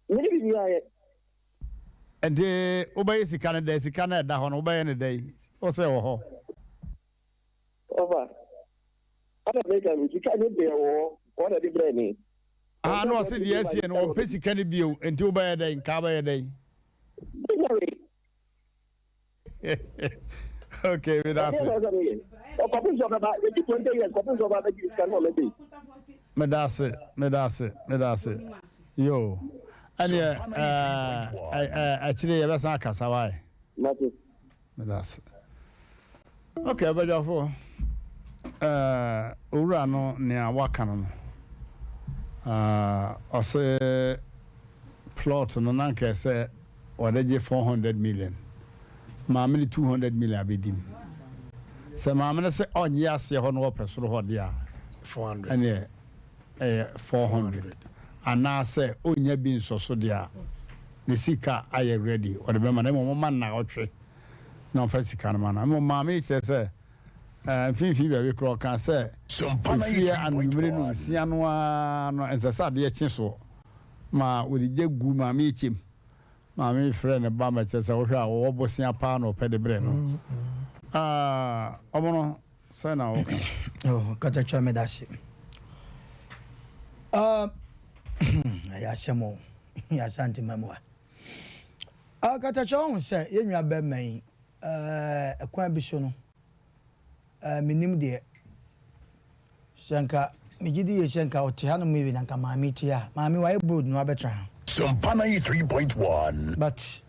Mene biribiara yɛ. Nti wobɛyɛ sika no dɛn sika no ɛda hɔ no wobɛyɛ no dɛn ɔsɛ wɔ hɔ. Ɔfa, ɛna meka no sika no deɛ wɔ hɔ, wɔn na de brɛɛ me. Aha na ɔse deɛ asie no ɔmpɛ sika no bio nti wobɛyɛ dɛn nka wobɛyɛ dɛn. Menya wei. Okay, meda ase. Ɔkɔpem sɛ ɔbɛba, yɛdi 20 years kɔpem sɛ ɔba bɛgye sika no ɔmɛgye. Meda ase, meda ase, meda ase. Yo, ɛneɛ ɛɛ akyire yɛbɛsan akasa wae. Mate. Meda ase. Ok, abadwafo, eh, owura no nea waka no no, eh, ɔse plot no na anka ɛsɛ wɔde gye 400 million, maame no 200 million abɛdi mu. Sɛ maame no sɛ ɔnnye aseɛ hɔ na ɔpɛ soro hɔ deɛ a, ɛneɛ ɛyɛ 400, anaasɛ ɔnnya bi nsɔ so deɛ a, ne sika ayɛ ready, ɔde bɛma no, mmom ɔmma no nnawɔtwe na ɔmfa sika no ma no. Mmom maame yi kyerɛ sɛ mfimfini baabi koraa ɔkaa sɛ ɛfiri anwummere no nsia no ara no ɛnsɛ sɛ adeɛ kye soɔ ma wɔde gya gu maame yi kyɛm. Maame yi frɛɛ ne ba ma kyerɛ sɛ wohwɛ a wɔwɔ bosea paa na ɔpɛ de brɛ no. Ɔmo no sɛn na woka? Oh, Katakyɛ meda ase. Ɛyɛ asɛm o, yɛ Asante mmamu a. Ah, Katakyɛ woahu sɛ yɛn nua bɛrima yi, eh, ɛkwan bi so no, eh, mennim deɛ. Sɛ nka, megye di yie sɛ nka ɔte hanom yi bi na nka maame yi te ha. Maame wayɛ bold na wabɛtena ha. Sompa 93.1. But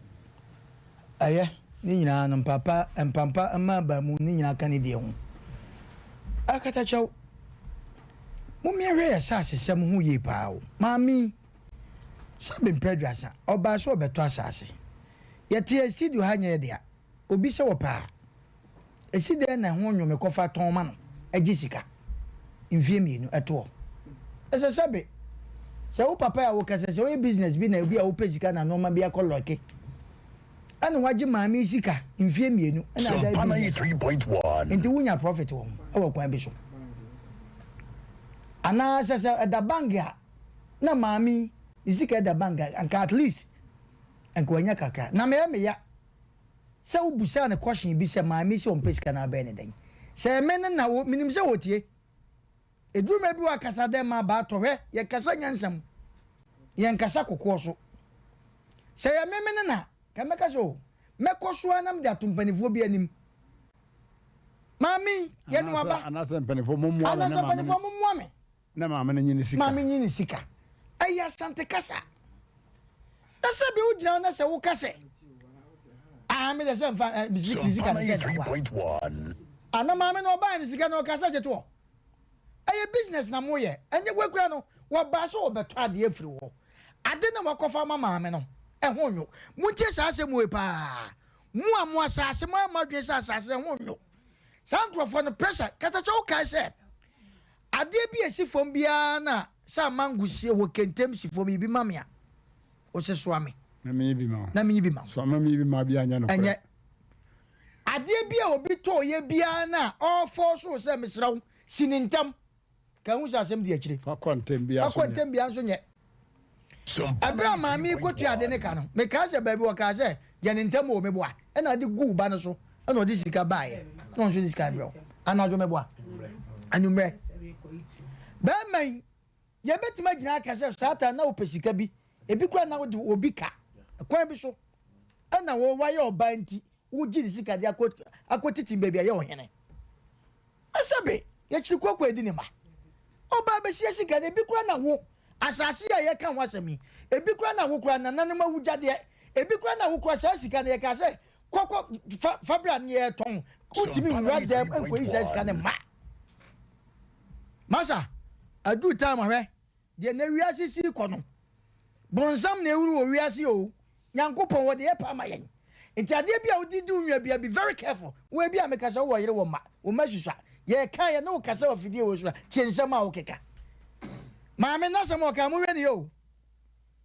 ɛyɛ, ne nyinaa no mpapa, mpampa mma aba mu, ne nyinaa ka ne deɛ ho. Ah, Katakyɛw, mommyɛnhwɛ yɛn asasesɛm ho yie paa o. Maame yi, Sɛbe mpɛ aduasa, ɔbaa sɛ ɔbɛtɔ asaase. Yɛte yɛn studio ha nyɛ yɛ dea. Obi sɛ ɔpɛ a, ɛsi dɛn na ɛho nnwom kɔfa tɔn ma no gye sika? Mfeɛ mmienu ɛtoɔ. Ɛsɛ sɛbe, sɛ wo papa a wokasa sɛ woyɛ business bi na obi a wopɛ sika na nnoɔma bi akɔ lɔke ɛna wagye maame yi sika mfeɛ mmienu ɛna agyae Sompa business a, 93.1. nti wonya profit wɔ ho ɛwɔ kwan bi so. Anaa sɛ sɛ ɛda bank a, na maame yi ne sika da bank a anka at least anka wanya kakra. Na meyɛ me ya sɛ wo busaa no question bi sɛ maame yi sɛ ɔmpɛ sika na abɛyɛ ne dɛn. Sɛ ɛyɛ me no na wo menim sɛ wɔtie. Ɛduru mmerɛ bi wɔ akasa dɛn ma abaa tɔ hwɛ yɛ kasa nyansa mu yɛ nkasa kokoɔ so. Sɛ ɛyɛ me me no na ka mɛka sɛ oh mɛkɔ so ara na mede ato mpanifoɔ bi anim. Maame yi yɛ no aba. Anaasɛ mpanifoɔ mo mmoa me Anaasɛ mpanifoɔ mo mmoa me. Na maame no nye ne sika. Maame nye ne sika. Ɛyɛ Asante kasa. Na sɛ bi wogyina hɔ na sɛ woka sɛ, ah me deɛ sɛ nfa eh, ne sika ne sɛ da hɔ a. Ana maame no ɔbaa ne sika na ɔka sɛ gyetoɔ. Ɛyɛ business na moyɛ. Ɛnyɛ wakura no, wɔbaa sɛ wɔbɛtɔ adeɛ afiri hɔ. Ade na wakɔfa ama maame no, ɛho nwo. Montie saa asɛm wei paa. Mo a mo asase, mo ayɛ mo adwene sɛ asase ɛho nwo. Saa nkurɔfoɔ no pressure, katakyɛ wokae sɛ Adeɛ bi a ɛsi fam biara na sɛ amango sie wɔ kentem si fam yi bi ma me a, wose soa me. Na menyi bi ma wo. Na menyi bi ma wo. Soa ma menyi bi ma wo biara nyɛ nokorɛ. Ɛnyɛ. Adeɛ bi a obi tɔɔeɛ biara na ɔɔfɔɔso wo sɛ mesrɛ wo si no ntɛm. Ka hu sɛ asɛm di akyire. Fa kɔ ntɛm biara nso nyɛ. Fa kɔ ntɛm biara nso nyɛ. Ɛberɛ a maame yi kɔtua ade no ka no, mekaa sɛ baabi wɔkaa sɛ yɛ no ntɛm o meboa, ɛna ade guu ba no so ɛna ɔde sika baeɛ na ɔno nso de sika brɛ wo anadwo meboa anwummerɛ. Bɛrima yi. Yɛbɛtumi agyina aka sɛ saa time na wopɛ sika bi, ebi koraa na wode obi ka kwan bi so ɛna wo wayɛ ɔbaa nti wogye ne sika de akɔ akɔtete baabi a ɛyɛ ɔhene. Na sɛbe yɛkyiri kooko edi ne mma. Ɔbaa bɛsia sika no ebi koraa na wo asase yi a yɛka ho asɛm yi ebi koraa na wo koraa nananom awugyadeɛ ebi koraa na wo koraa saa sika no yɛkaa sɛ kɔ kɔ fa fa bra no yɛtɔn wontumi nwura dɛm nkɔyi saa sika no mma. Masa, aduru time hwɛ deɛ nɛ wiase si kɔ no. Bronsam na ɛwuru wɔ wiase oo. Nyankopɔn wɔde yɛ paa ma yɛn. Nti adeɛ bi a wode di wo nua bia be very careful. Wo ebi a meka sɛ wowɔ yere wɔ mma, wo mma susua. Yɛka yɛne wo kasa wɔ fidie wɔ so a, tie nsɛm a wokeka. Maame n'asɛm a ɔka monhwɛ ne yɛ o.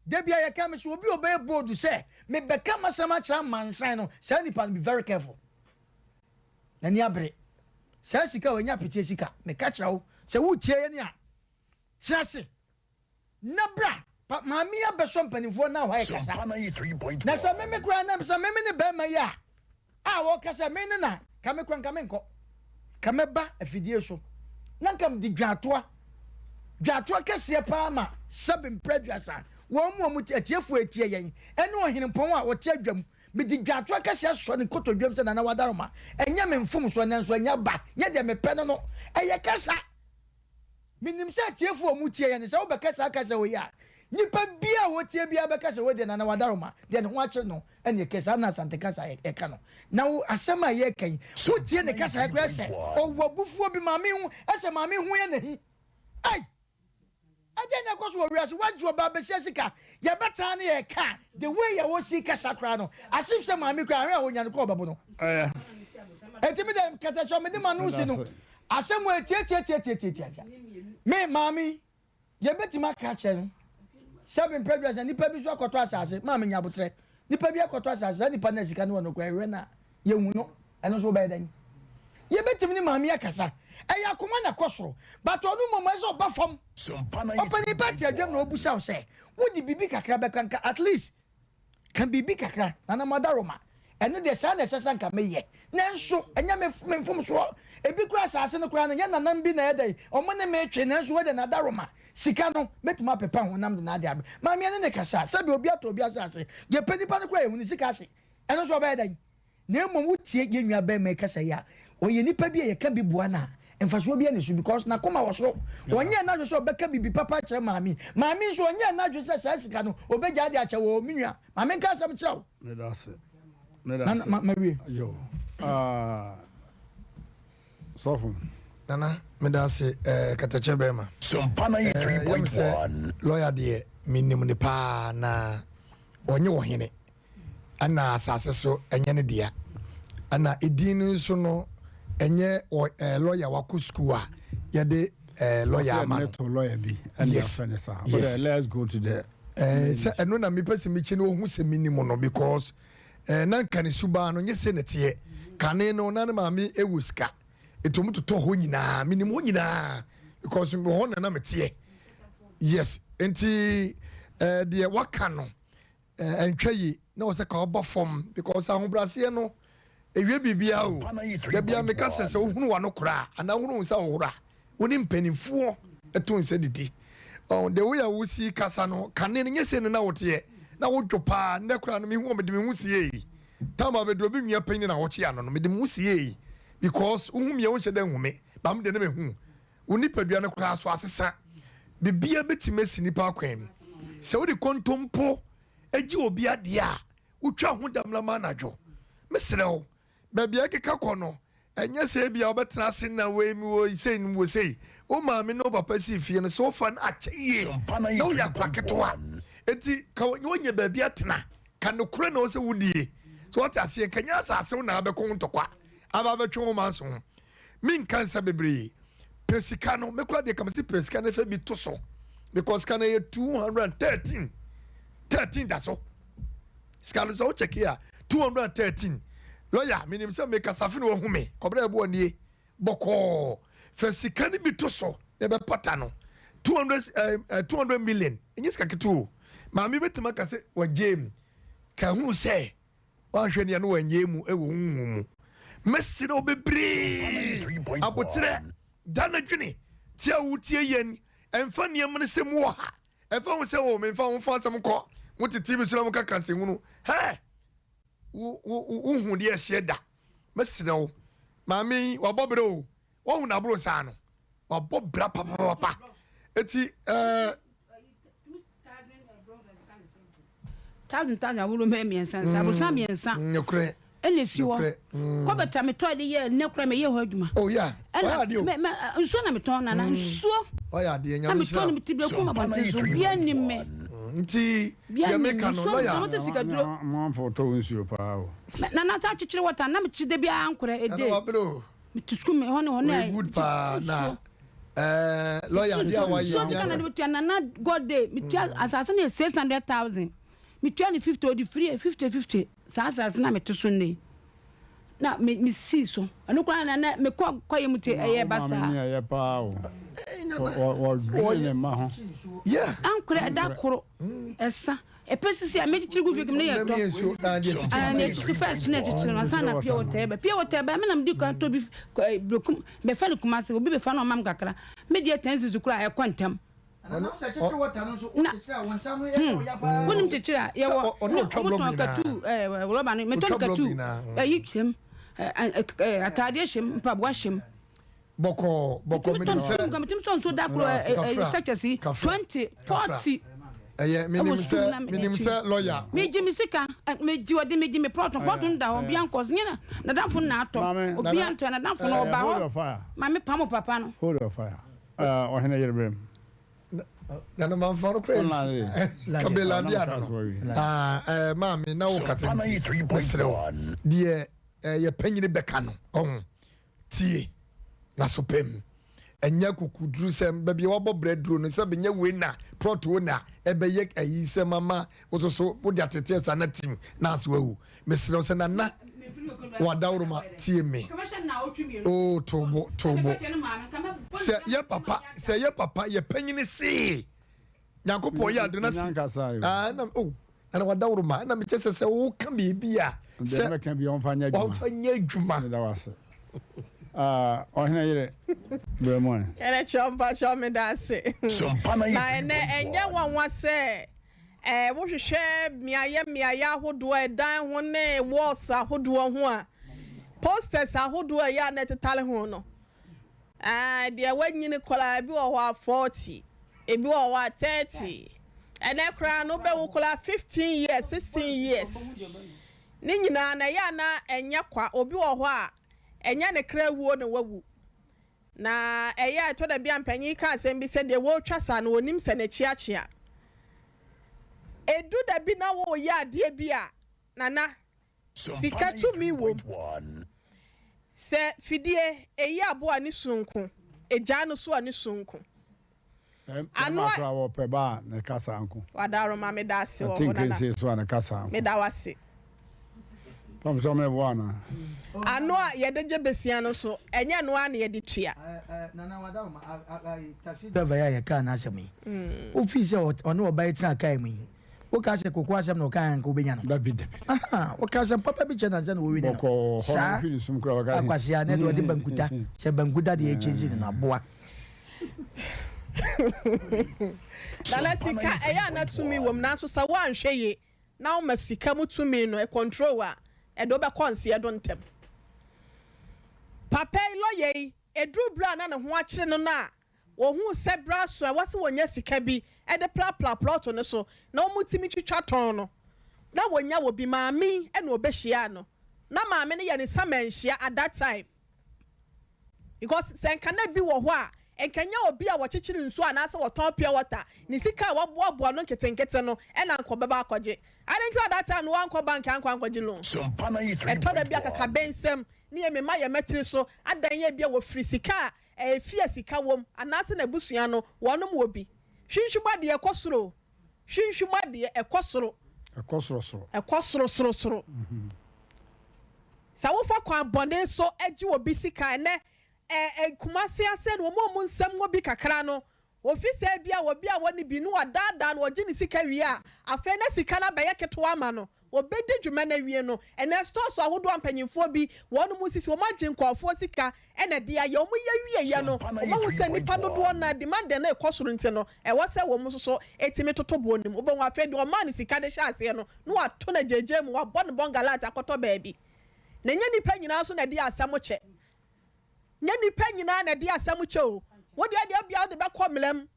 Da bia yɛka me sɛ obi a ɔbɛyɛ bold sɛ mebɛka m'asɛm akyerɛ amansan no, saa nipa no be very careful. N'ani abere. Saa sika wei nyɛ apeteɛ sika. Meka kyerɛ wo sɛ woretie yɛn a, tena ase na bra. Pa maame yi abɛsɔ mpanimfoɔ no ahɔ ɛkasa. Na sɛ meme koraa na sɛ meme ne bɛrima yi a a wɔka sɛ me ne na ka me koraa nka menkɔ. Ka mɛba afidie so na nka mede dwaatoa dwaatoa kɛseɛ paa ma sɛbe mprɛ aduasa wɔn mu a wɔn atiefoɔ etie yɛn ɛne ɔhenempɔn a ɔte adwam Mede dwatoa kɛseɛ asɔ ne kotodwam sɛ Nana Wadaroma, ɛnyɛ me mfomsoɔ nanso ɛnyɛ ba, nyɛ deɛ mepɛ no no, ɛyɛ kasa. Menim sɛ atiefoɔ a wɔtie yɛn no, sɛ wobɛka saa kasa wei a, nnipa biara a wɔtie biara bɛka sɛ wei deɛ Nana Wadaroma, deɛ ne ho akyere no ɛne ɛka saa na Asante kasa a yɛka no. Na wo asɛm a yɛreka yi, wotie ne kasa koraa sɛ ɔwɔ abufuo bi, maame ho, ɛsɛ maame ho yɛ n'ahi. Ei! Ɛdeɛn na ɛkɔ so wɔ wiase? Woagye ɔbaa basia sika, yɛbɛtaa ne yɛka the way a ɔsi kasa koraa no as if sɛ maame koraa ahwɛ a ɔnya no koraa ɔbɛbo no. Enti me deɛ kɛtɛhyɛ mede m'ano si no asɛm wɔ etietietietietiatia me maame yi yɛbɛtumi aka akyerɛ no sɛ mempɛ dwa sɛ nipa bi nso akɔtɔ asase maame nya abotrɛ nipa bi akɔtɔ asase saa nipa no a sika no wɔ no koraa ɛhwɛ no a Yɛnhu no, ɛno nso wobɛyɛ dɛn? Yɛbɛtumi ne maame akasa. Ɛyɛ akoma na ɛkɔ soro, but ɔno mmom ɛsɛ sɛ ɔba fam. Ɔpanin pa te adwam na ɔbusa wo sɛ, wode biribi kakra bɛka nka at least ka biribi kakra, Nana Madaroma, ɛno deɛ saa na ɛsɛ sɛ anka meyɛ. Nanso ɛnyɛ me me mfomsoɔ. Ebi koraa asase no koraa no, yɛn nananom bi na ɛyɛ dɛn, wɔn ne me retwe, nanso wei deɛ Nadaroma, sika no, mɛtumi apepa ho nam de n'ade abrɛ. Maame ɛne ne kasa, sɛdeɛ obi atɔ obi asase, deɛ pɛ nipa no koraa yɛhu ne sika ahye. Ɛno nso ɔbɛyɛ dɛn? Na mmom wotie yɛn nua barima yi kasa yi a, ɔyɛ nipa bi a yɛka bi boa no a, mfasoɔ biara nni so because n'akoma wɔ soro. Ɔnyɛɛ n'adwene sɛ ɔbɛka biribi papa akyerɛ maame yi. Maame yi nso ɔnyɛɛ n'adwene sɛ saa sika no ɔbɛgyaa de akyɛ wo. Me nua, ma menka asɛm nkyerɛ wo. Meda ase. Meda Na ase. ma mawie. Yo. Ah. Sɔfo. Nana, meda ase eh, katakyɛ bɛrima. Sompa Eh, yɛ me sɛ 93.1. lɔya deɛ menim ne paa na ɔnye ɔhene. ɛna asase so ɛnyɛ ne dea ɛna edin no nso no ɛnyɛ wɔ ɛɛ lɔya wakɔ sukuu a yɛde ɛɛ lɔya ama no. to lɔya bi ɛna yɛfrɛ ne saa yes let's go to the. ɛɛ sɛ ɛno na mepɛ sɛ mekyi no ohun sɛ mi nim no because ɛɛ na nka ne subaa no nyɛ sɛ ne teɛ kane no na ne maame ɛwɔ sika etu wɔn totɔ hɔ nyinaa mi nim hɔ nyinaa because wɔ hɔ na na meteɛ yes nti ɛɛ deɛ waka no. Ɛntwa yie na wɔ sɛ ka ɔba fam because ahobraseɛ no ɛwie biribiara o. Da biara meka sɛ sɛ wohunu w'ano kora a anaa wohunu wo nsa hohoro a wo ne mpanimfoɔ to nsa didi. Oh, the way a wosi kasa no kane no nyɛ sei no na woteɛ na wodwo paa nnɛ koraa no mehu wɔ mede me ho siei tam a bɛduru obi nua panyin na wɔkye ano no mede me ho siei because wohu me a wonhyɛ da nhu me ba me de ne mehu Wo nipadua no koraa so asesa. Biribiara bɛtumi asi nipa akwan mu. Sɛ wode kontompo gye obi adeɛ a, wotwa ho damena ma anadwo. Mesrɛ wo, baabi a ɛkeka kɔ no, ɛnyɛ sɛ ebia wobɛtena ase na wei mewɔ sei mewɔ sei. Wo maame ne wo papa sii fie no, sɛ wofa no akyɛ yie na woyɛ akora ketewa. Enti ka wonya baabi atena. Ka nokorɛ na ɛwɔ sɛ wodie. So woate aseɛ? Nka nyɛ asase wo na abɛko wo ntɔkwa aba abɛtwe wo manso ho. Me nka nsa bebree pɛ sika no me kora deɛ kama si pɛ sika no fɛ bi to so because sika no yɛ 213 13 da so sika no sɛ wo check a 213 lawyer menim sɛ me kasa fe no wahu me kɔbrɛ ɛboɔ nie bɔkɔɔ fɛ sika no bi to so na ɛbɛpata no 200 eh, eh, 200 million ɛnyɛ sika ketewa o maame bɛtumi aka sɛ wagye mu ka hunu sɛ Woanhwɛ nea na wanyɛ mu wɔ honhom mu. Mɛsrɛ wo bebree, aboterɛ, da no dwene, tie a wotie yɛn. Ɛmfa nneɛma no sɛ mu wɔ ha. Ɛmfa ho sɛ o memfa ho mfa asɛm nkɔ. Mo te TV so na mo kaka nsɛnhunu. Hɛ! Wo wo wo hu deɛ ɛhyeɛ da. Mɛsrɛ wo. Maame yi wabɔ brɛ o. Wahu n'aboro saa no. Wabɔ bra papapapa. Eti ɛɛ. Thousand thousand ahorow mɛ mmiɛnsa nsa aborosan mmiɛnsa. Nokorɛ. Ɛna esi hɔ. Kɔbɛta metɔ de yɛ nnɛ kora meyɛ hɔ adwuma. Oh yeah. Ɔyɛ adeɛ o. Ɛna mɛ nsuo na metɔn nana nsuo. Ɔyɛ adeɛ Na nyame metɔn no nhyira. mete bɛ kum abɔnten so bia nim me. Nti Bia deɛ nim me meka no nsuo lɔya. metɔn sɛ sikaduro. Amanfoɔ tɔ wo nsuo paa o. Nana san kyekyere wɔta na mekye da biara nkorɛ Nana ede. wabere o. Mete sukuu me hɔ ne hɔ na. Ɔyɛ good paa na ɛɛ lɔya adeɛ a wayɛ Nsuo sika na de metua nana God day metua asase no yɛ 600,000 metua ne 50 ɔde firi 50 50 saa asase na mete so nnɛ yi na me me sii so ɛno koraa na na mekɔ kɔyɛ mu te ɛyɛ basaa. Maame ni ɛyɛ paa o wɔdwene ne mma ho. Ankorɛ ɛda koro ɛsa ɛpɛ sisi a mekyekyere gu fie ne yɛ tɔ ɛna ɛkyekye fɛs na ɛkyekyere no ansa na pure water ɛbɛ pure water ɛbɛ me na medi kan tɔ bi brokum bɛfa no Kumasi obi bɛfa no ɔmam kakra me deɛ ten sisi koraa ɛkɔ ntɛm. Na wonim kyekyere a yɛwɔ ne ɔmo tɔn katu ɛɛ rɔba no metɔ no katu ɛyi hyɛm ɛɛ ataadeɛ hyɛm mpaboa hyɛm. Bɔkɔɔ bɔkɔɔ menim sɛ. Metumi tɔ nsuo da koro ɛɛ sɛkyɛsi 20 40. Ɛyɛ menim sɛ menim sɛ lɔya. Megye me sika megye ɔde megye me plɔt plɔt no da hɔ obi ankɔ so nyɛ na nadamfo no na atɔ obi antɔ nadamfo no ɔba hɔ maame pam papa no. Hold your fire. Ɔhene yere berem. Nana manfa no kora nsi kabelande ano no ah maame na wo kasa nti mesrɛ wo deɛ yɛ panyini bɛka no ɔho tie na so pɛm ɛnyɛ kukuduru sɛ baabi a wabɔ brɛ duro no sɛ bɛnyɛ wei na plot wo na ɛbɛyɛ ayi sɛ mama wososo wode ateteɛ saa na tim na ase wawu mesrɛ wo sɛ nana Wadaworoma tie me oh tobo tobo sɛ yɛ papa sɛ yɛ papa yɛ panyini see nyankopɔn yɛ ade na si ah na oh na wadaworoma na mekyɛ sɛ sɛ woka biribi a sɛ mɛka bi ɔmfa nyɛ adwuma ɔmfa nyɛ adwuma meda wase ah ɔhene yere brɛ mu ɛ ɛnɛ kyerɛ mpakyɛ meda ase na ɛnɛ ɛnyɛ nwanwa sɛ Ɛ, wohwehwɛ mmeaeɛ mmeaeɛ ahodoɔ, ɛdan ho ne walls ahodoɔ ho a, posters ahodoɔ a ɛyɛ a na ɛtetare ho no, ɛɛ, deɛ wanyini koraa, ebi wɔ hɔ a 40, ebi wɔ hɔ a 30, ɛnɛ koraa no wobɛwo koraa 15 years, 16 years. Ne nyinaa no ɛyɛ a na ɛnyɛ kwa. Obi wɔ hɔ a, ɛnyɛ ne kra wuo na wawu. Na ɛyɛ a ɛtɔ da bi a mpanyin ka asɛm bi sɛ deɛ wɔretwa sa no ɔnim sɛ n'akyi akyea. Ɛdu da bi na woreyɛ adeɛ bi a, Nana, sika tumi wom. Sɛ fidie, ɛyi aboa a ne su nko, ɛgyaa no so a ne su nko. Ano a. Koraa wɔpɛ ba a ne kasa nko. Wadaroma meda ase wɔ Ɛte hɔ nana. nkesie so a ne kasa nko. Meda wo ase. Pam sɛ ɔmɛboa anaa? Ano a yɛde gye besia no so ɛnyɛ ɛno ara na yɛde tua. Nana wadaroma taxi driver yi a yɛkaa n'asɛm yi wofii sɛ ɔne ɔba yi tena kaa mu yi Woka sɛ koko asɛm na ɔkae a anka wobɛnya no. Dabi dabi. Aha, woka asɛm papa bi kyerɛ no ansa na wɔwi ne no. Bɔkɔɔ hɔ Saa no hwene sum koraa wɔka. akwasea na ɛde ɔde bankuta sɛ bankuta deɛ ɛkyɛnsi no no aboa. Nana sika ɛyɛ a na tumi wom nanso sɛ woanhwɛ yie na woma sika mu tumi no ɛcontrol wo a ɛde wobɛkɔ nseɛ do ntɛm. Papa yi lɔya yi ɛduru berɛ a na ne ho akyere no no a Wɔhuu sɛ berɛ aso a ɛwɔ sɛ wɔnya sika bi de prapra plɔto no so na wɔtumi twitwa tɔn no, na wɔnya wɔ bi. Maame yi na ɔbɛhyiaa no. Na maame no yɛ ne samanhyia at that time. Because sɛ nka na bi wɔ hɔ a, nka ɛnyɛ obi a wɔkyekyere nsuo anaasɛ wɔtɔn pure water, ne sika a waboaboa no nketenkete no na nka ɔbɛba akɔgye. Adɛn nti na that time no wankɔ bank ankɔ ankɔgye loan? Ɛtɔ da bi a kakabensɛm ne yɛ mema yɛn mmatiri so adan yɛ bi a wɔfiri sika a Ɛyɛ fie a sika wom anaasɛ n'abusua no wɔnom wɔ bi. Hwinhwim adeɛ ɛkɔ soro o. Hwinhwim adeɛ ɛkɔ soro. Ɛkɔ soro soro. Ɛkɔ soro soro soro. Sɛ wofa kwan bɔne so gye obi sika ɛnɛ ɛ ɛ Kumasi ase no wɔn a wɔn nsam wɔ bi kakra no ofi sɛ ebia obi a wɔnni bi no wɔdaadaa no wɔgye ne sika wie a afei na sika no abɛyɛ ketewa ama no. Wɔbɛdi dwuma no awie no, ɛnnɛ stores ahodoɔ a mpanyinfoɔ bi wɔn mo sisi, wɔn agye nkorɔfoɔ sika ɛna ɛde ayɛ, wɔn yɛ wieɛ no, wɔn ahu sɛ nnipa dodoɔ no ara demand no rekɔ soro nti no, ɛwɔ sɛ wɔn nso so tumi toto boɔ no mu. Wobɛhu afei deɛ ɔmaa no sika de hyɛɛ aseɛ no, na wato no agyaagyaa mu, wabɔ no bɔngalat akɔtɔ baabi. Na ɛnyɛ nnipa nyinaa nso na ɛde asɛm kyɛ. Nyɛ nnipa nyinaa na ɛde asɛm kyɛ o. Wo deɛ deɛ ebia wode bɛkɔ mmara mu.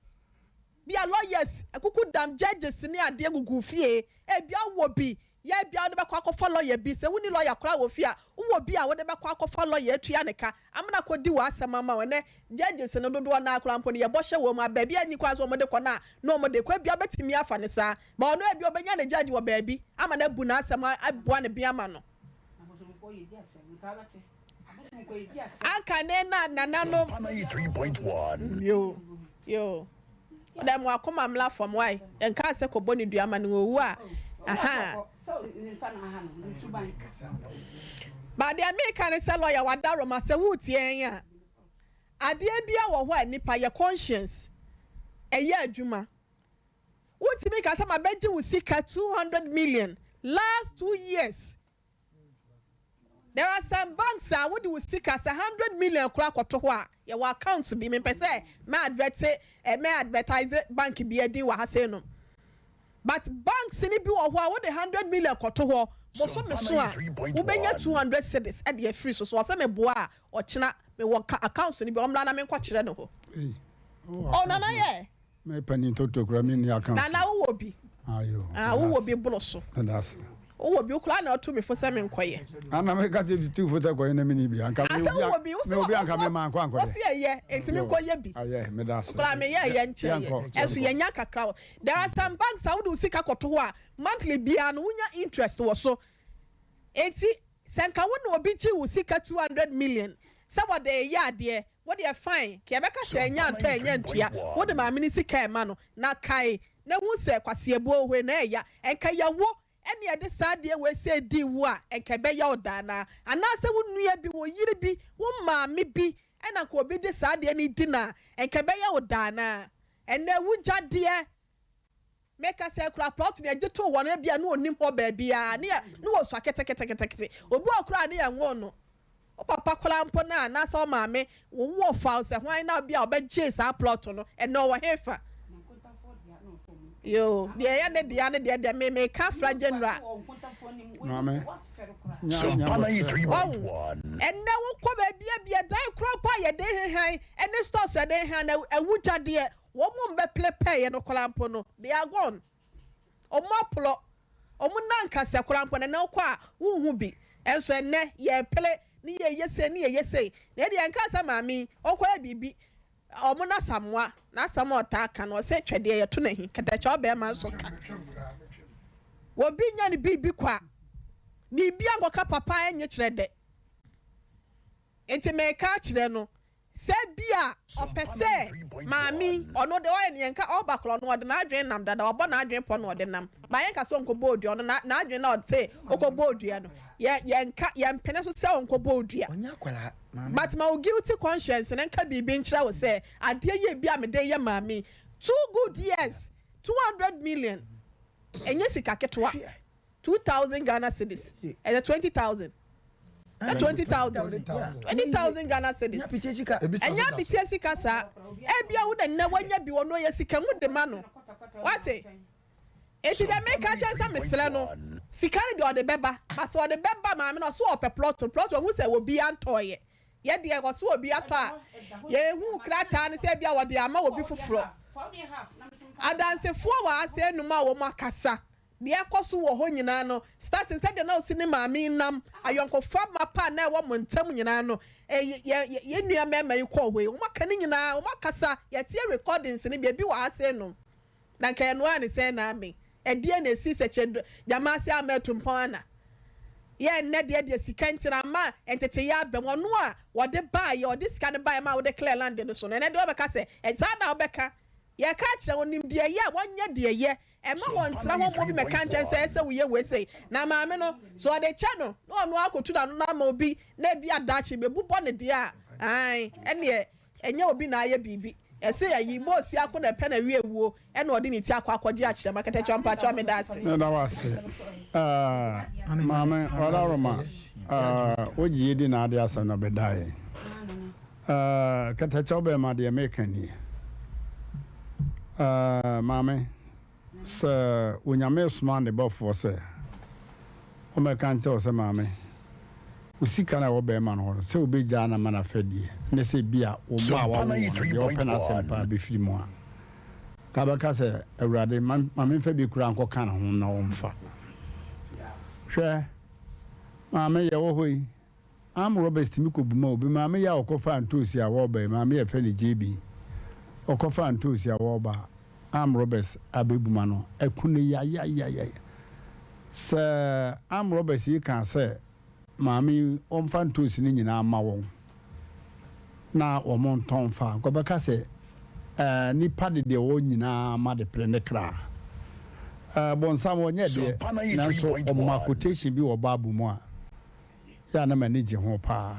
Bia lawyers, akukudam, judges ne adeɛ gugu fie. Ebia wowɔ bi, yɛ ebia wode bɛkɔ akɔfa lawyer bi. Sɛ wonni lawyer koraa wɔ fie a, wowɔ bi a wode bɛkɔ akɔfa lawyer atua ne ka ama no akɔdi w'asɛm ama wo. Ɛnnɛ judges no dodoɔ no ara koraa mpo no yɛbɔ hyɛ wɔn mu a, baabi a ɛnni kwan sɛ wɔde kɔ no a na wɔde kɔ. Ebia wobɛtumi afa no saa. But ɔno ebia ɔbɛnya ne judge wɔ baabi ama no abu n'asɛm aboa ne be ama no. Anka ne na nananom. Yoo yoo wodɛ mo akoma mmla fam wai yɛnkaa sɛ kɔbɔ ne dua ma no owu a ahaa. But deɛ meka ne sɛ lawyer wadaroma sɛ woretie yɛn a adeɛ bia wɔ hɔ a nipa yɛ conscience ɛyɛ adwuma wontumi nka sɛ mabɛgye wo sika 200 million last 2 years. There are some banks a wode wo sika sɛ 100 million koraa kɔto hɔ a, yɛwɔ account bi. Mempɛ sɛ mɛ advert eh, mɛ advertise bank bi adin wɔ ha sei no, but banks ni bi wɔ hɔ a wode 100 million kɔto hɔ, bosome so a wobɛnya 200 cedis ɛde afiri so. So ɔsɛ meboa a ɔkyena mewɔ account no bi, ɔmmra na menkɔkyerɛ no hɔ. Oh, Nana yɛ Me panin toto kura mi ni account. Nana, wowɔ bi. Ayo. Ah, wowɔ bi boro so. That's. Wowɔ bi wokora na ɔto me fo sɛ menkɔyɛ. Ana me ka te tu fo sɛ kɔyɛ na mi ni bi anka me obi wowɔ bi me obi anka me ma nkɔ ankɔyɛ. Wosi ɛyɛ enti menkɔyɛ bi. Ayɛ me da ase. Kora meyɛ ɛyɛ nkyɛn yɛ ɛso yɛnya kakra wɔ. There are some banks a wode wo sika kɔto hɔ a, monthly biara no wonya interest wɔ so. Enti sɛ nka wo na obi gye wo sika 200 million sɛ wɔde yɛ adeɛ, wo deɛ fine, ka yɛbɛka sɛ ɛnya ntɔ ɛnya ntua, wode maame no sika ɛma no na kae na hu sɛ kwaseɛbuo hwee na ɛya. Ɛnka yɛwo ɛne yɛde saa adeɛ wei sɛ di wo a, ɛnka ɛbɛyɛ wo daa naa anaasɛ wo nua bi, wo yere bi, wo maame bi ɛna nka obi de saa adeɛ no di na ɛnka ɛbɛyɛ wo daa naa. Ɛnɛ wogya deɛ meka sɛ kura plot ne agye to wɔ no bia ne onim hɔ baabiara ne yɛ ne wɔ sua keteketekete. Obi wɔ koraa ne yɛ ngo no, wo papa koraa mpo na anaasɛ wo maame wo wɔ fa sɛ hwan na bi a ɔbɛgye saa plot no, ɛnɛ ɔwɔ hefa yo deɛ ɛyɛ ne deɛ ne deɛ deɛ me meka fra general. Maame. Sompa 93.1. Ɛnɛ wokɔ baabi a bia dan koraa mpo a yɛde hehan ɛne stores yɛde hehan na ɛwu gyadeɛ wɔn mo mbɛpele pɛɛyɛ no koraa mpo no, they are gone. Wɔn aporɔ wɔn nan kasa koraa mpo na ɛnɛ wokɔ a wonhu bi. Ɛnso ɛnɛ yɛpele ne yɛyɛ sei ne yɛyɛ sei na yɛde yɛn kasa maame ɔnkɔyɛ biribi ɔmo n'asamoa n'asɛm a ɔtaa ka no, ɔsɛ twɛdeɛ yɛto n'ahi kɛtɛkyɛ ɔbɛrima nso ka obi nya ne biribi kɔ a biribi ankɔka papa ɛnyɛ kyerɛ dɛ. Nti mɛka akyerɛ no sɛ bi a ɔpɛ sɛ maame ɔno de ɔyɛ ne yɛnka ɔba korɔ no, ɔde n'adwene nam dada, ɔbɔ n'adwene pɔ na ɔde nam ba. Yɛnka sɛ ɔnkɔbɔ odua, ɔno n'adwene na ɔte ɔkɔbɔ odua no, yɛ yɛnka yɛmpene so sɛ ɔnkɔbɔ odua, but ma wo guilty conscience ne nka biribi nkyerɛ wo sɛ adeɛ yɛ bi a mede yɛ maame 2 good years, 200 million ɛnyɛ sika ketewa. 2,000 Ghana cedis ɛyɛ 20,000 ɛ 20,000, 20,000 Ghana cedis ɛnyɛ apitie sika saa. Ebia wo na nnɛ wanya bi wɔ no yɛ sika mu de ma no wate. Eti dɛ meka kyerɛ sɛ mesrɛ no, sika no deɛ ɔde bɛba ba, sɛ ɔde bɛba maame no ɔso ɔpɛ plot plot, ɔhu sɛ obi antɔɔyɛ yɛ deɛ ɔso obi atɔ a yɛhu krataa no sɛ ebia wɔde ama obi foforɔ. Adansefoɔ wɔ ase enum a wɔn akasa deɛ ɛkɔ so wɔ hɔ nyinaa no, starting sɛdeɛ na osi ne maame nam ayɔnkofa mapa na ɛwɔ mo ntam nyinaa no, ɛyɛ yɛ yɛn nua mmarima yi kɔɔ hɔ yi, wɔn aka ne nyinaa, wɔn akasa, yɛtie recordings no bi, ebi wɔ ase no na nka yɛn noa ne sɛn na ame ɛdeɛ na esi sɛ kyɛ gyama ase ama etu mpɔn ana yɛ nnɛ deɛ sika ntina ama ntete yɛ abɛm. Ɔno a wɔde baa yɛ ɔde sika no baa yɛ ma wɔde clear land no so no, ɛnɛ deɛ ɔbɛka sɛ ɛsaa na ɔbɛka yɛka kyerɛ wɔn nim deɛ yɛ a wɔnyɛ deɛ yɛ ɛma wɔn ntena hɔ mo bi mɛka nkyɛn sɛ ɛsɛ woyɛ wei sei na maame no so ɔde kyɛ no na ɔno akotu n'ano na ama obi na ebi adakye bebu bɔ ne deɛ a ae ɛneɛ ɛnyɛ obi na ayɛ biribi. Ɛse ayi boosi ako na ɛpɛ na wie wuo ɛna ɔde ne ti akɔ akɔgye akyerɛma kɛtɛkyɛ mpakyɛw meda ase. Meda wo ase eh, maame Ɔdaroma eh, wo gye di na ade asɛm no bɛda yɛn eh, kɛtɛkyɛw bɛɛma deɛ meka nie eh, maame. Sɛ Onyame resoma ne bɔfoɔ sɛ ɔmmɛka nkyerɛ wo sɛ, Maame, wo sika no a ɛwɔ bɛɛma no hɔ no, sɛ wobɛgyaa no ama no afɛdeɛ, ne sɛ ebia wo mma a woawo wɔn no, deɛ ɔpɛ n'asɛm paa bɛfiri mu a, ka bɛka sɛ, Awurade, ma memfa bi koraa nkɔka ne ho na ɔmfa. Hwɛ, maame, yɛwɔ hɔ yi, Arm robbers tumi kɔ buma obi maame yi a ɔkɔ faa ntoosi a wɔɔba yi maame yɛfrɛ no JB ɔkɔ faa ntoosi a wɔɔba a arm robbers abɛ buma no aku no yayayayaya sɛ arm robbers yi kaa sɛ maame yi ɔmfa ntoosi no nyinaa ma wɔn na wɔn ntɔn mfa nka ɔbɛka sɛ ɛɛ nipa de deɛ ɔwɔ nyinaa ma de pere ne kra ɛɛ bɔnsam ɔnyɛ deɛ nanso ɔma quotation bi wɔ bible mu a yɛ a na m'ani gye ho paa.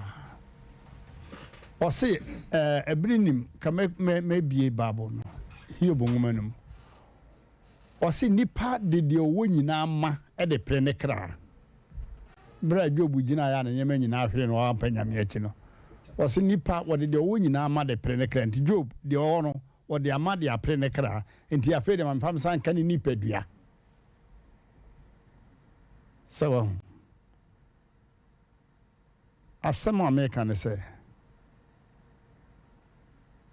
Ɔse, ɛɛ, ɛbere nim, ka mɛ, mɛ, mɛbie Bible no, Hiob nwoma no mu. Ɔse, nipa de deɛ ɔwɔ nyinaa ma de pere ne kra. Berɛ a Job gyinaeɛ a ne nneɛma nyinaa hwere no wampɛ Nyame akyi no, ɔse nipa wɔde deɛ ɔwɔ nyinaa ma de pere ne kra. Nti Job, deɛ ɔwɔ no, ɔde ama de apere ne kra. Nti afei deɛ ma mfa nsa nka ne nipadua. Sɛ wahu. Asɛm a meka ne sɛ,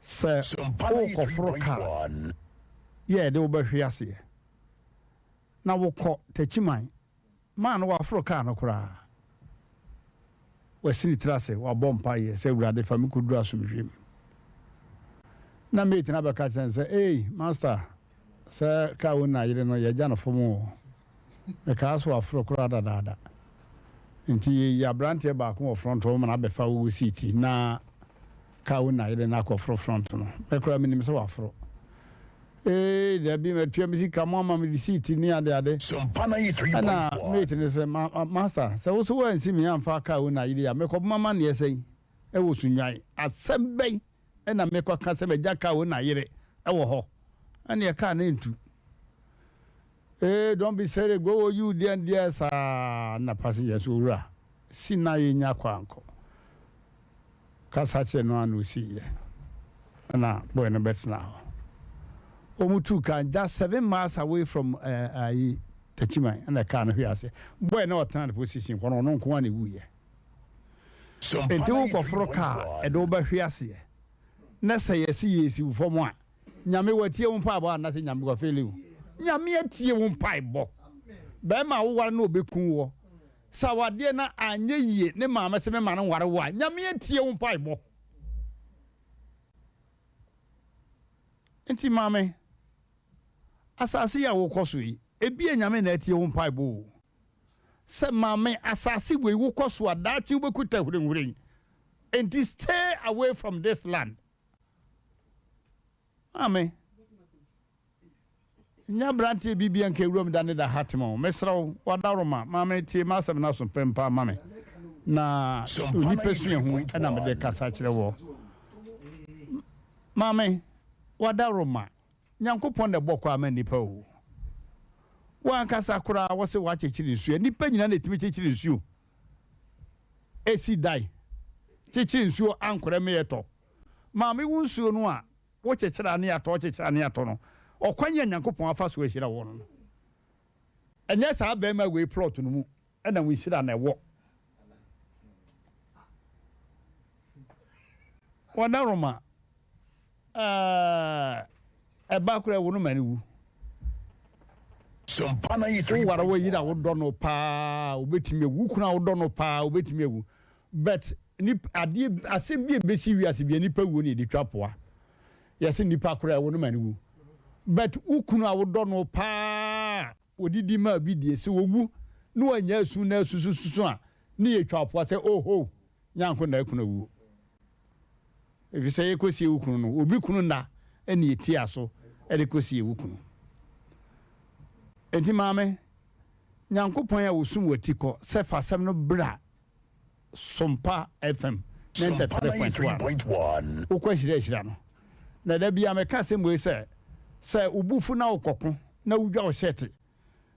sɛ worekɔforo kar yɛ a ɛde wo bɛhwe aseɛ na wokɔ Techiman, maa no waforo kar no koraa, wasi ne tiri ase, wabɔ mpaeɛ sɛ Awurade fa me kɔduru asomdwoeɛ mu. Na mate no abɛka kyerɛ no sɛ, Ei, master, Sɛ kaa wo na yere no yɛgya no fom oo mekaa so waforo koraa dadaada nti yɛyi abranteɛ baako wɔ front hɔ ma no abɛfa wo seat na kaa wo na yere no akɔ foro front no me koraa menim sɛ waforo ee dabi matua me sika mo ama me receipt ne ade ade ɛna mate no sɛ master sɛ wo so woansi me amfa kaa wo na yere a mekɔboma ma neɛ sɛn ɛwɔ sunwan asɛm bɛn na mekɔka sɛ m'agya kaa wo na yere wɔ hɔ ɛneɛ kaa no ntu ee don't be silly go you deɛ deɛ saa na passenger so owura si na yɛnya kɔ ankɔ kasa kyerɛ no a na ɔsiiɛ ɛna boy no bɛtena hɔ wɔn tu kaa just 7 miles away from ayi uh, Techiman ɛna kaa no hwe ase boy na ɔtena ne position kɔ no ɔno nko ara na ɛwuiɛ. Enti wokɔforo kaa a, ɛde wo bɛhwe aseɛ. Na sɛ yɛse yɛresi wo fam a, Nyame watie wo mpaebɔ anasɛ Nyame wafeeli wo? Nyame atie wo mpaebɔ. Bɛrima a woware no ɔbɛku woɔ. Sɛ awadeɛ no anyɛ yie, ne maame se mema no nware wo a, Nyame atie wo mpaebɔ. Enti maame, asase yi a wokɔ so yi, ebia Nyame na atie wo mpaebɔ o. Sɛ maame asase wei wokɔ so a daakye wobɛkuta hwirenhwiren enti stay away from this land maame nya aberanteɛ bi bia nka awuram da ne da hatem o mesrɛ wo wadaroma maame tie m'asɛm no aso pɛmpa ma me na onipa sua hu ɛna mede kasa kyerɛ wɔ maame wadaroma Nyankopɔn na ɛbɔ kwan ma nnipa o. Wo ankasa koraa wose woakyekyere nsuo a, nnipa nyinaa na ɛtumi kyekyere nsuo. Ɛsi dan, kyekyere nsuo ankorɛ meyɛ tɔ. Maame wo nsuo no a wokyekyere a ne atɔ, wokyekyere a ne atɔ no, ɔkwan a Nyankopɔn afa so ahyira wo no, ɛnyɛ saa bɛrima wei plot no mu ɛna wo nhyira na ɛwɔ. Wɔdaroma Ɛɛ, ɛba koraa ɛwo no ma no wu. Woware wo yere a wodɔ no paa, obetumi awu. Wo kunu a wodɔ no paa, obetumi awu. But nip adeɛ asɛm bi a ebesi wiase bi a nipa wuo na yɛde twa poa. Yɛse nipa koraa ɛwo no ma no wu. But wo kunu a wodɔ no paa, odidi ma bi die, sɛ owu na wanya asu na asusususu a, ne yɛtwa poa sɛ oho, nyanko na akunu awuo. Efisɛ yɛkɔsie wo kunu no, obi kunu nna na yɛtia so de kɔsie wo kunu. Enti maame, Nyankopɔn a ɔsum w'atikɔ sɛ fa asɛm no bra Sompa FM 93.1 no, wokɔ ahyira ahyira no. Na da biara meka asɛm wei sɛ, sɛ wo bo fu na wokɔko na wodwa wo hyɛɛte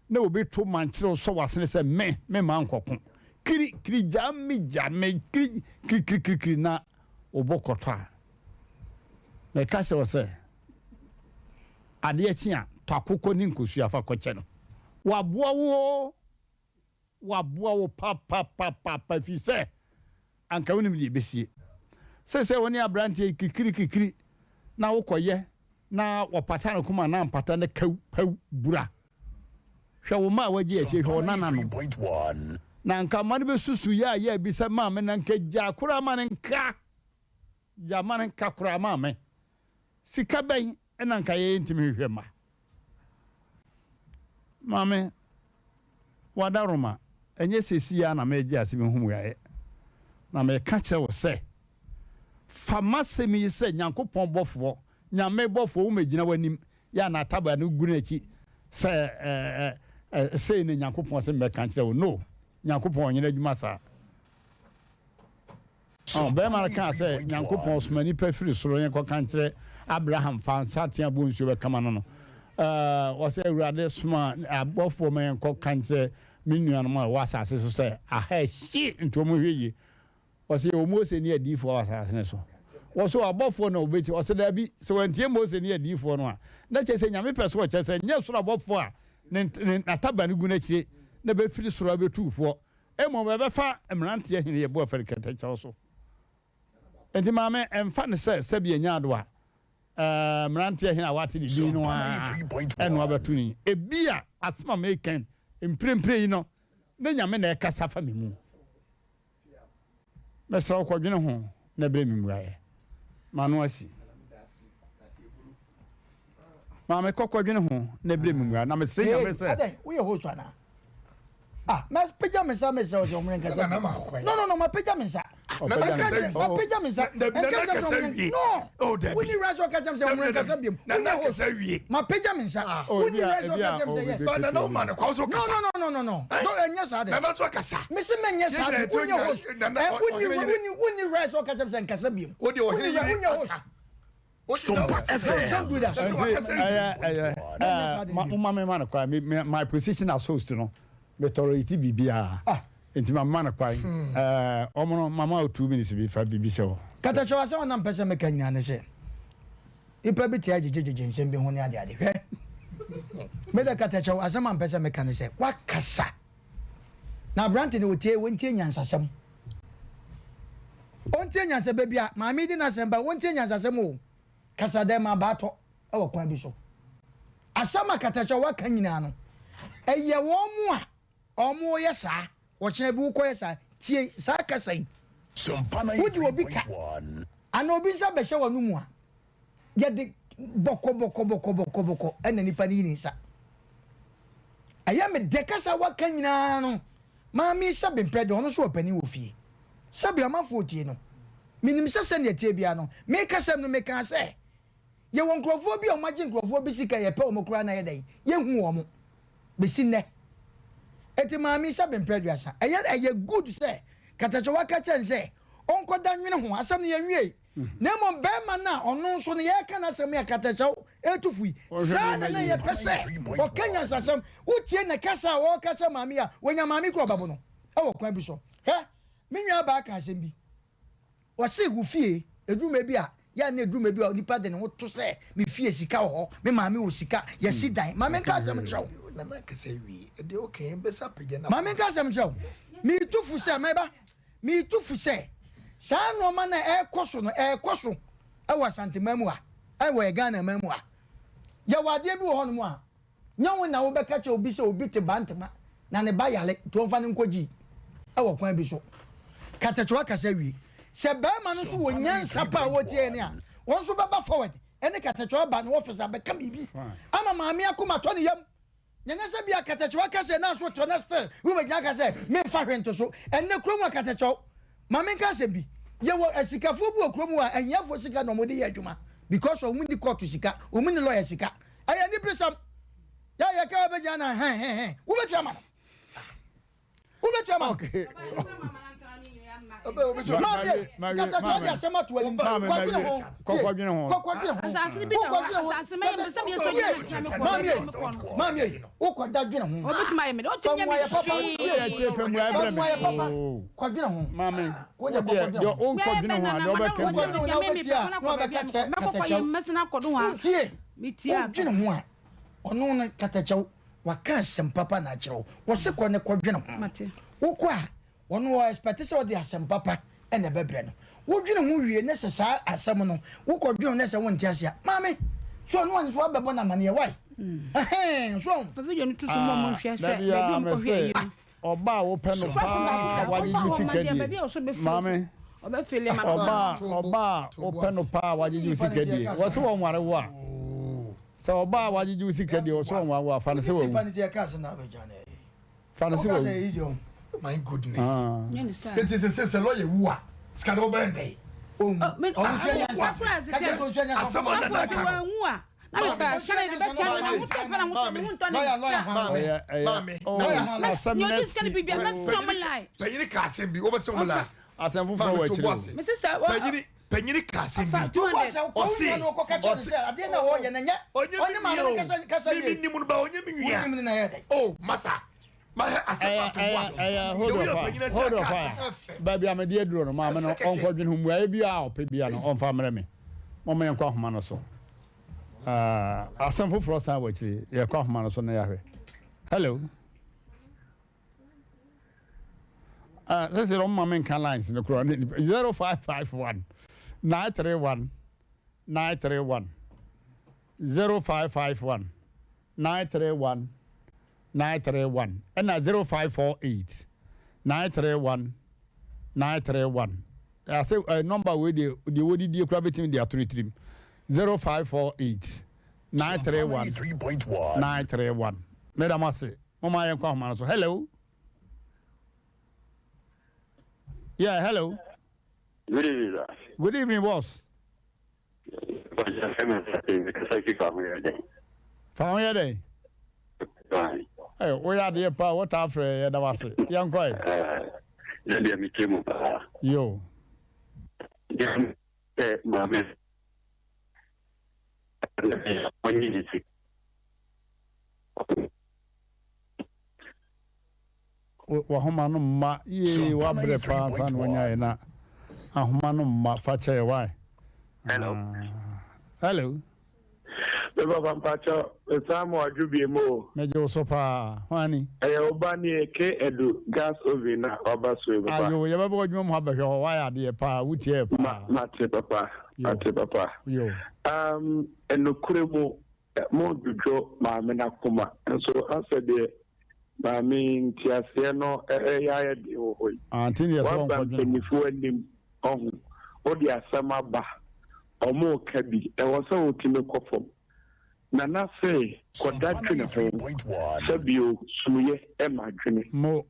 na obi to mankyere wo sɔ w'asene sɛ me, memma nkɔko. Kiri, kiri, gyaa me, gya me, kiri, kiri, kiri, kiri, kiri, na wo bo kɔtɔ a, meka kyerɛ wo sɛ, adeɛ kye a, tɔ akokɔ ne nkosua fa kɔkyɛ no. Waboa wo oo! Waboa wo papapapaapa ɛfiri sɛ anka wonim deɛ ɛbɛsie. Seesei wo ne aberanteɛ yi kikirikikiri na wokɔyɛ na wɔpata no koma na ampata no kaw paw bura. Hwɛ wo mma a wɔagye akyire, hwɛ wo nananom. Na anka mma no bɛsusu yɛ a yɛ bi sɛ maame na anka gyaa koraa ma no nka. Gyaa ma no nka koraa maame. Sika bɛn na anka yɛyɛ ntumi hwehwɛ mma? Maame, w'adaworoma, ɛnyɛ seesei ara na meregye ase mehu mmuaeɛ. Na mereka kyerɛ wo sɛ, fa m'asɛm yi sɛ Nyankopɔn bɔfoɔ, Nyame bɔfoɔ, wommɛgyina w'anim, yɛ a na atabaa no gu n'akyi sɛ ɛ, sei na Nyankopɔn se mɛka nkyerɛ wo. No, Nyankopɔn ɔnyɛ n'adwuma saa. Ɔn, barima no kaa sɛ, Nyankopɔn soma nipa firi soro ne kɔka nkyerɛ Abraham fa nsateaa bɔ nsuo bɛkama no no. Ɛɛ, ɔsɛ Awurade soma abɔfoɔ ma yɛn kɔka nkyerɛ me nuanom a ɛwɔ asase so sɛ aha ahye nti wɔn nhwɛ yie. Ɔsɛ yɛwɔ Mose ne adiyifoɔ wɔ asase no so. Wɔsɛ abɔfoɔ na wɔbɛtie. Ɔsɛ daabi, sɛ wɔantie Mose ne adiyifoɔ no a, na kyerɛ sɛ Nyame pɛ so ɔkyerɛ sɛ nyɛ soro abɔfoɔ a ne, ne, n'ataban gu n'akyire na bɛfiri soro abɛtu foɔ. Mmom ɛbɛfa mmeranteɛ hene yɛbu afɛre kɛtɛkyɛw so. Enti maame, ɛmfa no sɛ sɛbi ɛnyɛ adoa, ɛɛ, mmeranteɛ hene a wate ne din no ara ɛna wabɛto ne yi. Ebia asɛm a mereka yi mprempren yi no, ne Nyame na ɛkasa fa me mu. Mesrɛ wo kɔdwene ho na brɛ me mmuaeɛ. M'ano asi. Maame kɔ kɔdwene ho na brɛ me mmuaeɛ. Na mesrɛ Nyame sɛ. Adɛn, woyɛ host anaa? Ah, mapagya me nsa mesrɛ wo sɛ ɔmmerɛ nkasa bi. No, no, no, mapagya me nsa. Mapagya me nsa. Nka kyerɛ sɛ ɔmmerɛ No! Wonni right sɛ ɔka kyerɛ me sɛ ɔmmerɛ nkasa biom. Wonyɛ host. Mapagya me nsa. Wonni right sɛ ɔka kyerɛ me sɛ yes. No, no, no, no, no, no. No, ɛnyɛ saa de. Mese menyɛ saa de. Wonyɛ host. Wonni, wonni, wonni right sɛ ɔka kyerɛ me sɛ nkasa biom. Wonni right, wonyɛ host. Sompa FM. Don't do that. Nti ɛyɛ ɛyɛ ɛɛ ma mo ma mi ma no kwan mi my position as host no mi tolerate biribiara ah. nti ma ma no kwan hmm. ɛɛ ɔmo no mama o 2 minutes bi fa biribi sɛ hɔ. Katakyɛw asɛm a na mpɛ sɛ meka nyinaa ne sɛ nipa bi tia gyegyegyegye nsɛm bi ho ne ade ade hwɛ meda katakyɛw asɛm a mpɛ sɛ meka ne sɛ wakasa na aberante no otie wɔntie nyansasɛm Ɔntie nyansa baabi a maame yi de n'asɛm ba ɔntie nyansasɛm o Kasa dɛn ma aba atɔ wɔ kwan bi so Asɛm a katakyɛ waka nyinaa no ɛyɛ wɔn a wɔyɛ saa Ɔkyena bi wokɔyɛ saa tie saa kasa yi Wode obi ka anaa obi nsa bɛhyɛ w'anomu a yɛde bɔkɔbɔkɔbɔkɔbɔkɔbɔkɔ ɛna nipa no yi ne nsa. Ɛyɛ me dɛ kasa waka nyinaa no maame sɛbe mpɛ de ɔno nso wɔ panin wɔ fie sɛbe amanfoɔ tie no menim sɛ sɛnea ɛteɛ biara no me kasam no mekaa sɛ yɛwɔ nkurɔfoɔ bi a wɔagye nkurɔfoɔ bi sika yɛpɛ wɔn koraa na yɛ dɛn yɛnhu wɔn bɛsi nnɛ eti maame sɛbe mpɛ 30 ɛyɛ ɛyɛ good sɛ katakyɛ waka kyɛn sɛ ɔnkɔda nwene ho asɛm no yɛnwiei Na mmom barima no a ɔno nso no yɛreka n'asɛm yi a katakyɛw retu fo yi, saa na na yɛpɛ sɛ ɔka nyansasɛm. Wotie ne kasa a ɔreka kyerɛ maame yi a, wanya maame kura ɔbɛbo no wɔ kwan bi so. Hwɛ, me nuabaa ka asɛm bi. Ɔse wo fie, ɛduru mmerɛ bi a, yɛ a na ɛduru mmerɛ bi a onipa de ne ho to sɛ me fie sika wɔ hɔ, me maame wɔ sika, yɛasi dan. Ma menka asɛm nkyerɛ wo. Ma menka asɛm nkyerɛ wo. Meretu fo sɛ, mɛba. Meretu fo sɛ, saa nnoɔma no a ɛrekɔ so no, ɛrekɔ so wɔ Asanteman mu ha, wɔ yɛ Ghana man mu ha. Yɛwɔ adeɛ bi wɔ hɔnom a, nyɛ wo na wobɛka kyerɛ obi sɛ obi te Bantama na ne ba yare nti ɔmfa no nkɔgyi wɔ kwan bi so. Katakyɛ wakasa awie. Sɛ barima no nso wɔ nyansa pa a ɔretie yɛn a, wɔn nso bɛba forward ne katakyɛ aba ne office abɛka biribi ama maame akoma atɔ ne yam. Nyɛ sɛ bia katakyɛw aka sɛ na so tɔ na still wo bɛgyina aka sɛ menfa hwee nto so. Ɛnnɛ kurom ha katakyɛw, ma menka asɛm bi, yɛwɔ asikafoɔ bi wɔ kurom hɔ a ahiafoɔ sika na wɔde yɛ adwuma because wɔn nni court sika, wɔn nni lawyer sika. Ɛyɛ aniberesɛm. Yɛ a yɛka wabɛgyina na hɛn hɛn hɛn, wobɛtua ama no. Wobɛtua ama no. Okay. Maame, katakyɛ ɔde asɛm ato anim. Kɔdwene ho. Kɔkɔdwene ho. Kɔkɔdwene ho. Asase no bi da hɔ. Asase mɛyɛ mpɛ sɛ meyɛ sɛ ɔgyina tena me kɔ. Maame, maame, wokɔda dwene ho. Obetumi ayɛ me de. Ɔtumi nyɛ me hwee. Woyɛ akyire fam wura ɛbrɛ me. Ayɛ papa. Kɔdwene ho. Maame, wodeɛ deɛ wokɔdwene ho a deɛ wobɛka bi. Wokɔdwene ho na wobɛtie a na wabɛka kyerɛ katakyɛw. Wotie. Wodwene ho a ɔno no katakyɛw waka asɛm papa na akyerɛ wo. Wɔse kɔ ne kɔdwene ho. Wokɔ a Ɔno ɔ expect sɛ ɔde asɛm papa na ɛbɛbrɛ no. Wodwene ho wie na sɛ saa asɛm no wokɔ dwene ho na sɛ wonte ase a, maame, so ɔno a nso abɛbɔ no amaneɛ why? Ɛhɛn, so ɔho. Fa video no to so ma wɔn nhwɛ sɛ Dabi baabi a a wɔkɔhwɛ mese ayi no. ɔba a wopɛ no paa wagyegye wo sika die maame ɔba a ɔba a wopɛ no paa wagyegye wo sika die wɔse wɔnware wo a sɛ ɔba a wagyegye wo sika die wɔse wɔnware wo a fa no sɛ wawu. Fa no sɛ wawu. My goodness. Ah. Eti sɛ sɛ sɛ lɔya wu a sika no bɛn dɛ. Asɛm a nana ka no. Panyini ka asɛm bi wobɛsɛ wɔn la. Asɛm foforɔ wɔ akyire o. Panyini Panyini ka asɛm bi. Ɔse, ɔse, ɔnyɛ me nua o, me me nim no ba ɔnyɛ me nua. Oh, masa, mahɛ asɛm ato bo ase. Ɛyɛ hold Deɛ woyɛ of panyin fire, asi hold aka of fire. asɛm ɛfɛ. Baabi a mede aduro no, maame no Ɛfɛ kɛkɛ. ɔnkɔdwene ho mmuaeɛ biara a ɔpɛ biara no ɔmfa mmerɛ me. Momma yɛnkɔ ahoma no so. Ah, asɛm foforɔ san wɔ akyire. Yɛkɔ ahoma no so na yɛahwɛ. Hello. Ah, sɛ sɛ ɔmma me nka lines no koraa ne nipa 0551 931 931 0551 931 931 ɛna 0548 931 931 asɛ ɛ nɔmba wei deɛ deɛ wɔdidie koraa bɛtumi de ato ne tirim 0548 931 931 meda mo ase. Momma yɛnkɔ ahoma no so. Hello. Yeah, hello. Good evening, sir. Good evening, boss. Fa ho yɛ dɛn? Ɛ woyɛ adeɛ paa wɔtaa frɛ yɛda wo ase. Yɛnkɔ ɛ. Yɛ deɛ metie mu paa. Yo. Deɛ maame ɔnye ne ti. Wahoma no mma yee wabrɛ paa ansa na wanyaeɛ na ahoma no mma fa kyɛɛ why. Hello. Hello. Me papa mpakyɛ mesan mo adwo bie mu o. Megye wo so paa. Hwan ni? Ɛyɛ wo ba nie K Adu gas oven na waba so yi papa. Ayo yɛbɛba w'adwuma mu hɔ abɛhwɛ hɔ wayɛ adeɛ paa wotiɛ paa. Mate papa mate papa. Yo. Um, nokorɛ mu Modwodwo maame no akoma nso asɛ deɛ maame yi nteaseɛ no reyɛ ayɛ den wɔ hɔ yi. Ante deɛ sɛ Woaba ɔnkɔdwene ho. mpanimfoɔ anim ɔho, wode asɛm aba, wɔreka bi, ɛwɔ sɛ wotumi kɔ fam. Nana se kɔda dwene ho, sɛbio sumyɛ ma dwene. Mo.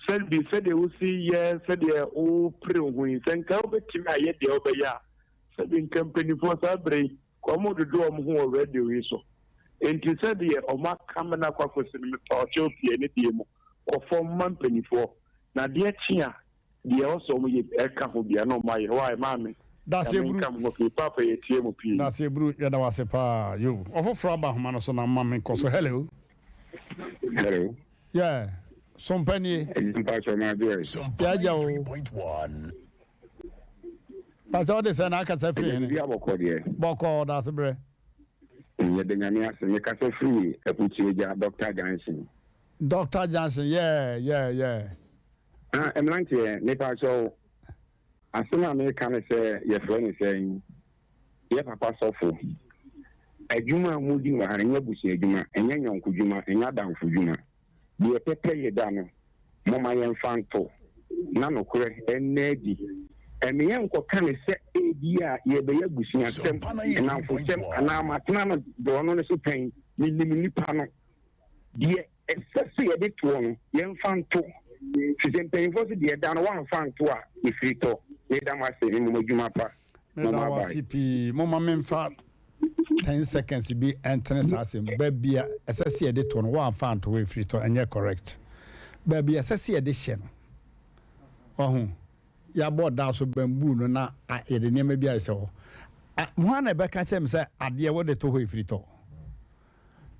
Sɛbi sɛdeɛ wosi yɛ, sɛdeɛ wopere wo ho yi, sɛ nka wobɛtumi ayɛ deɛ wobɛyɛ a, sɛbi nka mpanimfoɔ saa berɛ yi, Wɔdwodwo wɔn ho wɔ radio yi so. Enti sɛdeɛ wɔaka me no akɔ akɔsi no, mepa ɔkyɛw pii anidie mu kɔ fam ma mpanimfoɔ, na adeɛ kye a, deɛ ɛwɔ sɛ wɔyɛ ɛka ho biara na wɔayɛ. Why, maame? Dase Nyame Bru. nka mo ho pii. Paapa yɛtie mo pii. Dase Bru, yɛda wo ase paa. Yo, ɔfoforɔ aba ahoma no so na ma me nkɔ so. Hello. Hello. Yeah, Sompa nie. Mpakyɛ ma adwo ɛ. Yɛagya o. Pastor ɔde sɛ na akasa firi hene. Bia bɔkɔ deɛ. Bɔkɔ ɔda ase brɛ. Yɛda nyame ase me kasa firi Akukyire-Gya Doctor Junction. Doctor Junction yeah yeah yeah. Ah mmeranteɛ mepa kyɛw asɛm a meka ne sɛ yɛfrɛ ne sɛn yɛ papa sɔfo adwuma a modi wɔ ha ɛnyɛ abusua adwuma ɛnyɛ nyɔnko dwuma ɛnyɛ adamfo dwuma Deɛ pɛpɛyɛ da no, momma yɛmfa nto, na nokorɛ nna adi. Ɛmma yɛnnkɔka no sɛ ebia yɛrebɛyɛ abusuasɛm, nnamfosɛm, anaa matena no borɔno no so pɛn, menim nnipa no. Deɛ ɛsɛ sɛ yɛde toɔ no, yɛmfa nto, ɛfiri sɛ mpanimfoɔ se deɛ ɛda no, woamfa anto a, ɛfiri tɔ. Meda mo ase, mmom adwuma pa. Meda Momma wo bye. ase pii. Momma memfa 10 seconds bi ntene saa asɛm. Baabi a ɛsɛ sɛ yɛde to no, woamfa anto hɔ ɛfiri tɔ, ɛnyɛ correct. Baabi a ɛsɛ sɛ yɛde hyɛ no, wahu, Yɛabɔ da so bamboo no na yɛde nneɛma bi ahyehyɛ hɔ. Hwan na ɛbɛka kyerɛ me sɛ adeɛ wode to hɔ ɛfiri tɔ?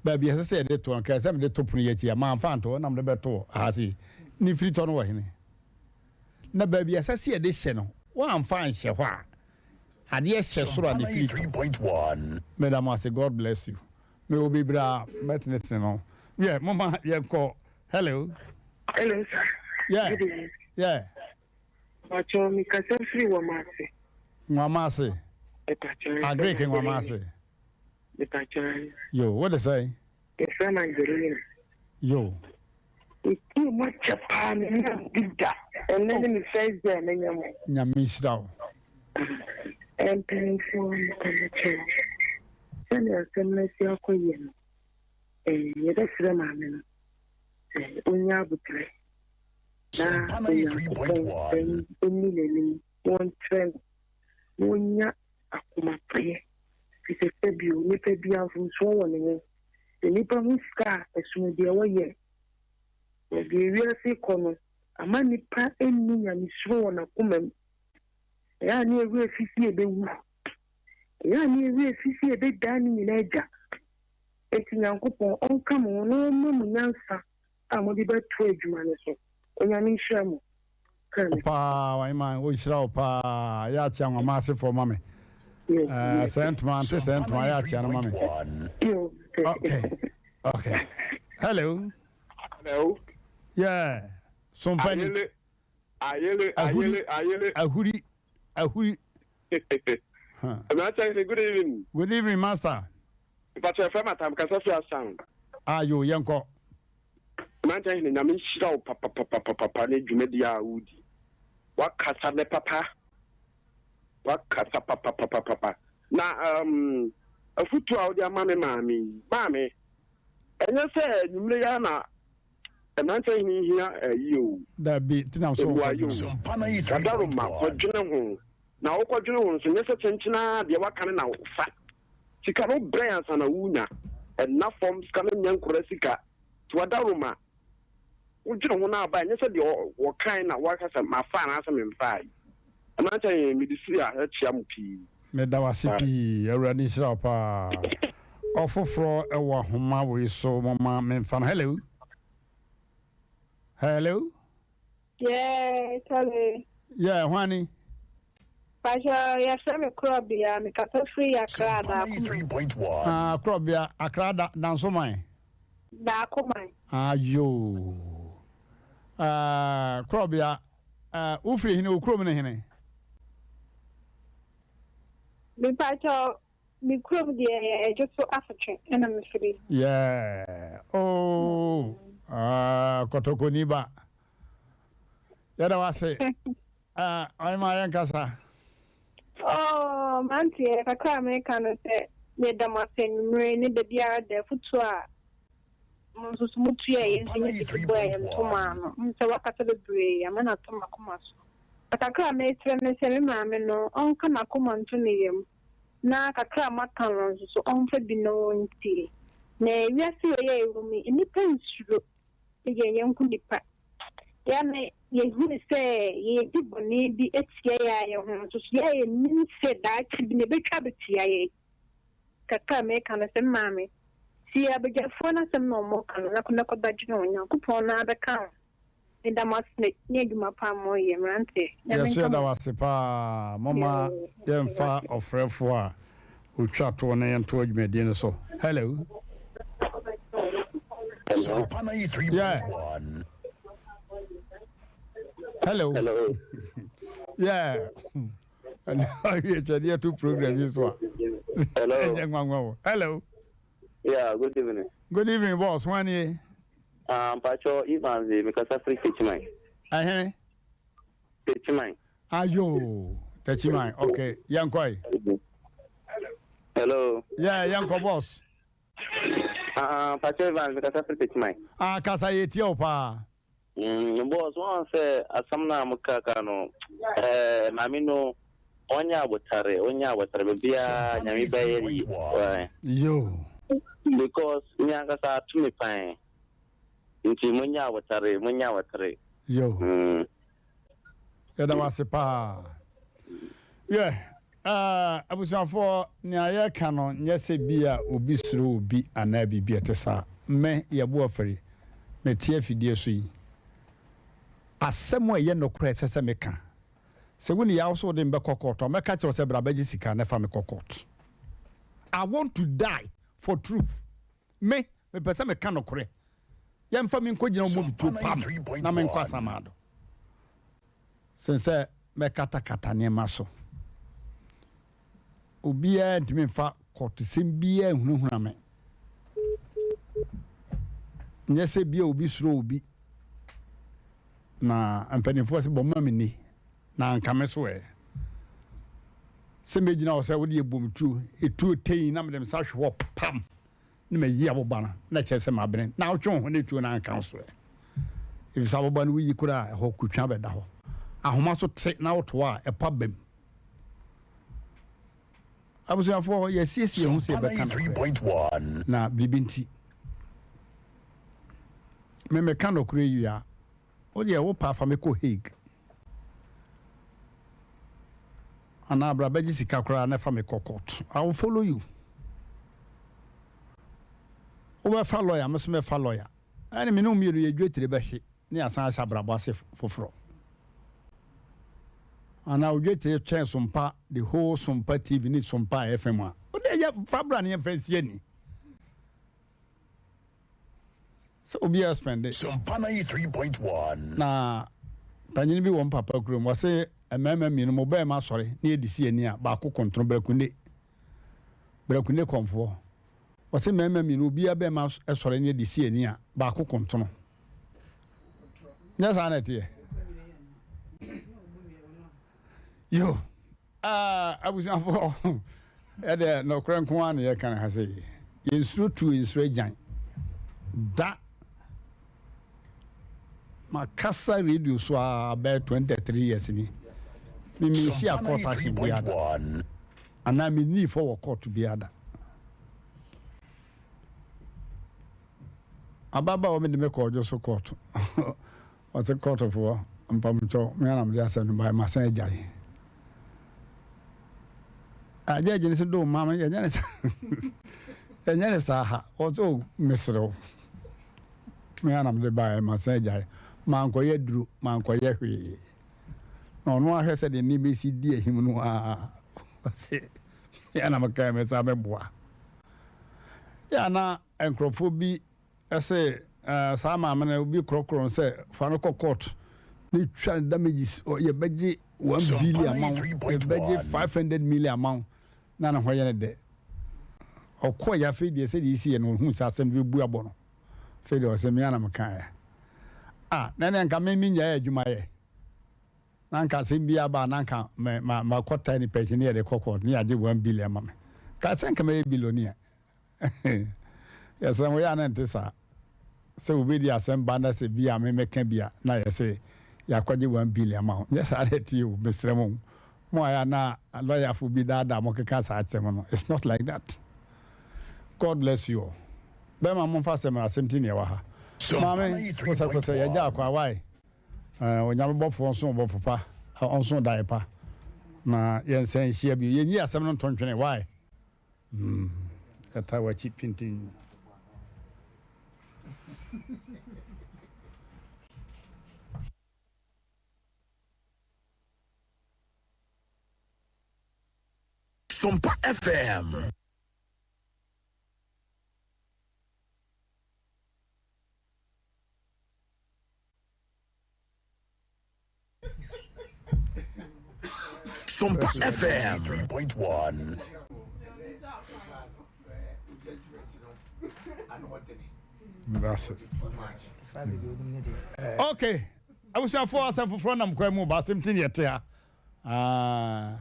Baabi a ɛsɛ sɛ yɛde to no, kɛɛ sɛ mede to pono yi akyi a, mamfa anto hɔ na mede bɛto ha sei. Ne firi tɔ no wɔ hene? Na baabi a ɛsɛ sɛ yɛde hyɛ no, woamfa anhyɛ hɔ a, adeɛ hyɛ soro a ne firi tɔ. Meda mo ase, God bless you. Mewɔ bebree a mɛtenetene no. Wiɛ, momma yɛnkɔ. Hello. Hello, sir. Yeah. Good evening. Yeah. Pacho, mi kasa firi Wamase. Nwamase. Pacho. Agric Nwamase. Pacho. Yo, what is say? Yɛfrɛ no Angelina. Yo. Metie mu akyɛ paa menya bi da. Ɛnnɛ ne me first day a manya mo. Nyame nhyira wo. Mpanimfoɔ mepɛ mo kyɛw. Sɛdeɛ asɛm no asi akɔ yie no, yɛbɛsrɛ maame no sɛ ɔnya aboterɛ na Onyankopɔn ɛnni n'anim na ɔnkyerɛ no na ɔnya akomapaeɛ. Firi sɛ sɛbio nipa biara mfomsoɔ wɔ ne ho. Sɛ nnipa hu sika a, ɛsono deɛ wɔyɛ. Na deɛ wiase rekɔ no, ama nnipa nni nyamesuro wɔ n'akomam. Ɛyɛ a ne yɛn werɛ fi sɛ yɛbɛwu. Ɛyɛ a ne yɛn werɛ fi sɛ yɛbɛgyaa ne nyinaa agya. Enti Nyankopɔn ɔnka mo ho na ɔmma mo nyansa a mode bɛtoa adwuma no so. Onyame nhyira mo. Wo paa wahema ɔnhyira wo paa yɛ akyea nwama asefoɔ ma me eh, sɛ ntoma nte sɛ ntoma yɛ akyea no ma me okay okay hello hello yeah sompani ayele ayele ayele ayele ahuri ahuri huh. Good evening. Good evening, master. Mpakyɛ yɛfrɛ me Atam kasa firi Asan. Ah yoo yɛnkɔ. Mmeranteɛ hene Nyame nhyira wo papapapapapa ne dwumadie a wodi. Wakasa nɛ papa. Wakasa papapapapa. Na um, afutuo a wode ama me maame yi, maame, ɛnyɛ sɛ anwummere yi ara na mmeranteɛ hene hia ayi o. Dabi, nti na so Mmuaeɛ o. Dadaroma, kɔdwene ho. Na wokɔdwene ho nso, nyɛ sɛ kyenkyen ara deɛ waka no na fa. Sika no brɛ ansa na wonya. Ɛnna fam, sika no nyɛ nkora sika. Nti w'adaworoma, wodwene ho na aba a, ɛnyɛ sɛ deɛ wɔkae na woaka sɛ mafa anaasɛ memfae. Mmeranteɛ, mede siri a kyea mo pii. Meda wo ase pii. Awurade nhyira wo paa. Ɔfoforɔ wɔ ahoma wei so, momma memfa no. Hello? Hello? Yeah, Charlie. Yeah, hwan ni? Pacho, yɛfrɛ me Korɔbea, mekasa firi Accra Daakoman. Ah, Korɔbea, Accra da, Dansoman. Daakoman. Ah, yoo. Ah, Korɔbea, ah, wofiri hene, wo kurom ne hene? Me pacho, Me kurom deɛ ɛyɛ Ɛdwoso Asotwe ɛna me firi. Yeah oh ah kɔtɔkɔni ba yɛda wase ah ɔyɛma yɛn kasa. Oh mmeranteɛ kakra a meka no sɛ yɛda mo ase anwummere ne da biara da afutuo a mo nso so motua yɛn nso nyɛ sika bɔ a yɛn ntoma ano sɛ wakasa bebree ama no atɔ m'akoma so na kakra a mesrɛ ne sɛ me maame no ɔnka n'akoma nto ne yam na kakra a moaka no nso so ɔmfa bi na ɔntie. Na wiase wei a yɛwɔ mu yi, nnipa nsuro yɛn yɔnko nnipa. Yɛ a na yɛhunu sɛ yɛredi bɔne bi atia yɛn ara yɛn ho nso so yɛ a yɛnnim sɛ daakye bi no ɛbɛtwa abɛtia yɛn. Kakra a meka no sɛ, me maame, tie abadwafoɔ no asɛm na wɔreka no na kɔ na kɔbɛdwene ho. Nyankopɔn no ara bɛka wo ho. Meda mo ase ne adwuma pa a moreyɛ mmeranteɛ. Nyame Yɛso nka yɛda mo wo ase paa. Momma yɛmfa ɔfrɛfoɔ a ɔtwa toɔ na yɛntoa dwumadie no so. Hello. Hello. Yeah. Hello. Hello. Yeah. Awie twɛdeɛ to program yi so a. Hello. Ɛnyɛ nwanwa o. Hello. Yeah, good evening. Good evening, boss. Hwan nie? Ah, mpacho Evans, me kasa firi Techiman. Ɛhene? Techiman. Ayo, Techiman. Okay, yɛnkɔ yi. Hello. Yeah, yɛnkɔ boss. Ah, mpacho Evans, me kasa firi Techiman. Ah, kasa yɛ tie wo paa. Mm, boss, wɔn sɛ asɛm no a mokaka no, eh, maame no, ɔnyɛ abotare, ɔnyɛ abotare, baabiara nyame bɛyɛ yi. Yo. Because me ankasa ato me pan. Nti monyɛ abotare, monyɛ abotare. Yo. Mm. Yɛda wo ase paa. Yɛ eh, abusuafoɔ, nea yɛreka no nyɛ sɛ bi a obi suro obi anaa biribi a ɛte saa. Me, Yɛbo Afari, mete afidie so yi, asɛm a ɛyɛ nokorɛ a ɛsɛ sɛ meka, sɛ wo ni yaw sɛ wode me bɛkɔ kɔɔto a, mɛka kyerɛ wo sɛ bra bɛgye sika na fa me kɔ kɔɔto. I want to die for truth. Me, mepɛ sɛ meka nokorɛ. Yɛmfa me nkɔgyina wo mmɔbituo pam na menkɔ asamando sen sɛ mɛkatakata nneɛma so. Obiara ntumi mfa kɔɔtosɛm biara nhunahuna me. Nyɛ sɛ bia obi suro obi na mpanimfoɔ sɛ bɔ ma me ni na anka me so ɛ. Sɛ mɛgyina hɔ sɛ wode ɛbɔ me tuo, ɛtuo tei na mede me nsa hwe hɔ pam na mayi aboba no na kyerɛ sɛ mabene na wotwe wo ho na ɛtuo no anka wo so ɛ. Ɛfiri sɛ aboba no woyi koraa a ɛhɔ kotwa bɛda hɔ. Ahoma so te na wotoa a ɛpa bam. Abusuafoɔ, yɛasiesie yɛn ho sɛ yɛbɛka nokorɛ, na biribi nti. Me meka nokorɛ yi a, wo deɛ wo paa fa me kɔ Hague. Anaa bra bɛgye sika koraa na fa me kɔ court. I will follow you. Wobɛfa lawyer, me nso mɛfa lawyer. Ɛne me ne wo mmienu yɛ dwetire bɛhye na yɛasan ahyɛ abrabɔ ase foforɔ. Anaa wo dwetire kyɛn Sompa, the whole Sompa TV ne Sompa FM a, wode yɛ fa bra ne yɛmfa nsi ani. Sɛ obiara spɛnde. Sompa 93.1. Na panyin bi wɔ mpapa kurom, wɔse mmarima mmienu mo bɛɛma asɔre na yɛde si ani a, baako kontono, Brakunde, Brakunde kɔmfoɔ. Ɔse mmarima mmienu obiara bɛrima sɔre ne de si ani a baako kontono. Nyɛ saa na ɛteɛ? Yo, ah, abusuafoɔ, ɛdeɛ nɔkorɛ nko ara na yɛka no ha sɛ yɛnsuro tuo, yɛnsuro agyan da. Makasa radio so a bɛyɛ 23 years ni. Me menhyia court action biara da. Anaa mennii fɔ wɔ court biara da. Ababaawa bi de me kɔɔ dwo so court. Ɔse courtfoɔ mpamokyɛw me ara na mede asɛm no baeɛ masan agyae. Ah, judge no se do ma me yɛnyɛ ne saa yɛnyɛ ne saa ha. Ɔse o mesrɛ wo. Me ara na mede baeɛ masan agyae. Mankɔyɛ aduro, mankɔyɛ hwee. Na ɔno ahwɛ sɛdeɛ nneɛma si di ahim no ara, ɔse me ara na mekae me saa mɛboa. Yɛ a na nkurɔfoɔ bi se saa maame no obi korɔkorɔ no sɛ fa no kɔ court ne twa no damages yɛbɛgye 1 billion ama wo, yɛbɛgye 500 million ama wo na ne ho yɛ no dɛ. Ɔkɔɔ yɛ afei deɛ sɛdeɛ ɛsi yɛ no ɔhuu sɛ asɛm no bɛbu abɔ no. Afei deɛ ɔsɛ me ara na mekaeɛ. Ah, na ɛnneɛ nka me mennyae adwuma yɛ. Na nka asɛm biara ba a, na nka me, ma, makɔ taa nipa akyi ne yɛde kɔ court ne yɛagye 1 billion ama me. Ka sɛ nka mɛyɛ billionaire. Yɛsrɛ mo, yɛ a na ɛnte saa. Sɛ obi de asɛm ba na sɛ bi a me mɛka bi a, na yɛ sɛ yɛakɔgye 1 billion ama wo. Nyɛ saa na ɛteɛ o, mesrɛ mo. Mo a yɛ a na lɔyafo bi daadaa mo keka saa kyerɛ mo no, it's not like that. God bless you all. Bɛma momfa asɛm no asɛm ti na ɛwɔ ha. Maame, kosɛkosɛ, yɛgya akɔ a, why? Onyame bɔfoɔ nso ɔbɔfo pa, ɔnso daeɛ pa. Na yɛnsan nhyia bio. Yɛnyi asɛm no nto ntwene, why? Yɛtaa w'akyi pintinn. Sompa FM. Sompa FM 3.1. That's it. Okay. Abusuafoɔ asɛm foforɔ nam kwan mu ba asɛm ti ne yɛte ha. Ah,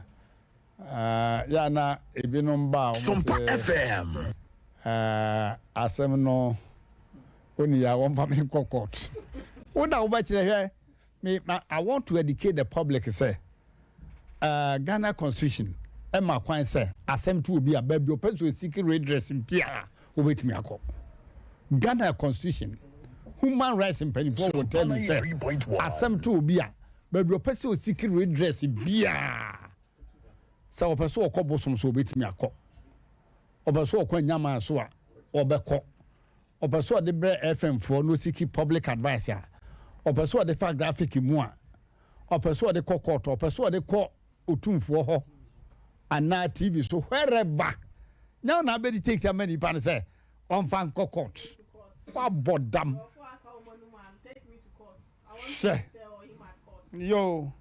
ah, yɛ na ebinom ba a wɔn Sompa sɛ FM. ah, asɛm no oni a wɔmfa me nkɔ court. Wo na wobɛkyerɛ hwɛ me ma I want to educate the public sɛ uh, Ghana constitution ɛma kwan sɛ asɛm to obi a baabi ɔpɛ sɛ ɔsiki redress biara wobɛtumi akɔ. Ghana constitution human rights mpanyinfoɔ will tell you sɛ asɛm to obi a. Baabi ɔpɛ sɛ ɔsiki redress biara, sɛ ɔpɛ sɛ ɔkɔ bosom so ɔbɛtumi akɔ, ɔpɛ sɛ ɔkɔ anyaman so a ɔbɛkɔ, ɔpɛ sɛ ɔde brɛ FM foɔ na ɔsiki public advice a, ɔpɛ sɛ ɔde fa graphic mu a, ɔpɛ sɛ ɔde kɔ court, ɔpɛ sɛ ɔde kɔ otumfoɔ hɔ anaa TV so wherever. Nyɛ wo na abɛdi take ama nipa no sɛ ɔmfa nkɔ court. Wabɔ dam. Hwɛ. Yoo.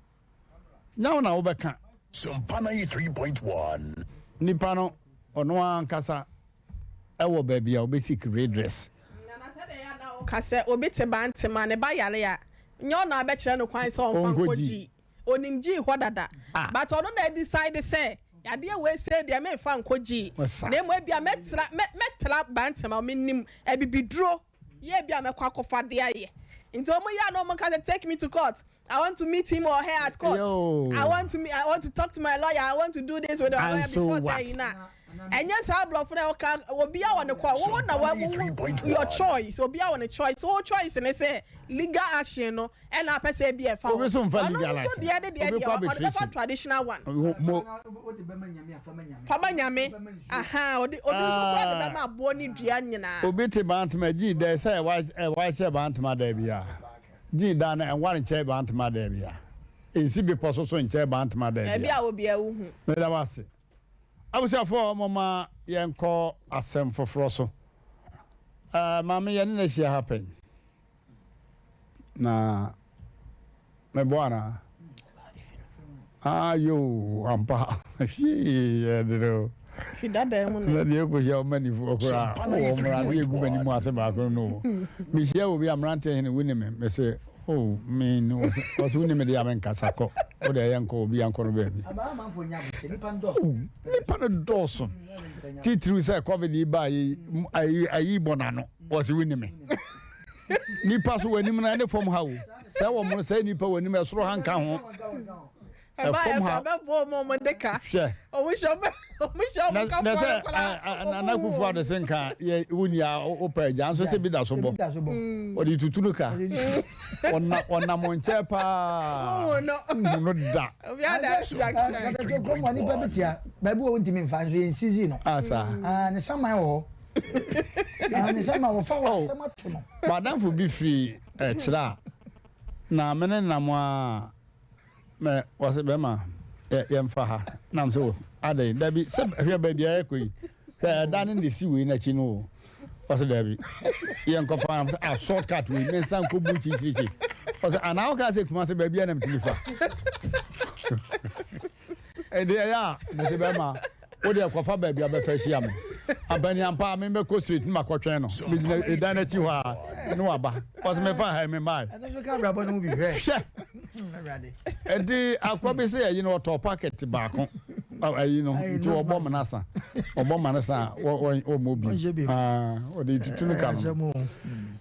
Nyɛ wo na wobɛka. Sompa 93.1. Nipa no ɔno ankasa ɛwɔ baabi a ɔbɛseek redress. Ka sɛ obi te ba ntem a ne ba yare a, nyɛ ɔno na abɛkyerɛ no kwan sɛ ɔmfa nkɔ gyii. Onim gyii hɔ dada. But ɔno na adecide sɛ yadeɛ wei sei deɛ memfa nkɔ gyii. Na mmom ebia mɛtra mɛ mɛtra ba ntem a menim abibiduro yɛ ebia mɛkɔ akɔfa de ayɛ. Nti wɔn yɛ a na wɔn ka sɛ take me to court. I want to meet him or her at court. I want to I want to talk to my lawyer. I want to do this with my lawyer before sɛ yi na. Ɛnyɛ saa aborɔfo na ɔka obiara wɔ ne kɔ wo na wa wo your choice obiara wɔ ne choice wo choice ne sɛ legal action no ɛna apɛ sɛ ebi ɛfa Obi nso nfa legal ɔno nso action. deɛ ne deɛ Obi deɛ kɔ ɔde bɛfa arbitration. traditional one Mo. fama nyame aha ɔde obi nso kura de bɛma aboɔ ne dua nyinaa. Obi te bantama gyi dɛ sɛ ɛwa ɛwa hyɛ bantama dɛ bia gyi da no ɛnware nkyɛ bantama dɛ bia nsi bepɔ so so nkyɛ bantama dɛ Baabi bia a obiara wohu. Meda wo ase. Abusuafoɔ momma yɛnkɔ asɛm foforɔ so. Uh, maame yɛne no ahyia ha pɛn. Na meboa anaa? Ah, yo, ampa. Hwee, ɛdere o. Fi dada mu no. Na deɛ ɛkɔhyia wo manifoɔ koraa, wowɔ mmara ne yɛgu m'anim ase baako no. Mehyia obi a mmeranteɛ hene wo ne me, mese Oh me no ɔsɛ wo nim deɛ a menkasa kɔ wo deɛ yɛnkɔ obi ankɔ no baabi. Oh nipa no dɔɔso titiriw sɛ covid yi baa yi ayi bɔ n'ano ɔsɛ wo nim nipa so w'anim no ɛne fam ha o sɛ wɔn no sɛ nipa w'anim ɛsoro ha nka ho. Ɛfam ha bɛbɔ ɔmo ɔmo de ka. Hwɛ. Ɔmo hyɛ ɔmo ɔmo hyɛ ɔmo ka fɔlɔ koraa. Nana Akufo Addo se nka yɛ wo ni a wopɛ agya nso sɛ bi da so bɔ. Ɔde tutu no ka. Ɔna ɔnam nkyɛn paa. Wohu no. Wohu no da. Obi ada jack chan. Kurom hɔ nipa bi tia baabi wɔ wontumi nfa nso yɛn sisi no. Asa. Ah ne saman wɔ hɔ. Ah ne saman wɔfa wɔ asɛm ato no. Madamfo bi firi ɛkyerɛ a na me ne nam a. Mɛ wɔse bɛma yɛmfa ha nam sɛ o adɛn dabi sɛ hwɛ baabi a yɛkɔ yi hwɛ ɛda ne na ɛsi wei n'akyi no o ɔsɛ dabi yɛnkɔfa a short cut wei mensa nkɔbu kyinkyirikyi ɔsɛ anaa wokaa sɛ kuma sɛ baabi a na metumi fa ɛde ɛyɛ a mese bɛma Wo deɛ kɔfa baabi a bɛfa hyia me. Abaniampa a mebɛkɔ straight na makɔtwɛn no. Megyina ɛdan no akyi hɔ a ne waba. Ɔsɛ mefa ha me mmae. Hwɛ! Ɛnti akɔ bi sɛ ayi no ɔtɔ packet baako. Ayi no nti ɔbɔ mana sa. Ɔbɔ mana sa a ɔmmɔ bi. Ɔde tutu no ka no.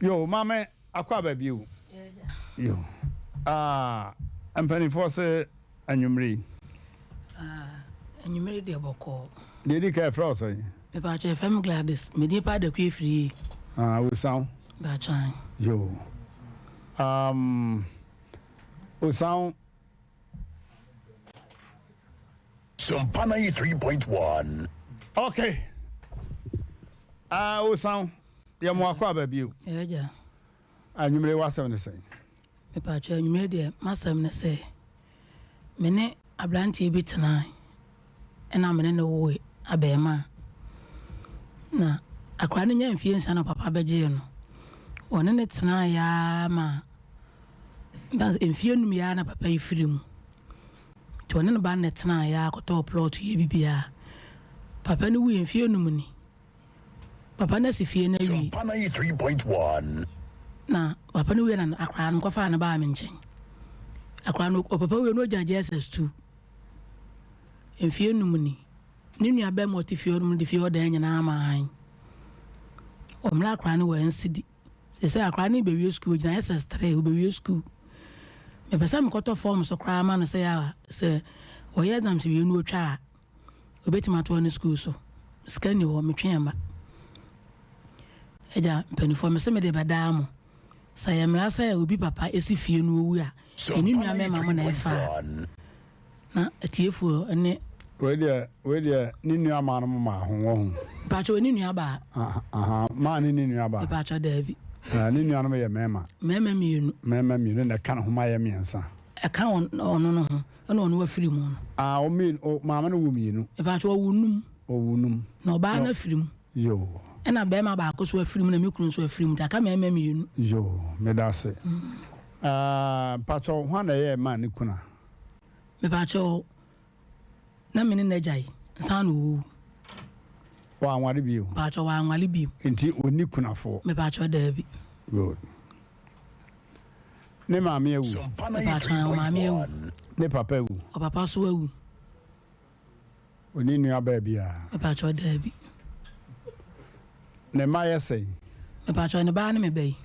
Yo, maame akɔ aba bio. Yo. Ah, mpanimfoɔ se anwummere yi. Ah, anwummere deɛ bɔkɔɔ. Deɛ edi kan yɛfrɛ wo sɛn? Mepakyɛ yɛfrɛ me Gladys. Me din paa Daku Efiri yie. Ah, Osaw. Mepakyɛ. Yo. Um, Osaw. Sompa 93.1. Okay. Ah, Osaw. Yɛ mo akɔ aba bio. Ɛyɛ gya. Anwummere w'asɛm ne sɛn? Mepakyɛw, anwummere deɛ m'asɛm ne sɛ, me ne aberanteɛ bi tenae ɛna me ne no woe abarimaa. Na akwadaa no nyaa mfeɛ nsia na papa bɛgyee no. Ɔne no tenaeɛ ara ma mfeɛ num yɛ ara na papa yi firi mu. Nti ɔne ne ba no na ɛtenaeɛ ara kɔtɔɔ plɔt yɛ biribiara. Papa no wuiɛ mfeɛ num ni. Papa no asi fie no awie. Sompa 93.1. Na papa no wie na akwadaa no mekɔfaa no baa me nkyɛn. Akwadaa no ɔpapa wie no ɔgya JSS 2. Mfie num ni. Ne nua bɛrima ɔte fie hɔ nom de fie hɔ dan nyinaa maa han. Ɔmmra akwadaa no wɔ NCD. Sɛ akwadaa no bɛwie sukuu ɔgyina SS 3 ɔbɛwie sukuu. Mepɛ sɛ mekɔtɔ fɔm so koraa ma no sɛ a sɛ ɔyɛ exams wie no ɔtwa a Obetumi atoa ne sukuu so. Sika nni hɔ, metwe mma. Agya, mpanimfoɔ, mese mede bɛdaa mo. Sɛ ɛyɛ mmara sɛ obi papa si fie no owu a, ɛne nua mmarima mo na ɛfa a, na atiefoɔ ne. Wei deɛ, wei deɛ ne nua maa no mo maa ho, wahu. Mpakyɛ ɔne nua baa. Aha, maa ne ne nua baa. Mpakyɛ daabi. Ne nuanom yɛ mmarima. Mmarima mmienu. Mmarima mmienu na ɛka ne ho ma yɛ mmiɛnsa. Ɛka ɔno no ho, ɛna ɔno afiri mu no. Ah, ɔmmienu, maame no wo mmienu. Mpakyɛ ɔwo num. Ɔwo num. Na ɔbaa no afiri mu. Yoo. Ɛna bɛɛma baako so afiri mu na me kunu nso afiri mu nti aka mɛɛma mienu. Yoo medase. Aah mpakyɛw hwan na ɛyɛɛ maa ne kuna? Mepakyɛw na me ne no agyae nsa na owu. Wanware bio? Mpakyɛw wanware bio. Nti onni kunafoɔ? Mepakyɛw daabi. Good. Ne maame awu? Mepakyɛw ɔmaame awu. Ne papa awu? Ɔpapa so awu. Onni nuabaa biara? Mepakyɛw, daabi. Ne mma yɛ sɛn? Mepakyɛw, ne ba ne me ba yi.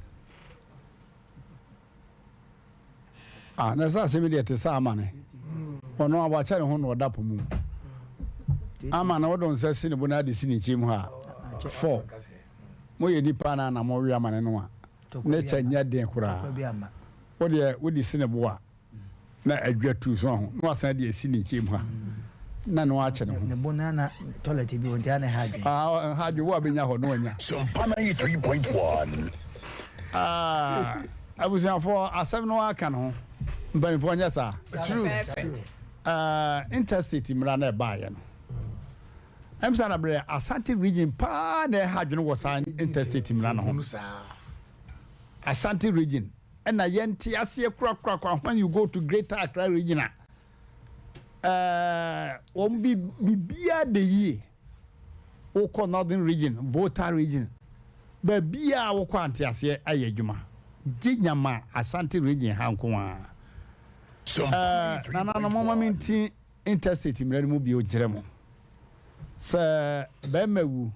Ah, na sɛ asɛm yi deɛ te sɛ amane. Ɔno a wakyɛ ne ho na ɔda po mu. Ama na wode nsa si ne bo na ade si ne nkyɛn mu ha. Fɔ. Moyɛ nipa na na mowe amane no a. Ne kyɛ nyɛ den koraa. Wo deɛ wode si ne bo a. na adwa tu so aho na wasan de asi ne nkyɛn mu ha na no akyɛ ne ho. Ne bo na na toilet bi wɔ nti a na ɛha adwene. Ah, ɛha adwene wo a bɛnya hɔ na wanya. Sompa 93.1. Ah, abusuafoɔ asɛm no aka ne ho mpanimfoɔ nyɛ saa. True. Uh, interstate mmara na ɛbaeɛ no ɛm sɛ na berɛ Ashanti region paa na ɛha adwene wɔ saa interstate mmara no ho. Ashanti region ɛna yɛnte aseɛ korakorakora when you go to greater Accra region a ɛɛ wɔn bi biribiara de yie wokɔ northern region Volta region baabiara wokɔ ante aseɛ ayɛ adwuma gye nyama Ashanti region ha nko ara ɛɛ nananom moma me nti interstate mmara no mu bio nkyerɛ mo sɛ bɛrima wu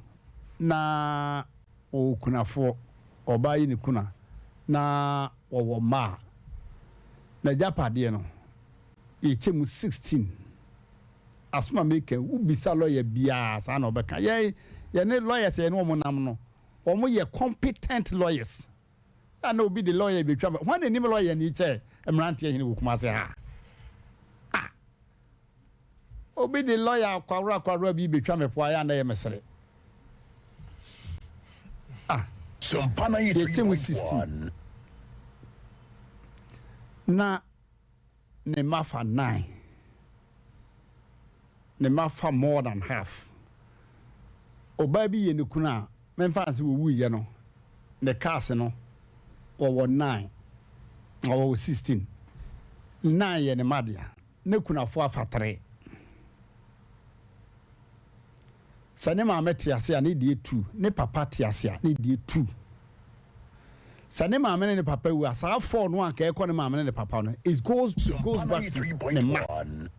na wɔwɔ kunafoɔ, ɔbaa yi ne kuna, na wɔwɔ mma a, n'agyapadeɛ no, yɛkyɛ mu 16. Asɛm a meka yi, wobisa lɔya biara, saa na ɔbɛka. Yɛn, yɛne lawyers a yɛne wɔn nam no, wɔyɛ competent lawyers. A na obi de lɔya bɛtwa, hwan na ɛnim lɔya ni kyɛ mmeranteɛ hene wɔ Kumase ha? Ah! Obi de lɔya kwawora kwawora bi betwa me po ayɛ a na ɛyɛ me sere. Ah, yɛkyɛ mu 16 na ne mma fa 9. Ne mma fa more than half. Ɔbaa bi yɛ ne kunu a memfa nse wɔwuiɛ no, ne cars no wɔwɔ 9, wɔwɔ 16. 9 yɛ ne mma dea. ne kunafo afatere. Sɛ ne maame te ase a, ne deɛ tu. Ne papa te ase a, ne deɛ tu. Sɛ ne maame ne ne papa wu a, saa fɔɔ no a anka ɛkɔ ne maame ne ne papa no, it goes, it goes back to ne mma.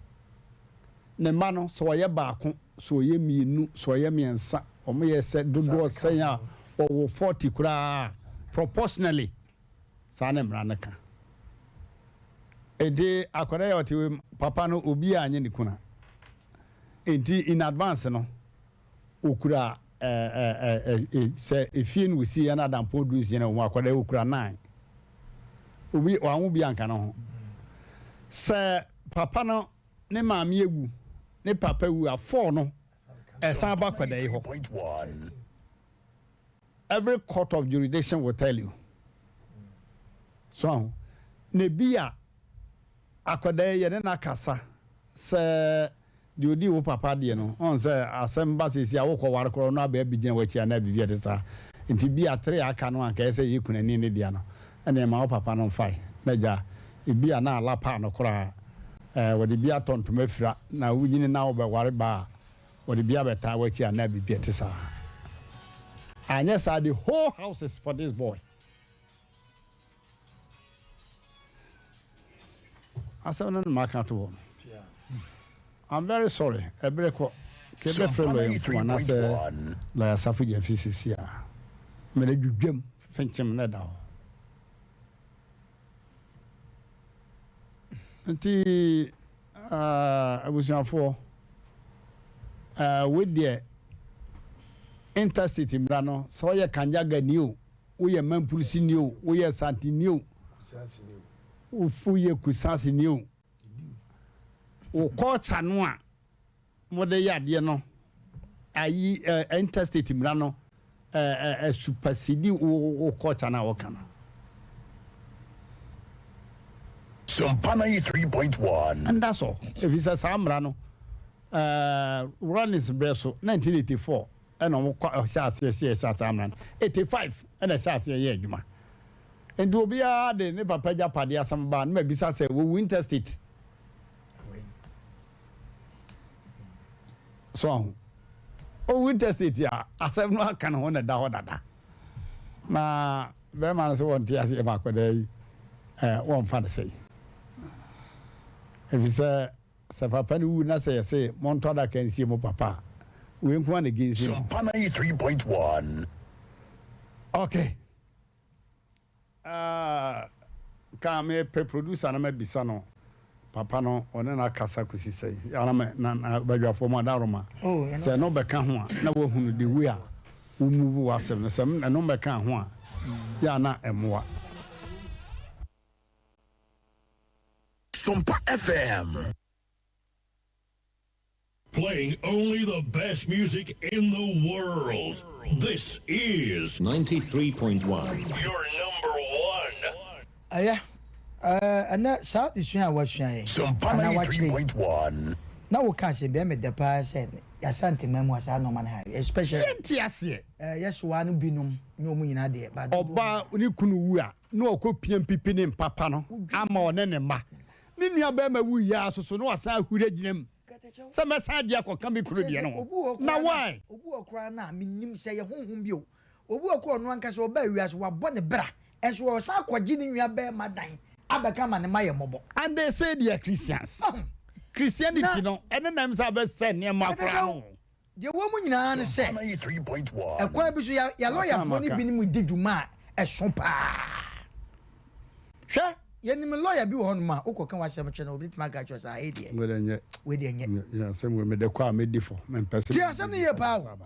Ne mma no, sɛ ɔyɛ baako, sɛ ɔyɛ mmienu, sɛ ɔyɛ mmiɛnsa, wɔyɛ sɛ dodoɔ sɛn a, wɔwɔ 40 koraa a, proportionally, Saa na mmara no ka. Enti akwadaa yi a ɔte hɔ yi, papa no obiara anyɛ ne kuna. Enti in advance no, okura ɛɛ ɛɛ sɛ efie no osi yɛ na adampɔn du nsia na wɔn akwadaa yi okura nine. Obi wɔn bi anka ne ho. Sɛ papa no ne maame ewu, ne papa wu a, four no ɛsan ba akwadaa yi hɔ. Every court of jurisdiction will tell you. So ahu? Na ebi a akwadaa yi yɛne no akasa sɛ deɛ ɔdii wo papa deɛ no, ɔn sɛ asɛm ba seesei a wokɔware koraa ɔno abɛ abɛgyina w'akyi anaa biribi a ɛte saa. Nti bi a tere a aka no anka ɛyɛ sɛ ɛyɛ kunani ne dea no, ɛnna ɛma wo papa no mfae. Na gya, ebi a na alapa no koraa, ɛɛ wɔde bi atɔ ntoma afira na wonyini na wobɛware ba a, Wɔde bi abɛtaa w'akyi anaa biribi a ɛte saa. Anyɛ saa the whole house is for this boy. Asɛm no na maka to hɔ no. I'm very sorry. Ɛbere kɔ. Kebɛfrɛ lɔya mfum anaasɛ lɔya Safo Gyamfi sisi a. Mede dwudwam fenkyem na ɛda hɔ. Nti abusuafoɔ, wei deɛ interstate mmara no, sɛ ɔyɛ Kanjaga ni o, Woyɛ Mampurusini o, woyɛ Santini o, woyɛ Kusasini o, wo culture no a mode yɛ adeɛ no, ayi eh, interstate mmara no eh, eh, supersede wo, wo culture no a wɔka no. Sompa 93.1. And that's all. Ɛfiri sɛ saa mmara no, eh, Rawlings berɛ so, 1984, ɛna wɔn kɔ hyɛ aseɛ sɛ yɛhyɛ saa mmara no 85 ɛna ɛhyɛ aseɛ yɛ adwuma nti obiara de ne papa agyapadeɛ asɛm ba ne ma bisa sɛ wɔwu interstate so aho owu interstate a asɛm no aka ne ho na ɛda hɔ dada na bɛrima no sɛ wɔnte aseɛ ma akwadaa yi wɔmfa no sɛi ɛfiri sɛ Sɛ papa no wu na sɛ yɛse montɔ adaka nsie mo papa a, wei nko ara na ɛgye nsi no. Sompa 93.1. Ok. Ah, ka mepɛ producer no mabisa no papa no ɔne no akasa kɔsi sɛn ana me na na badwafoɔ mu adaworoma Oh, ɛno sɛ ɛno bɛka ho a na wahunu the way a wo move w'asɛm no sɛ ɛno mmɛka ho a yɛ a na ɛmmoa. Sompa FM. Playing only the best music in the world. This is 93.1. Your number one. Ɛyɛ, ɛnɛ saa adesua a woasua yi, Sompa anaa woakyerɛ yi, 93.1. na woka asɛm bi, ɛyɛ me dɛ paa sɛ yɛAsanteman mu a saa nnoɔma no ha, especially. Yɛnte aseɛ. Yɛsoa no binom, nyɛ wɔn nyinaa deɛ, but dodoɔ no Ɔbaa ara. ne kunu wu a, na ɔkɔpia mpipi ne mpapa no ama ɔne ne mma. Ne nuabarima wuiɛ ara nso so, na wasan ahuri agyina mu sɛ mɛsan de akɔka me kunu deɛ no ho. Na why? Obi wɔ koraa no a, mennim sɛ ɛyɛ honhom bi o, obi wɔ koraa a ɔno ankasa ɔbaa wiase, wabɔ ne bra, nso ɔsan akɔgye ne nuabarima dan abɛka ama ne mma yɛ mmɔbɔ. And they say they are Christians. Christianity no, ɛno na ɛm sɛ abɛsɛ nneɛma koraa no. Deɛ ɛwɔ mu nyinaa ne sɛ, ɛkwan bi so, yɛn alɔyafoɔ no binom di dwuma a ɛso pa ara. Hwɛ, yɛnim lɔya bi wɔ hɔnom a, wokɔka w'asɛm kyerɛ no a, ɔbɛtumi aka akyerɛ wo sɛ, ah, ei deɛ, wei deɛ nyɛ. Tie asɛm no yie paa o.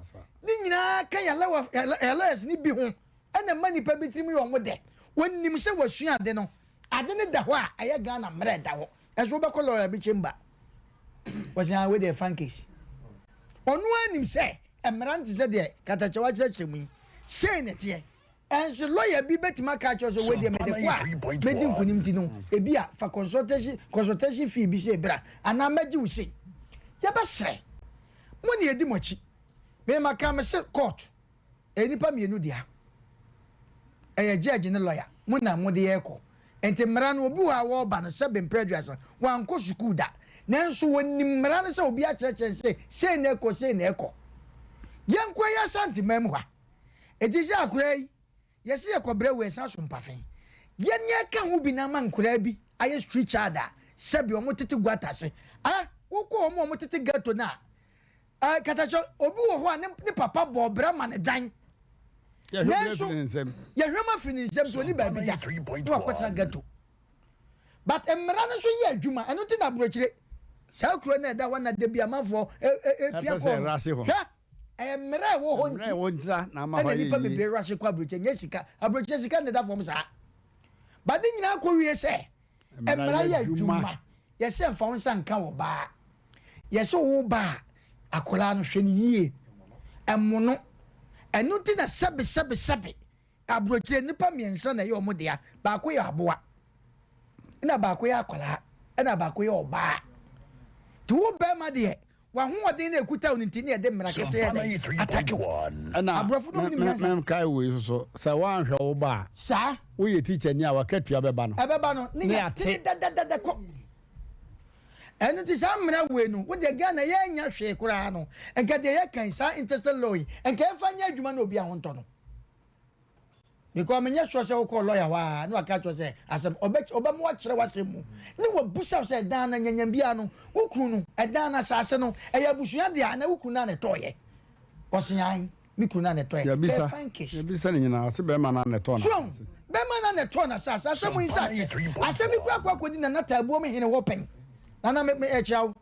Ne nyinaa ka yɛn lawyers no bi ho na ɛma nnipa bi tirim yɛ wɔn dɛ. Wɔnim sɛ wɔasua ade no, ade no da hɔ a, ɛyɛ Ghana mmara a ɛda hɔ. Ɛnso wobɛkɔ lɔya bi chamber, wɔse ah, wei deɛ fan case. Ɔno ara nim sɛ mmara no te sɛ deɛ Katakyɛw akyerɛkyerɛ mu yi, sei na ɛteɛ. Ɛnso lɔya bi bɛtumi aka akyerɛ wo sɛ wei deɛ mede kɔ a mɛdi nkonim nti no, ebia fa consultation consultation fee bi sei bra anaa mɛgye wo sei. Yɛbɛsrɛ mo na yɛdi mo akyi. Me maka mese court Ɛyɛ nnipa mmienu dea. Ɛyɛ judge ne lawyer. Mo na mode yɛkɔ. Nti mmara no obi wɔ hɔ a wɔreba no sɛbe mprɛ aduasa, wankɔ sukuu da. Nanso wɔnim mmara no sɛ obi akyerɛkyerɛ no sɛ sei na ɛkɔ, sei na ɛkɔ. Yɛnkɔ yi Asanteman mu ha. Ɛti sɛ akoraa yi, yɛse yɛkɔbrɛ wei ɛsan so mpafe. Yɛn yɛka ho bi na ama nkoraa bi ayɛ street child a sɛbe wɔn tete guata ase. Ah, wokɔ wɔn a wɔn tete ghetto no a, Eh, katakyɛ, obi wɔ hɔ a ne ne papa bɔɔ bra ma ne dan. Nanso, yɛhwɛ ma firi ne nsam nti ɔni baabi da na wakɔtena ghetto. But mmara no nso yɛ adwuma, ɛno nti na aburokyire. Saa kuro no a ɛda hɔ na da bi amanfoɔ pia kɔɔ no. Hwɛ, ɛyɛ mmara a ɛwɔ hɔ nti ɛna nnipa bebree rush kɔ aburokyire, nyɛ sika. Aburokyire sika na ɛda fam saa. But ne nyinaa kɔwie sɛ, Mmara yɛ adwuma. Yɛsɛ mfa wo nsa nka wɔ baa. Yɛsɛ wo ba a, akwadaa no hwɛ no yie. Ɛmono. Ɛno nti na sɛbe sɛbe sɛbe aburokyire nnipa mmiɛnsa na ɛyɛ wɔn dea. Baako yɛ aboa, ɛna baako yɛ akwadaa, ɛna baako yɛ ɔbaa. Nti wo bɛrima deɛ W'ahoɔden na ɛkuta wo no nti na yɛde mmara ketee yɛ dɛn? Atake wo. Ɛna Aborɔfo no nim nyansa. Menkae wei nso so, sɛ woanhwɛ wo ba a, Saa. woyɛ tikyani a, w'akatua bɛba no. Ɛbɛba no, ne Ne yɛate yɛate. no dadadada kɔ. Ɛno nti saa mmara wei no, wo deɛ Ghana yɛnnya hwee koraa no, nka deɛ yɛka yi, saa interstate law yi, nka yɛmfa nyɛ adwuma na obi ahontɔ no. Because menyɛ sure sɛ wokɔɔ lawyer hɔ a na waka akyerɛ wo sɛ asɛm ɔbɛ ɔbɛma wakyerɛ w'asɛm mu ne wabusa wo sɛ ɛdan no nyanyam biara no wo kunu no ɛdan no asase no ɛyɛ abusua dea anaa wo kunu no a na ɛtɔɔyɛ ɔse ae me kunu no a na ɛtɔɔyɛ Yɛbisa bɛɛ fine case yɛbisa ne nyinaa ɔse bɛrima no a na ɛtɔɔ so n'asase. bɛrima no a na ɛtɔɔ n'asase asɛm yi sɛ akyɛ asɛm yi kura kɔ akɔdi nana taabuom hene hɔ pɛn nana me me ɛkyia wo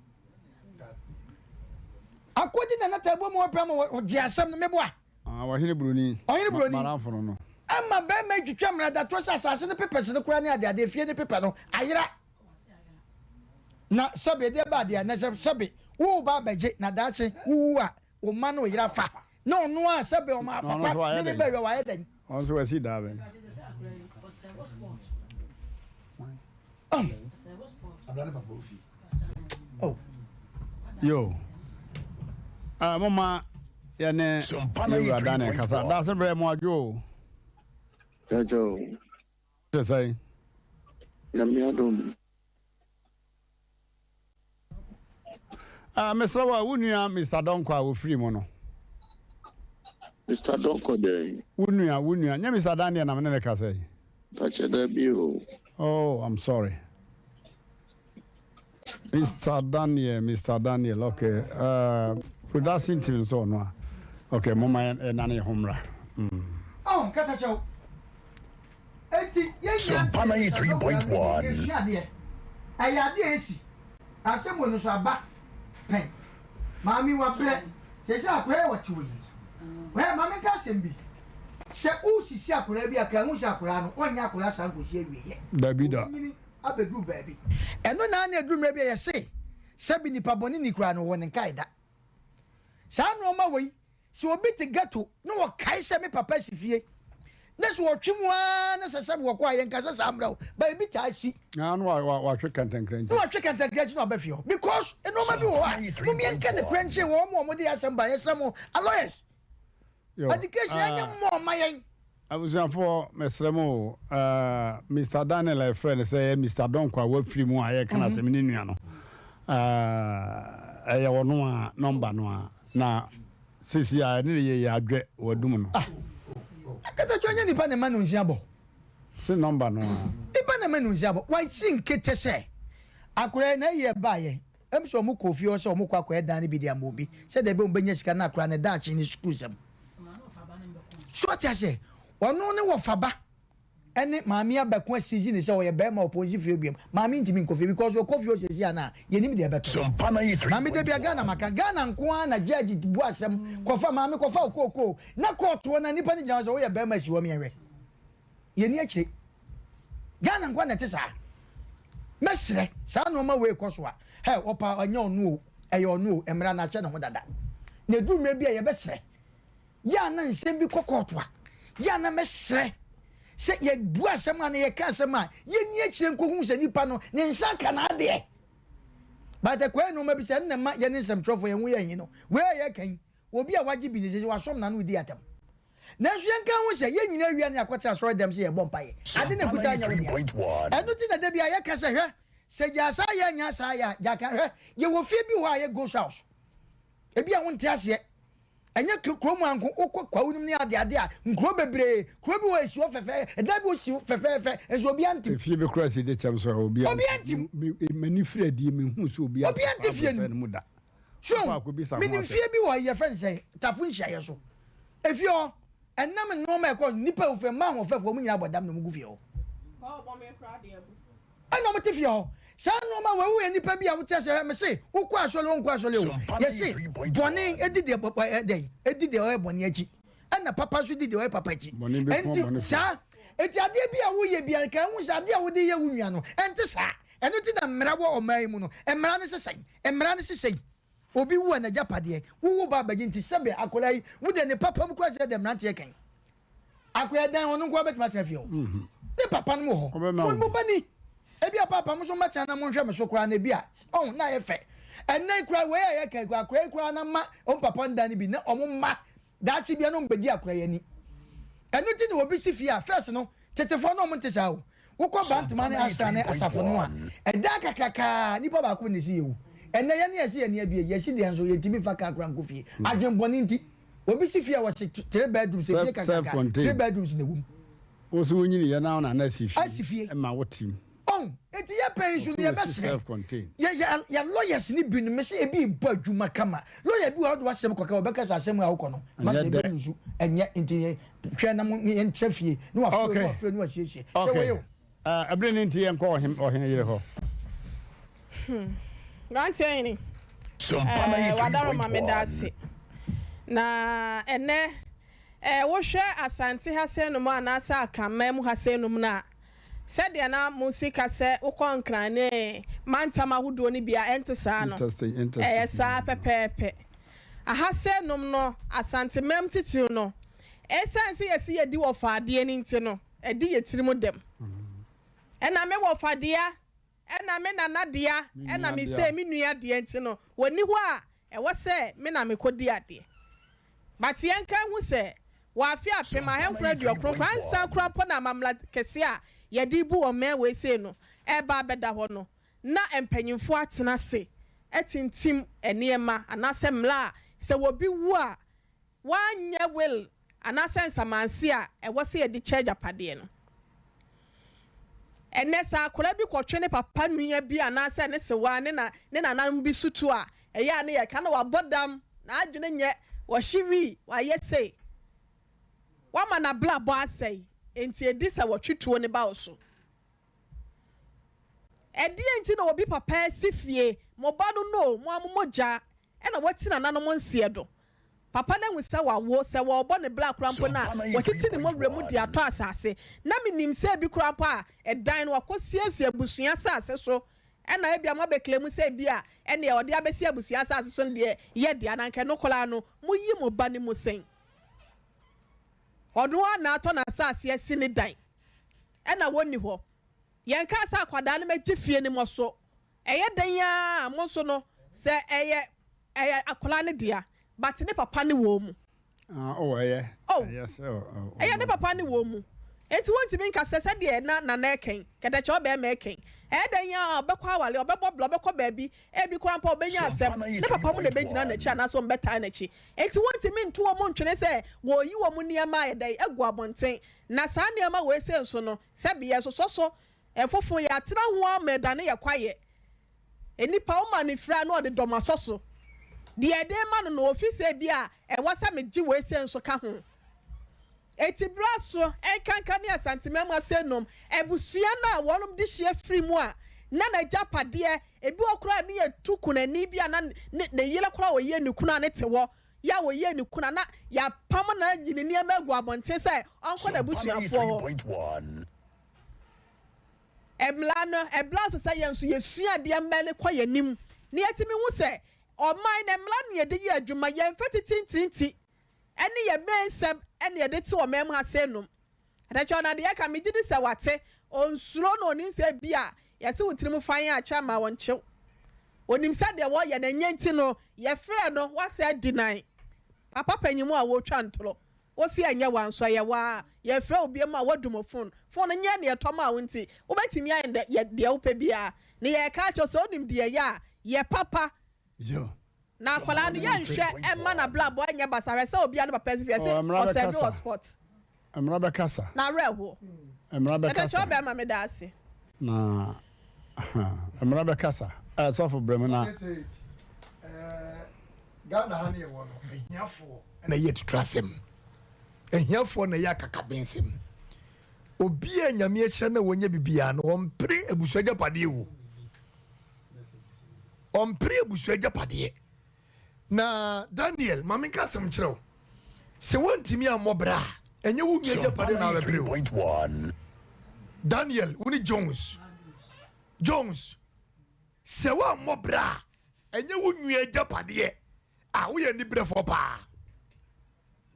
akɔdi nana taabuom hɔ pɛn ma ɔgye asɛm no meboa Ah, ɔhene buroni. Ɔhene buroni. Maramfo no no. Ɛma. Ama barima yi twitwa mmaradatoɔ sɛ asase no pepɛs no koraa ne adeade, efie no pepɛ no ayera. Na sɛbe ɛdeɛ ba adeɛ a, na sɛ sɛbe woreba abɛgye na daakye wowu a, wo mma ne wo yere afa. Na ɔno a sɛbe ɔmaa Na ɔno nso papa wayɛ ne ne dɛn? ba awia, wayɛ dɛn? Ɔno nso wasi daa bɛn? Oh. Yo. Uh, moma yɛne yɛwura Daniel kasa. Daase berɛ mo adwo o. Jojo. Te sɛn? Nyame adom. Ah, mesrɛ wo a, wo nua Mr. Donkor a wɔfiri mu no. Mr. Donkor dɛn? Wo nua, wo nua. Nyɛ Mr. Daniel na me ne no kasa yi. Pakyɛ dabi o. Oh, I'm sorry. Mr. Daniel, Mr. Daniel, okay. Uh, production team nso ɔno a. Okay, moma yɛnane yɛ ho mmra. Mm. Oh, nkata kyɛw. Enti yɛn nyinaa Sompa nte sɛ dɔkota no 93.1. de yɛsua adeɛ. Ɛyɛ adeɛ a ɛsi. Asɛm wei no nso aba pɛn. Maame wabrɛ. Seesei akwadaa yi a ɔte hɔ yi, hwɛ ma menka asɛm bi. Sɛ wosisi akwadaa bi a, ka hu sɛ akwadaa no, ɔnyɛ akwadaa saa nkɔsi awieeɛ. Dabi da. Ɔbɛnyini abɛduru baabi. Ɛno na na ɛduru mmerɛ bi a yɛse sɛbi nipa bɔne ni koraa no, ɔwɔ ne nkae da. Saa nnoɔma wei, Sɛ obi te ghetto na ɔkae sɛ me papa si fie na sɛ ɔtwe mu ara na sɛ sɛbe wɔkɔ a yɛnka sɛ saa mmerɛ o but ebi taa si. Na na watwe kɛntɛnkrɛnkyi. Na watwe kɛntɛnkrɛnkyi na waba fie hɔ because nnoɔma bi wɔ hɔ a mom yɛnka nokorɛ nkyere wɔn a wɔde asɛm ba yɛsrɛ mo a lawyers education ɛnyɛ mmɔ mma yɛn. Abusuafoɔ mesrɛ mo o, eh, Mister Daniel a yɛfrɛ no sɛ ɛyɛ Mister Donkor a wafiri mu a yɛreka no asɛm ne nua no, eh, ɛyɛ ɔno a nɔmba no a na sisi a ɛne ne yɛ yɛ adwɛ wadum no. Ah, akatakyɛ ɔnyɛ nipa na ɛma no nsia bɔ. Se nɔmba no a. Nipa na ɛma no nsia bɔ. Wasi nkete sɛ akora yi na ɛyɛ baayɛ. Ɛm sɛ ɔmo kɔ fie hɔ sɛ ɔmo kɔ akɔyɛ dan no bi de ama obi sɛdeɛ ɛbɛyɛ ɔmo bɛnya sika na akora no daakye ne sukuu sɛm. So ɔte aseɛ? Ɔno ne wɔfaba ɛne maame abɛko asizi ne sɛ ɔyɛ bɛrima ɔpɔ nsi fie biom. Maame ntumi nkɔ fie because ɔkɔ fie ɔsiesie a na yɛnim deɛ ɛbɛto. Maame da bia Ghana maka Ghana nko ara na judge bu asɛm kɔfa maame kɔfa okookoo na kɔɔtoɔ na nipa no gyina hɔ sɛ woyɛ bɛrima si hɔ meɛhwɛ. Yɛnni akyire. Ghana nkoa na ɛte saa. Mɛsrɛ, saa nnoɔma wei kɔ so a, hɛ, ɔpa ɛnyɛ ɔno o, ɛyɛ ɔno o, mmara no ahyɛ ne ho dada. Na ɛduru mmerɛ bi a yɛbɛsrɛ, yɛ a na nsɛm bi kɔ kɔɔto a, yɛ a na mɛsrɛ sɛ yɛbu asɛm a na yɛka asɛm a, yɛnni akyire nkɔhu sɛ nipa no ne nsa aka n'adeɛ. But ɛkɔyɛ nnoɔma bi sɛ ɛno na ɛma yɛne nsɛmtwerɛfoɔ yɛn ho yɛ ahi no. Wei a yɛka yi, obi a wagye bi no sɛ wasɔm n'ano redi atɛm. Nanso yɛnka nhu sɛ, yɛn nyinaa wia ne akɔtena asɔredɛm sɛ yɛrebɔ mpaeɛ. Ade na ɛkuta nyɛ wo dea. Ɛno nti na da biara yɛka sɛ, Hwɛ, sɛ gyaa saa yɛ annya saa yɛ a, gyaa ka. Hwɛ, yɛwɔ fie bi wɔ hɔ a ɛyɛ ghost house. Ebia wonte aseɛ. Ɛnyɛ kurom ha nko, wokɔ kwawu nom ne adeade a, nkuro bebree, kuro bi wɔ hɔ a ɛsi hɔ fɛfɛɛ, ɛdan bi wɔ si fɛfɛɛfɛ, nso obiara nte mu. Efie bi koraa si de kyɛm so a obiara nte mu. M'ani firi adie, menhuu sɛ obiara te saa aborosan no mu da. So Wokɔ akɔbisa ho menim asɛm. fie bi wɔ yɛfrɛ no sɛn Tafo nhyiaeɛ so. Efie hɔ, ɛnam nnoɔma a ɛkɔ nnipa a wɔfiri mmaa ahoɔfɛfoɔ wɔn nyinaa bɔ dam na wɔgu fie hɔ. Ɛna wɔte fie hɔ. Saa nnoɔma wei woyɛ nipa bi a wote aseɛ hwɛ mese wokɔ asɔre o wonkɔ asɔre o yɛse bɔne di deɛ dɛn ɛdi deɛ ɔyɛ bɔne akyi ɛna papa nso di deɛ ɔyɛ papa akyi. Bɔne bɛku Ɛnti abɔnefoɔ. saa ɛnti adeɛ bi a woyɛ biara nka ɛho sɛ adeɛ a wode yɛ wo nua no ɛnte saa. Ɛno nti na mmara wɔ ɔman yi mu no. Mmara no se sɛn? Mmara no se sei, Obi wu a n'agyapadeɛ, wo wo ba abɛgye nti sɛbe akwadaa yi, wo deɛ ne papa mu koraa sɛ deɛ mmeranteɛ kan. Akwadaa dan ɔno nkoa bɛtumi atena fie hɔ. Ne papa nom wɔ hɔ. Mo mo ba ni. Ebi a papa mo nso mmɛtena na monhwɛ me so koraa na ebi a ɔho na ayɛ fɛ. Ɛnnɛ yi koraa wei a yɛka yi koraa akwadaa yi koraa na ma wɔn papa ndan no bi na wɔn mma Daakye bia na ɔmo bedi akora yi ani. Ɛno nti na obi si fie a, first no, tetefoɔ no ɔmo nte saa o. Wokɔ Bantama ne Ashtown ne asafo no a, ɛdan kakrakaa nipa baako na esi yɛ o. Ɛnnɛ yɛne yɛse yɛn ani abue, yɛsi deɛ nso yɛntumi nfa car koraa nkɔ fie. Adwen bɔne nti. Obi si fie a wɔse three bedrooms, efie kakraka, three bedrooms na ɛwɔ mu. Wo nso wonyini yɛ na wo nana asi fie ma wo te mu. Ɔn, enti yɛ pɛn yi so no yɛ bɛ srɛ yɛ yɛ yɛ lawyers no bi nom, me se ebi bɔ adwuma kama, lawyer bi wɔ hɔ a wode w'asɛm kɔ ka ɔbɛka sɛ asɛm a wokɔ no masa ebe nsu ɛnyɛ nti yɛ hwɛ na mo yɛn tra fie na wafrɛ na wafrɛ na wasiesie hwɛ wei o. Ɛbere no nti yɛnkɔ ɔhen ɔhene yere hɔ. Hmm. Mmeranteɛ hene, eh, wadaroma meda ase. Na ɛnɛ. Eh, wohwɛ Asante ha seinom anaasɛ Akanman mu ha seinom no a, sɛdeɛ na mosi ka sɛ wokɔ Nkran ne mantam ahodoɔ no bi a, ɛnte saa no. Interesting, interesting. Ɛyɛ saa pɛpɛɛpɛ. Aha seinom no, Asanteman titiriw no, ɛsiane sɛ yɛse yɛdi wɔfa adeɛ no nti no, ɛdi yɛ tirim dɛm. Ɛna me wɔfa dea, ɛna me nana dea, Me ɛna nua me dea. sei me nua deɛ nti no, wɔnni hɔ a ɛwɔ sɛ me na mekɔdi adeɛ. But yɛnka nhu sɛ wɔ afe 1990 ansa koraa mpo na amammerɛ kɛseɛ a yɛde bu ɔman wei sei no ɛreba abɛda hɔ no, na mpanyimfoɔ atena ase atintim nneɛma anaasɛ mmara a sɛ obi wu a wanyɛ will anaasɛ nsamanse a ɛwɔ sɛ yɛde kyɛ agyapadeɛ no. Ɛnnɛ sɛ akwadaa bi kɔtwe ne papa nua bi anaasɛ ne sewaa ne na ne nananom bi so tuo a, ɛyɛ a ne yɛka na wabɔ dam, n'adwene nyɛ, wɔhye wii, wayɛ sei. Wama n'abrabɔ asɛe, enti edi sɛ wɔtwe tuo no ba wo so. Ɛdeɛn nti na obi papa asi fie, mo ba no no o, mo ara mo mogya na wati nananom nseɛ do. Papa no ahu sɛ wawo, sɛ wɔrebɔ ne bra koraa mpo no a, wɔtete ne mmɔwerɛ mu de atɔ asase. Na menim sɛ ebi koraa mpo a, ɛdan no wakɔsiesie abusua asase so, ɛna ebia moabɛclaimu sɛ ebia ɛnneɛ ɔde abɛsi abusua asase so no deɛ yɛ dea, na anka ɛno koraa no, moyi mo ba no mu sɛn? Ɔno ara na atɔ n'asase asi ne dan, ɛna wɔnni hɔ. Yɛnkaa sɛ akwadaa no mmɛgye fie no mmɔ so. Ɛyɛ dɛn ara a, mo nso no, sɛ ɛyɛ ɛyɛ akwadaa no dea, but ne papa ne wɔ mu. Ah, oh, ɛyɛ. Oh, Ɛyɛ sɛ ɔ- ɔ- ɛyɛ ne papa ne wɔ mu. Enti wontumi nka sɛ sɛdeɛ na Nana ɛka yi, Kɛtɛkyɛ ɔbarima ɛka yi, ɛyɛ dɛn ara a, ɔbɛkɔ aware, ɔbɛbɔ bra, ɔbɛkɔ baabi, ebi koraa mpo a ɔbɛnya asɛm, ne papa mo na ɛbɛgyina n'akyi anaasɛ wɔbɛtaa n'akyi. Enti wontumi nto wɔn ntwene sɛ wɔreyi wɔn nneɛma ayɛ dɛn agu abɔnten. Na saa nneɛma wei sei nso no, sɛbe yɛsosɔ so Ɛfofo, yɛatena ho ara ma ɛdane yɛ kwaeɛ. Nnipa, woma no firi a na ɔde dɔm asɔ so. Deɛ yɛde rema no no, ɔfiri sɛ ebia ɛwɔ sɛ megye wei sei nso ka ho. Enti berɛ aso, ɛnkanka ne Asanteman mu asɛnnom, abusua no a wɔnom de hyeɛ firi mu a na n'agyapadeɛ, ebi wɔ koraa a ne yɛtu kunani bi a na ne ne yere koraa a ɔyɛ ne kunu a ne te hɔ, yɛ a ɔyɛɛ ne kunu a na yɛapam no ayi ne nneɛma agu abɔnten sɛ ɔnkɔ Sompa n'abusuafoɔ hɔ. 93.1. Mmara no, ɛbra so sɛ yɛn nso yɛsua adeɛ mmɛ no kɔ yɛn anim na yɛtumi hu sɛ ɔman no mmara na yɛde yɛ adwuma, yɛmfa titi ntirinti ne yɛn mmɛ nsɛm na yɛde te ɔman mu ha sɛ nom. Atakyɛ ɔna deɛ ɛka megye di sɛ wate, ɔnsuro na ɔnim sɛ ebia yɛte wo tirim fann a kyɛ ama ɔnkyew. Ɔnim sɛ deɛ wɔyɛ no ɛnyɛ nti no yɛfrɛ no wasɛ adi nan. Papa panyin mu a wɔretwa ntorɔ. Wo se ɛnyɛ wa nso ɛyɛ wa a yɛfrɛ wo biom a woadum wo phone. Phone no nyɛ nea ɛtɔ maa wo nti wobɛtumi ayɛ no dɛ deɛ wopɛ biara. Ne yɛreka akyerɛ wo sɛ wonim deɛ ɛyɛ a yɛ papa. Na akwadaa no yɛnhwɛ mma n'abrabɔ nyɛ basaa hwɛ sɛ obia ne papa asi fie yɛse Oh, mmara ɔsɛve bɛkasa. wɔ spot. Mmara bɛkasa. Na awerɛhoɔ. Mmara Ɛtɛkyɛ bɛkasa. ɔbɛrima meda ase. Na mmara bɛkasa. Eh, sɔfo brɛ mu na. Ghana ha ne yɛwɔ no, ahiafoɔ na ɛyɛ atuturasɛm, ahiafoɔ na ɛyɛ akakabensɛm. Obi a Nyame ahyira na wɔnyɛ bibiara no, ɔmpere abusua agyapadeɛ o. Ɔmpere abusua agyapadeɛ. Na Daniel, ma menka asɛm nkyerɛ wo. Sɛ woantumi ammɔ bra a, ɛnyɛ wo nua agyapadeɛ na wabɛpere o. Daniel, wo ne Jones. Jones, sɛ woammɔ bra a, ɛnyɛ wo nua agyapadeɛ. A woyɛ nibrɛfoɔ paa.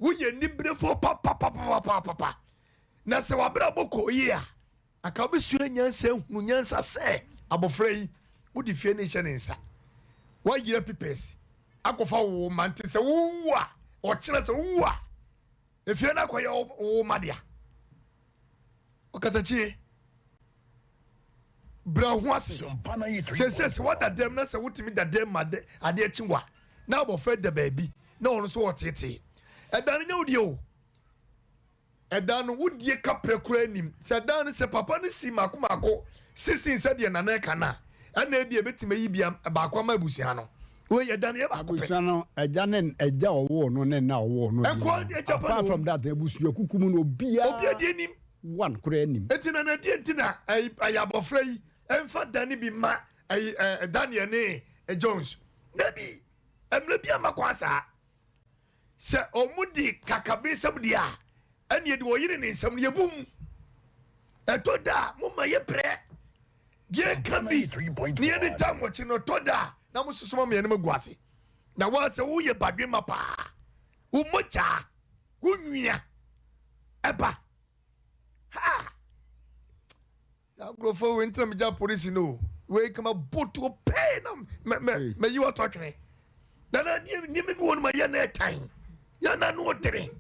Woyɛ nibrɛfoɔ papapapapapa. Na sɛ w'abrabɔ kɔ yie a, anka wobɛsua nyansa ahunu nyansa sɛ abɔfra yi wode fie no rehyɛ ne nsa. Woayera pipɛs akɔfa wo mma nti sɛ wowu a, ɔkyena sɛ wowu a, efie no akɔyɛ wo mma dea. Ɔkatakyie, brɛ wo ho ase. Seesei sɛ woada dɛm na sɛ wotumi da dɛm ma adeɛ kye wo a, na abɔfra da baabi na ɔno nso ɔreteetee. Ɛda no nyɛ wo deɛ o. Ɛdan no wodie kaprɛ koraa nnim. Sɛ dan no sɛ papa no si mako mako 16 sɛdeɛ Nana ɛka no a, ɛna ebia ɛbɛtumi ayi bia baako ama abusua no. Wei ɛdan no yɛ baako pɛ. Abusua no agya ne agya a ɔwoo no ne na ɔwoo no Nkoa deɛ agya pa na apart ɔwɔ from mu. that abusua kuku mu no obiara Obiara deɛ nim. one koraa nim. Enti Nana deɛ nti na ɛyi ɛyɛ abɔfra yi ɛmfa dan no bi mma ɛyi ɛ Daniel ne Jones? Dabi, mmerɛ bi amma kwan saa. Sɛ ɔmo di kakabensɛm deɛ a, ɛneɛ deɛ ɔyere ne nsɛm no yɛbu mu. Ɛtɔ da a moma yɛ brɛ, yɛka bi ne yɛde taa mo akyi no, ɛtɔ da a na mo soso ma mo yɛn agu ase. Na woa sɛ woyɛ badwemma paa, wo mogyaa, wo nwia ɛba. Ha! Saa nkurɔfoɔ wei ntina megya polisi no o. Wei kama botuo pɛɛ na mɛ mɛ mɛyi wato atwene. Na na deɛ nneɛma bi wɔ no ma yɛ na ɛtan. Yɛ na no ɔdene.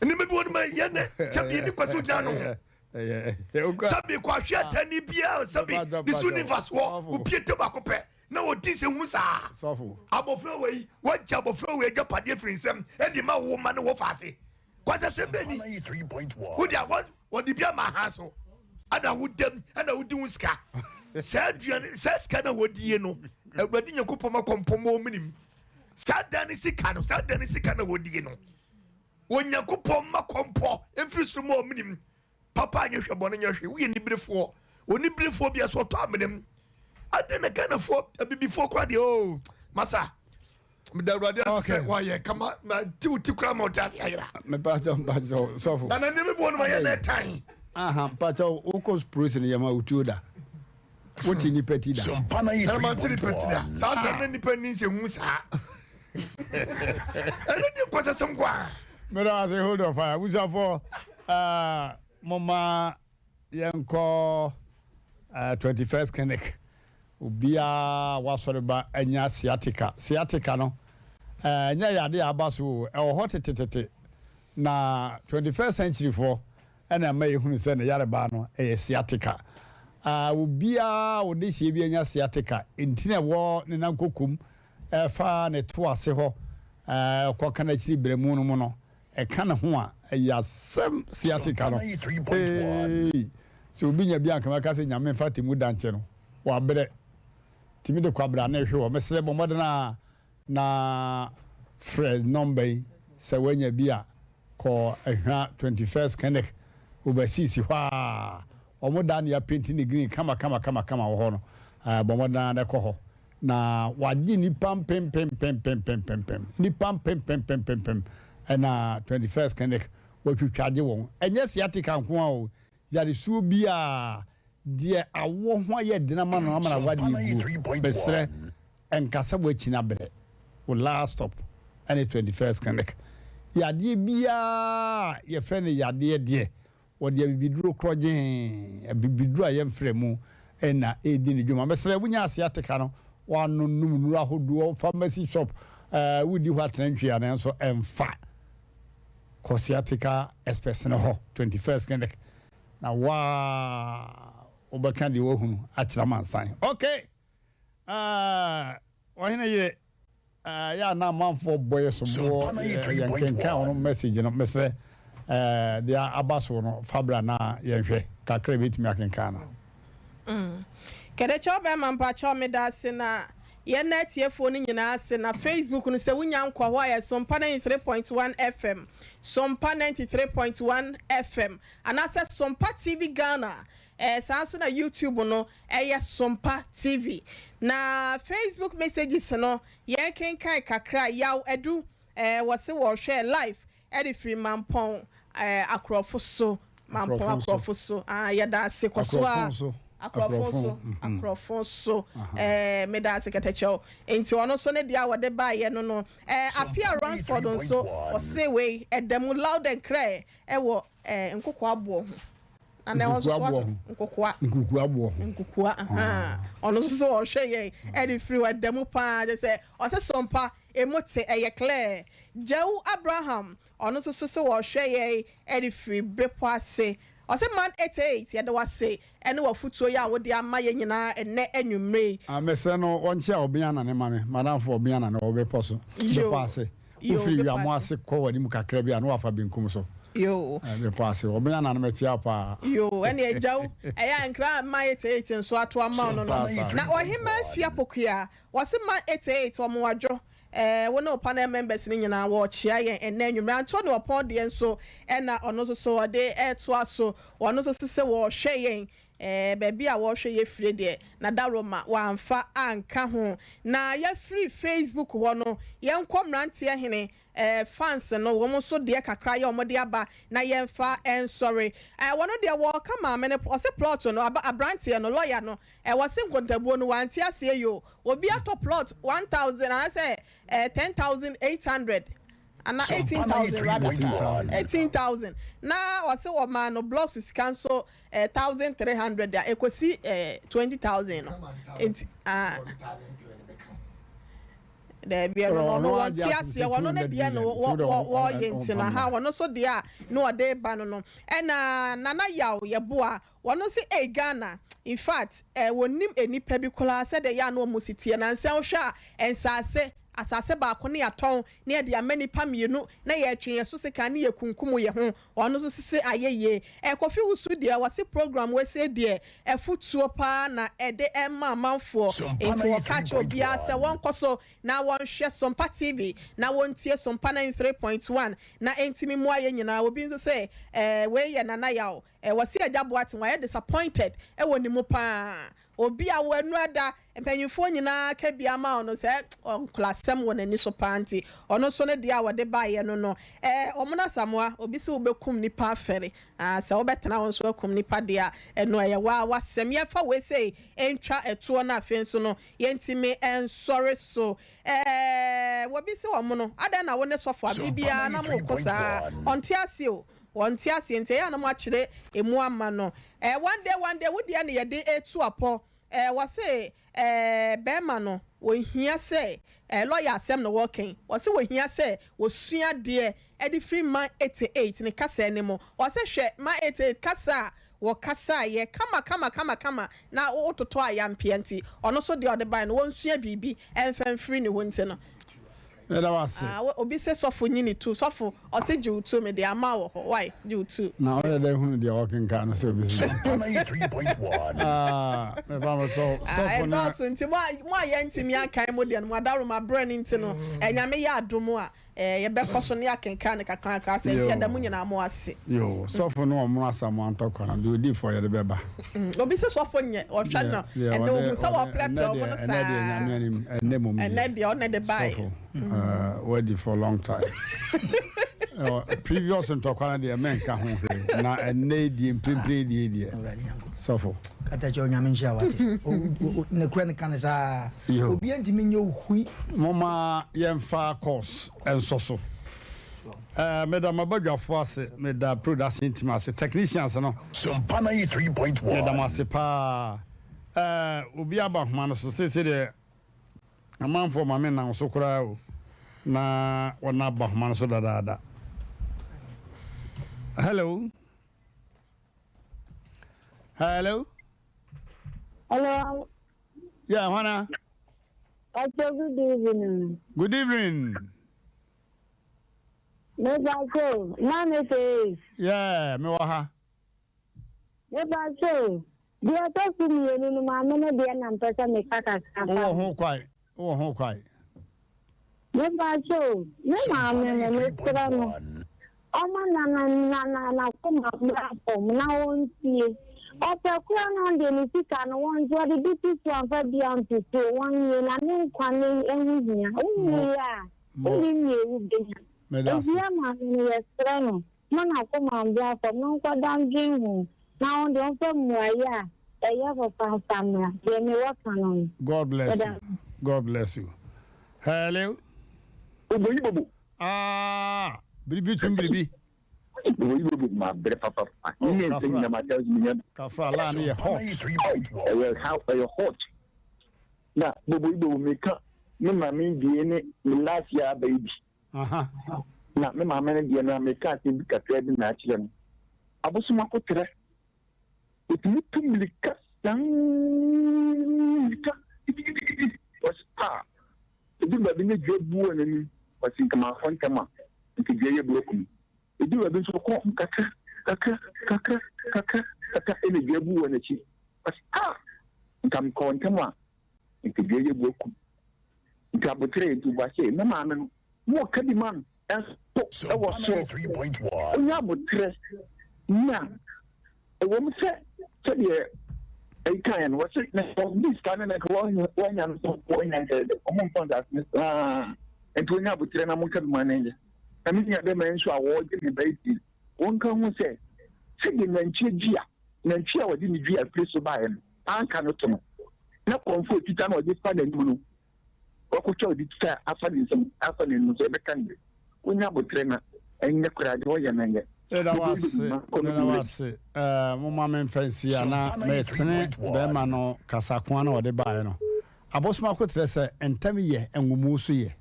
Nneɛma bi wɔ no ma yɛ na sɛbi ne kwasi ogyina no. Sɛbi kɔ ahwe atani biara sɛbi ne so ni nfasoɔ opie te baako pɛ na ɔdi nsɛm hunu saa. Abɔfra wei wagya abɔfra wei agyapadeɛ firi nsɛm ɛde ma wo ma ne wɔ faase. Kwasasɛm bɛ ni. Wode a wɔde bi ama ha so. Ɛna wodam ɛna wodi ho sika. Saa aduane saa sika na wɔdie no Awurade Nyankopɔn ma kɔmpɔn ma ɔmenim. Saa dan ne sika no saa dan ne sika na wɔdie no. Onyankopɔn ma kɔmpɔ mfiri soro ma ɔmenim. Papa nyɛ hwɛ bɔne nyɛ hwee woyɛ niberefoɔ oniberefoɔ bia so ɔtɔ amena mu adɛn na Ghanafoɔ abibifoɔ koraa deɛ oo masa meda awurade ase sɛ wayɛ kama ma ti wo ti koraa ma ɔte ase ayera mepakyɛ mpakyɛ sɔfo na na nneɛma bi wɔ no ma yɛ na ɛtan aha mpakyɛ wokɔ prison yɛ ma wotuo da wote nipa ti da ɛna ma te nipa ti da saa ta na nipa ni nsɛ hu saa ɛne deɛ nkɔsɛsɛm kɔ a meda ase hold on fire abusuafoɔ Uh, momma yɛnkɔ uh, 21st clinic. Obiara wasɔre ba anya sciatica. Sciatica no, ɛnyɛ uh, yade a aba so o, ɛwɔ hɔ tetetete. Na 21st century foɔ ɛna ɛma yɛhunu sɛ ne yareba no ɛyɛ sciatica. Uh, obiara wɔde hyia bi anya sciatica, nti na ɛwɔ ne nankokom ɛfa ne to ase hɔ ɛkɔka n'akyiri berɛmu no mu no, Ɛka ne ho a, ɛyɛ asɛm sciatica no eei sɛ obi nya bi a anka mɛka sɛ Nyame mfa temu da nkyɛ no wabrɛ tumi de kwabra ne hwe hɔ mesrɛ bɔ mmɔden a na frɛ number yi sɛ wanya bi a kɔ Ahwa 21st clinic overseas hɔ a wɔn da ne apenti ne green kama kama kama kama wɔ hɔ no bɔ mmɔden a na kɔ hɔ Na wɔagye nnipa mpempempempempempem, nnipa mpempempempempem ɛna 21st clinic wɔatwitwa agye wɔn. Ɛnyɛ sciatica nko ara o, yaresuo biara, deɛ awoɔ ho ayɛ den ama no ama no awadeɛ guo, mesrɛ nka sɛ woakyini abrɛ, wo last stop ɛne 21st clinic. Yadeɛ biara a yɛfrɛ no yadeɛ deɛ, Wɔde abibiduro korɔgyee, abibiduro a yɛmfrɛ mu na ɛredi ne dwuma. Mesrɛ wonya sciatica no, woanonom nnuro ahodoɔ, pharmacy shop, eh, wodi hɔ atena ntwi a nanso ɛmfa. Kɔ sciatica experts no hɔ, 21st clinic, na woa wobɛka deɛ woahunu akyerɛ amansan. Okay! Eh, ɔhene yere. Ɛyɛ a na amanfoɔ bɔ yɛ soboɔ yɛn kenkan wɔn message no mesrɛ deɛ aba so no fa bra na yɛnhwɛ kakra yɛbɛtumi akenkan no. Mm. Kɛdɛkyɛw bɛɛma mpakyɛw medaase na yɛn na atiefoɔ no nyinaa ase na Facebook no sɛ wonya nkɔ hɔ a yɛ Sompa 93.1 FM Sompa 93.1 FM anaasɛ Sompa TV Ghana ɛɛ saa nso na YouTube no Ɛyɛ Sompa TV. Na Facebook messages no yɛn kenkan kakra. Yaw Adu eh, wɔse wɔhwɛ live ɛde firi Mampɔn eh, Akorɔfo so. Mampɔn Akorɔfo so. Ah, yɛda ase kɔ so a. Akorɔfo so. Akorɔfo so. Eh, meda ase kɛtɛkyɛw. Nti ɔno nso ne deɛ a wɔde baeɛ no no. Eh, Apia Ransford nso ɔse wei ɛda mu loud and clear ɛwɔ eh, Nkokoa boɔ ho. Ana ɛhɔ nso so ato nkokoa. Nkokoa boɔ ho. Nkokoa ahaa. Ɔno nso so ɔhwɛ yɛn ɛde firi hɔ ɛda mu paa kyɛ sɛ ɔsɛ sɔmpa emu te ɛyɛ clear. Gyawu Abraham ɔno nso so sɛ ɔhwɛ yɛn ɛde firi bepɔ ase. Ɔsɛ man 88 yɛda wase ɛne wafutuo yi a wode ama yɛn nyinaa ɛnɛ anwummere yi. Ah mesrɛ no ɔnkyea ɔbea nane ma me madamfo ɔbea nane ɔwɔ bepɔ so bepɔ ase. Wofiri Wiamo ase kɔ w'anim kakra bi a na wafa benkum so. Yoo. Bepɔ ase. Wɔbɛnya nanom atia wo paa. Yoo, ɛne agya wo. Ɛyɛ a nkra mma 88 nso ato ama wo no no. Na Ɔhemaa Afia Pokuya, wɔse mma 88 wɔn wadwo. Ɛɛ, wo ne wo panel members no nyinaa wɔrekyea yɛn ɛnnɛ anwummere. Anthony Ɔpɔn deɛ nso ɛna ɔno nso so ɔde retoa so. Ɔno nso se sɛ wɔrehwɛ yɛn Ɛɛ, baabi a wɔrehwɛ yɛ fire deɛ, na Daroma wamfa anka ho. Na yɛfiri Facebook hɔ no, yɛnkɔ Mmeranteɛ Hene. Eh fans no wɔn nso deɛ kakra yɛ wɔn de aba na yɛnfa nsɔre eh wɔn deɛ wɔka maame no ɔse plot no aba abranteɛ no lawyer no eh wɔse nkontabuo no wante aseɛ yoo obi atɔ plot 1000 anasɛ eh 10800 ana 18000 rather 18000 na ɔse wɔmaa no blocks sika nso eh 1300 a ekosi eh 20000 no nti ah. Daabi ɛno no ɔno wɔnte aseɛ wɔno ne deɛ no wɔyɛ nti no aha wɔno nso deɛ a na ɔde ba no no ɛna Nana Yaw Yeboah wɔno se ei Ghana infact eh wɔnnim nnipa bi koraa sɛdeɛ ɛyɛ a na wɔn si teɛ nansɛ wohwɛ a nsaase asase baako ne yɛatɔn ne yɛde ama nnipa mmienu na yɛtwe yɛn so sekan ne yɛkunkum yɛn ho Ɔno nso sese ayɛ yie. Eh Kofi Wusu deɛ wɔse program wei sei deɛ afutuo paa na ɛde ɛma amanfoɔ nti wɔka kyerɛ obiara sɛ wɔnkɔ so na wɔnhwɛ Sompa TV na wɔntie Sompa 93.1 na ɛntimi mmoa yɛn nyinaa. Obi nso se eh wei yɛ Nana Yaw eh wɔse Agya Boateng wayɛ disappointed wɔ ne mu paa. Obi a w'anu ada, mpanyinfoɔ nyinaa ka bi ama wo no, sɛ nkolasɛm wɔ n'ani so paa nti, ɔno nso ne deɛ a wɔde baeɛ no no, ɛɛ Ɔmono Asamoah, obi se wobɛkum nipa afɛre, ah, sɛ wobɛtena hɔ nso akum nipa deɛ a, ɛno ɛyɛ waa w'asɛm. Yɛmfa wei sei ntwa ɛtoɔ na afei nso no yɛntumi nsɔre so. Ɛɛ obi se Ɔmono, adɛn na wo ne sɔfo abere biara na moko saa? Ɔnte aseɛ o. Wɔnte aseɛ nti ɛyɛ a na moakyerɛ ɛmu ama no. Eh one day one day wo deɛ na yɛde retu apɔ eh wɔse eh bɛɛma no wɔhia sɛ eh lawyer asɛm na wɔreka yi wɔse wɔhia sɛ wɔsua adeɛ de firi man 88 ne kasa no mu wɔse hwɛ man 88 kasa a wɔkasaeɛ kama kama kama kama na wototɔ ayampeɛ nti ɔno nso deɛ ɔde baeɛ no wɔnsua biribi mfa mfiri ne hɔ nti no Meda wo ase. Ah wo obi se sɔfo nyi ne tu sɔfo ɔse gye wo tu mede ama wɔ hɔ wai gye wo tu. Na ɔyɛ dɛn hunu deɛ ɔkenkan no sɛ obi se Ah mepa mo sɛ Ah sɔfo na. ɛdɔɔso nti mo a mo a yɛntumi ankan mo deɛ no mo adaworoma berɛ no nti no Nyame yɛ adom a Eh, yɛbɛkɔ so ne akenkan no kakrankra sɛ nti yɛda mo nyinaa mo ase. Yoo, sɔfo no ɔmono Asamoah ntɔkwa no, deɛ ɔdi fɔ yɛde bɛba. Mm, obi se sɔfo nyɛ, ɔhwɛ no, ɛnɛ ohu sɛ wɔplɛplɛ ɔmo no saa. Ɛnɛ deɛ Nyame anim, ɛnɛ mmom deɛ. Ɛnɛ deɛ ɔnɛ de bae. Sɔfo, uh, wadi for long time. Uh, previous ntɔkwa no deɛ menka ho hwee, na ɛnɛ deɛ mprempren deɛ deɛ, sɔfo. Kata kyerɛ Onyame nhyira wate. Ne kura ne ka ne saa. Obi ntumi nyɛ ohui. Momma yɛmfa course nsɔ so. Eh, meda m'abadwafoɔ ase, meda production team ase, technicians no. Sompa 93.1. Meda mo ase paa. Eh, obi aba nhoma no so seesei deɛ amanfoɔ ma me nam so koraa o, na wɔn aba nhoma no so dadaada. Hello. Hello. Hello. Yeah, Juana. Pastor, good evening. Good evening. Me pastor, mami face. Yeah, me wɔ ha. Me pastor, deɛ ɔtɔ so mmienu no maame no deɛ na mpɛ sɛ meka kakra. Wowɔ ho kwae, wowɔ ho kwae. Me pastor, me maame no mesrɛ no. Ɔma nana nana n'akoma mmra fam na ɔntie. Ɔpɛ koraa na ɔno deɛ ne sika no wɔngye ɔde bi to so amfa bi anto so o, wɔnnye na ne nkwa no ho hia. Wonwui a, wonnim nea wobɛnya. Enti yɛn maame no yɛsrɛ no ma n'akoma mmra fam na ɔnkɔda ndwen ho na ɔno deɛ ɔmfa mmuaeɛ a ɛyɛ papa mfa mmra. Deɛ mewɔ ka no no. God bless Meda you. God bless you. Hello. Oboyi bobo. Ah, biribi tum biribi. Oboyi bobo ma brɛ papa papa. Oh, Ne nsa nyina ma tell me nyam. Kafra la ne yɛ hot. Ɛyɛ how ɛyɛ hot. Na boboyi bobo me ka me maame die ne me last year aba yi bi. Aha. Na me maame no deɛ no me ka asɛm bi kakra bi na akyerɛ no. Abosom akotrɛ. Otumi tu mirika saa mirika gidigidigidi. Ɔse ah Ɛduru baabi na dua bu wɔ n'anim, ɔse nka mankɔ ntɛm a, nka dua yi abu aku me. Ɛduru baabi nso ɔkɔ kakra, kakra, kakra, kakra, kakra ɛna dua bu wɔ n'akyi. Ɔse ah! Nka mekɔɔ ntɛm a, nka dua yi abu aku me. Nti aboterɛ nti ɔbua se, me maame no, na ɔka bi ma no nso wɔ soro. Ɔnya aboterɛ na Ɛwom sɛ sɛdeɛ ɛyi kaeɛ no, wɔse na wɔde sika no na nka wɔanya no so wɔanya nkyɛrɛ dɛ wɔn mfa nsaase no saa. Nti ɔnya aboterɛ na monka bi ma no nyɛ. Na me nua bɛma yi nso a ɔregye ne ba yi die, wɔnka nhu sɛ, sɛdeɛ nantwie dua, nantwie a wɔde ne dua firi so baeɛ no, anka no to no, na kɔmfoɔ a ɔtwitwa na ɔde fa n'anim no, wakɔtwa ɔde twitwa afa ne nsam afa n'anim sɛ ɛbɛka no de, wɔnya aboterɛ na ɛnyɛ koraa deɛ ɔyɛ no nyɛ. Meda wo ase, meda wo ase. Eh, momma memfa nsi a na metene bɛrima no kasakoa na ɔde baeɛ no. Abosomako kyerɛ sɛ ntɛm yɛ, nwomu so yɛ.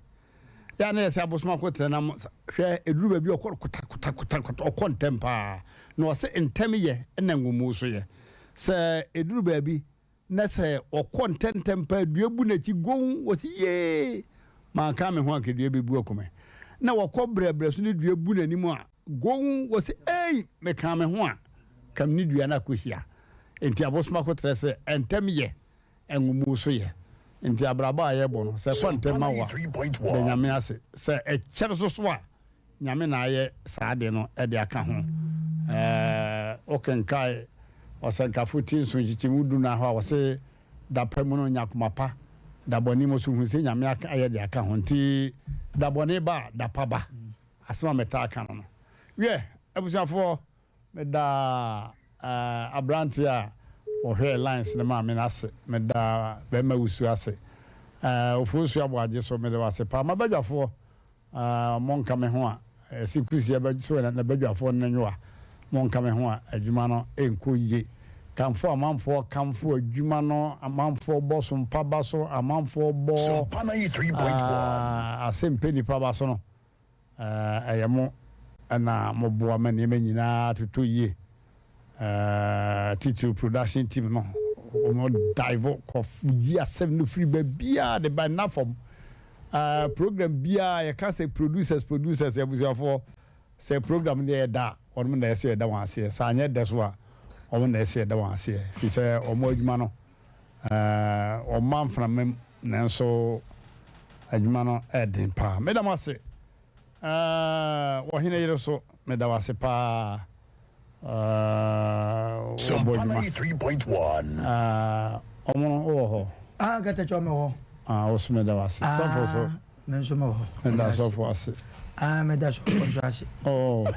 Yɛ a na yɛ sɛ abosomako kyerɛ nam hwɛ ɛduru baabi ɔkɔ kota kota kota kota ɔkɔ ntɛm paa. Na ɔse ntɛm yɛ na nwomu so yɛ. Sɛ ɛduru baabi na sɛ ɔkɔ ntɛmntɛm paa dua bu n'akyi gow ɔse yee manka me ho anka dua bɛbu aku me. Na ɔkɔ brɛbrɛ so ne dua bu n'anim a gow ɔse ei mekaa me ho a ka me ne dua no akɔhyia. Enti abosomako kyerɛ sɛ ntɛm yɛ Nwomu so yɛ. Nti abrabɔ a yɛbɔ no, sɛ ɛkɔ ntɛm ma wo a, da Nyame ase. Sɛ ɛkyɛre so so a, Nyame na ayɛ saa ade no de aka ho. Ɛɛ, wokenkae Ɔsɛnkafo ti nson nkyekyɛmu dunan hɔ a, ɔse, Da pa mu no, nya koma pa, da bɔne mu nso, hu sɛ Nyame ayɛ de aka ho. Nti da bɔne ba a, da pa ba. Asɛm a metaa ka no no. Wiɛ, abusuafoɔ, Meda aberanteɛ a ɔhwɛɛ lines no maa me no ase. Meda Bɛrima Wusu ase. Ofosu Aboagye so, meda wo ase paa. M'abadwafoɔ, monka me ho a, ɛse Kusi ɛbɛ so n'abadwafoɔ no nwoa. Monka me ho a, adwuma no nkɔ yie. Kamfo amanfoɔ kamfo adwuma no, amanfoɔ bɔ sompa ba so, amanfoɔ bɔ asɛmpɛ nipa ba so no. Ɛyɛ mo na moboa ma nneɛma nyinaa totɔ yie. Titiriw production team no, wɔn dive kɔ yi asɛm no firi baabiara de ba nna fam. Program biara yɛka sɛ producers producers abusuafoɔ sɛ program no yɛ da a wɔn na ɛsɛ yɛda wɔn aseɛ. Sɛ anyɛ dɛ so a wɔn na ɛsɛ yɛda wɔn aseɛ firi sɛ wɔn adwuma no Wɔmma mframa mu, nanso adwuma no yɛ den paa. Meda mo ase. Ɔhene yere so, meda wo ase paa. Wɔbɔ adwuma. Ɔmono, wowɔ hɔ? Ah, Katakyɛ, mewɔ hɔ. Ah, wo so meda wo ase. Sɔfo so. Me nso mewɔ hɔ. Meda sɔfo ase. Ah, meda sɔfo nso ase. Oh. Na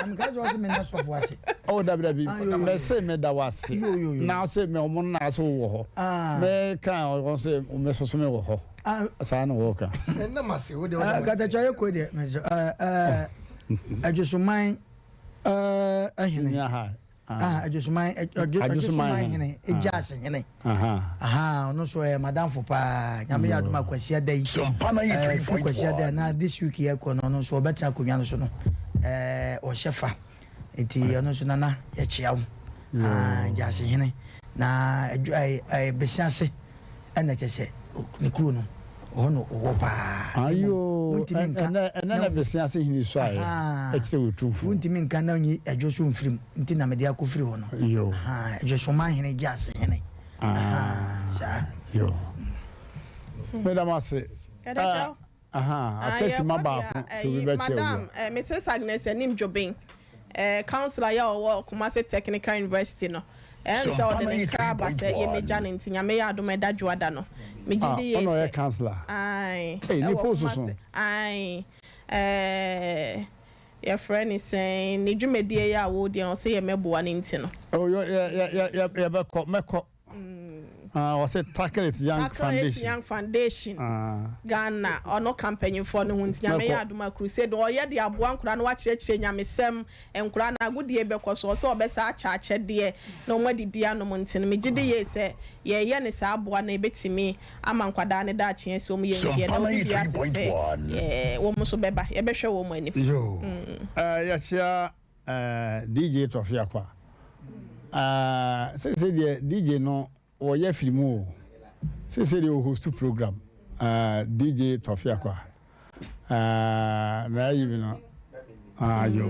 meka sɛ ɔse meda sɔfo ase. Oh, dabi dabi. Mese meda wo ase. Na ɔse me ɔmo na ase wɔ hɔ. Ah. Me ka ɔmo se me soso me wɔ hɔ. Ah. Saa na wɔka. Ɛnam ase wo de ɔda ase. Katakyɛ yɛ kɔ deɛ. Mese ɛɛ ɛɛ Adwosoman ɛɛ ɛhene. Senior high. Ah, Adwosoman, Adwosoman hene, Gyaase hene. Aha, ɔno nso ɛyɛ madamfo paa. Nyame yɛ adom a Kwasiada yi, ɛɛ firi Kwasiada anaa this week yɛ kɔ no, ɔno nso ɔbɛtena akonnwa no so no, ɛɛ ɔhyɛ fa. Nti ɔno nso nana yɛkyea wo. Ah, Gyaase hene. Na adwo ɛɛ ɛɛ Besiase. Ɛna kyerɛ sɛ ne kuro no ɔhɔ na ɔwɔ paa. Ayoo Wontumi nka ɛnɛ ɛnɛ na bɛsi ase hene suaeɛ ɛkyerɛ otumfoɔ. Wontumi nka na nyi ɛdwo so mfiri mu nti na mede akɔ firi hɔ no. Yoo. Ɛdwo so man hene gye ase hene. Saa. Yoo. Meda mo ase. Ɛda kyɛw. Ahaa, Ah, aka yɛkɔ sima deɛ baako a, sɛ obi ɛyi, bɛkyɛ obi Madam a. eh, Mrs. Agnes Anim Dwobeng, eh, councillor yɛ a ɔwɔ Kumasi Technical University no, ɛyɛ me sɛ ɔde ne nkra aba sɛ yɛmmɛgya no nti Nyame yɛ adom a ɛda Dwoada no. Megye Ah, di yie ɔna ɔyɛ sɛ, councillor? ae, Ei, ne ɛwɔ post so. Kumasi, ae, eh, yɛfrɛ no sɛn, ne dwumadie yi a wɔredi no, ɔsɛ yɛmmɛboa no nti no. Oh, yɛ, yɛ, yɛ, yɛ, yɛbɛkɔ, mɛkɔ. Ah, wɔse Tackle It Young Tackle It Foundation. Young Foundation Ah. Ghana ɔno ka mpanyinfoɔ no ho nti Nyame yɛ Mɛkɔ. adom a crusade ɔyɛ de aboa nkwadaa no wakyerɛkyerɛ nyamesɛm nkwadaa no agodie bɛkɔ so ɔsɛ ɔbɛsa akyɛ akyɛdeɛ na wɔn adidi anom nti no megye di yie sɛ yɛyɛ ne saa aboa no ɛbɛtumi ama nkwadaa no daakye asi wɔn yie nti yɛda obi biara ase sɛ yɛ wɔn nso bɛba yɛbɛhwɛ wɔn anim. Yoo. Eh, yɛkyea Eh DJ Tɔfe Akwa ah seesei deɛ DJ no wɔyɛ firi mu o seesei deɛ ɔhost program ah DJ Tɔfe Akwa ah na ayi mi no ah yo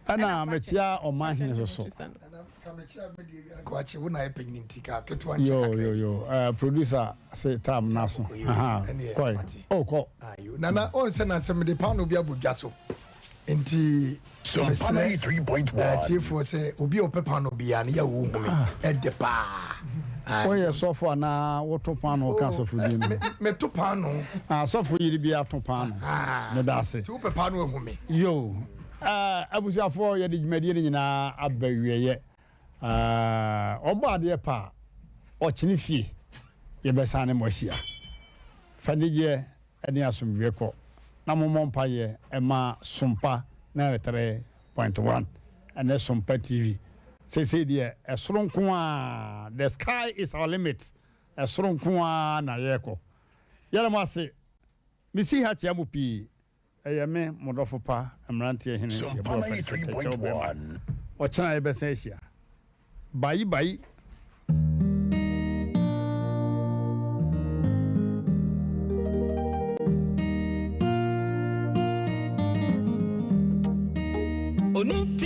ɛna mekyia ɔman hene soso yo yo yo eh, producer se tam na so aha kɔe oh kɔ nana ɔnsɛ na sɛ mede paano bi abɔ dwa so Nti mesrɛ atiefoɔ sɛ obi a ɔpɛ paano biara no yɛ a ɔhu me ɛdɛ paa. Woyɛ sɔfo anaa woto paanoo ka asɔfodie no ho? Meto paanoo. Ah, sɔfo yere biara to paanoo. Meda ase. Nti wopɛ paanoo ahu me. Yoo. Eh, abusuafoɔ yɛde dwumadie no nyinaa aba awieɛ. Eh, ɔbɔ adeɛ pa a, ɔkyene fie yɛbɛsan ne mo ahyia. Fa anigyeɛ ne asomdwoeɛ kɔ na mommɔ mpaeɛ mma Sompa 93.1 ne Sompa TV. Seesei deɛ ɛsoro nko ara, the sky is our limit, ɛsoro nko ara na yɛrekɔ. Yɛda mo ase. Mesi ha kyea mo pii. Ɛyɛ me, mo dɔfo pa, mmeranteɛ hene, Sompa yɛbɔ ɔfɛ, kyɛkyɛw bɛrima. 93.1. Ɔkyena yɛbɛsan ahyia. Bayi bayi.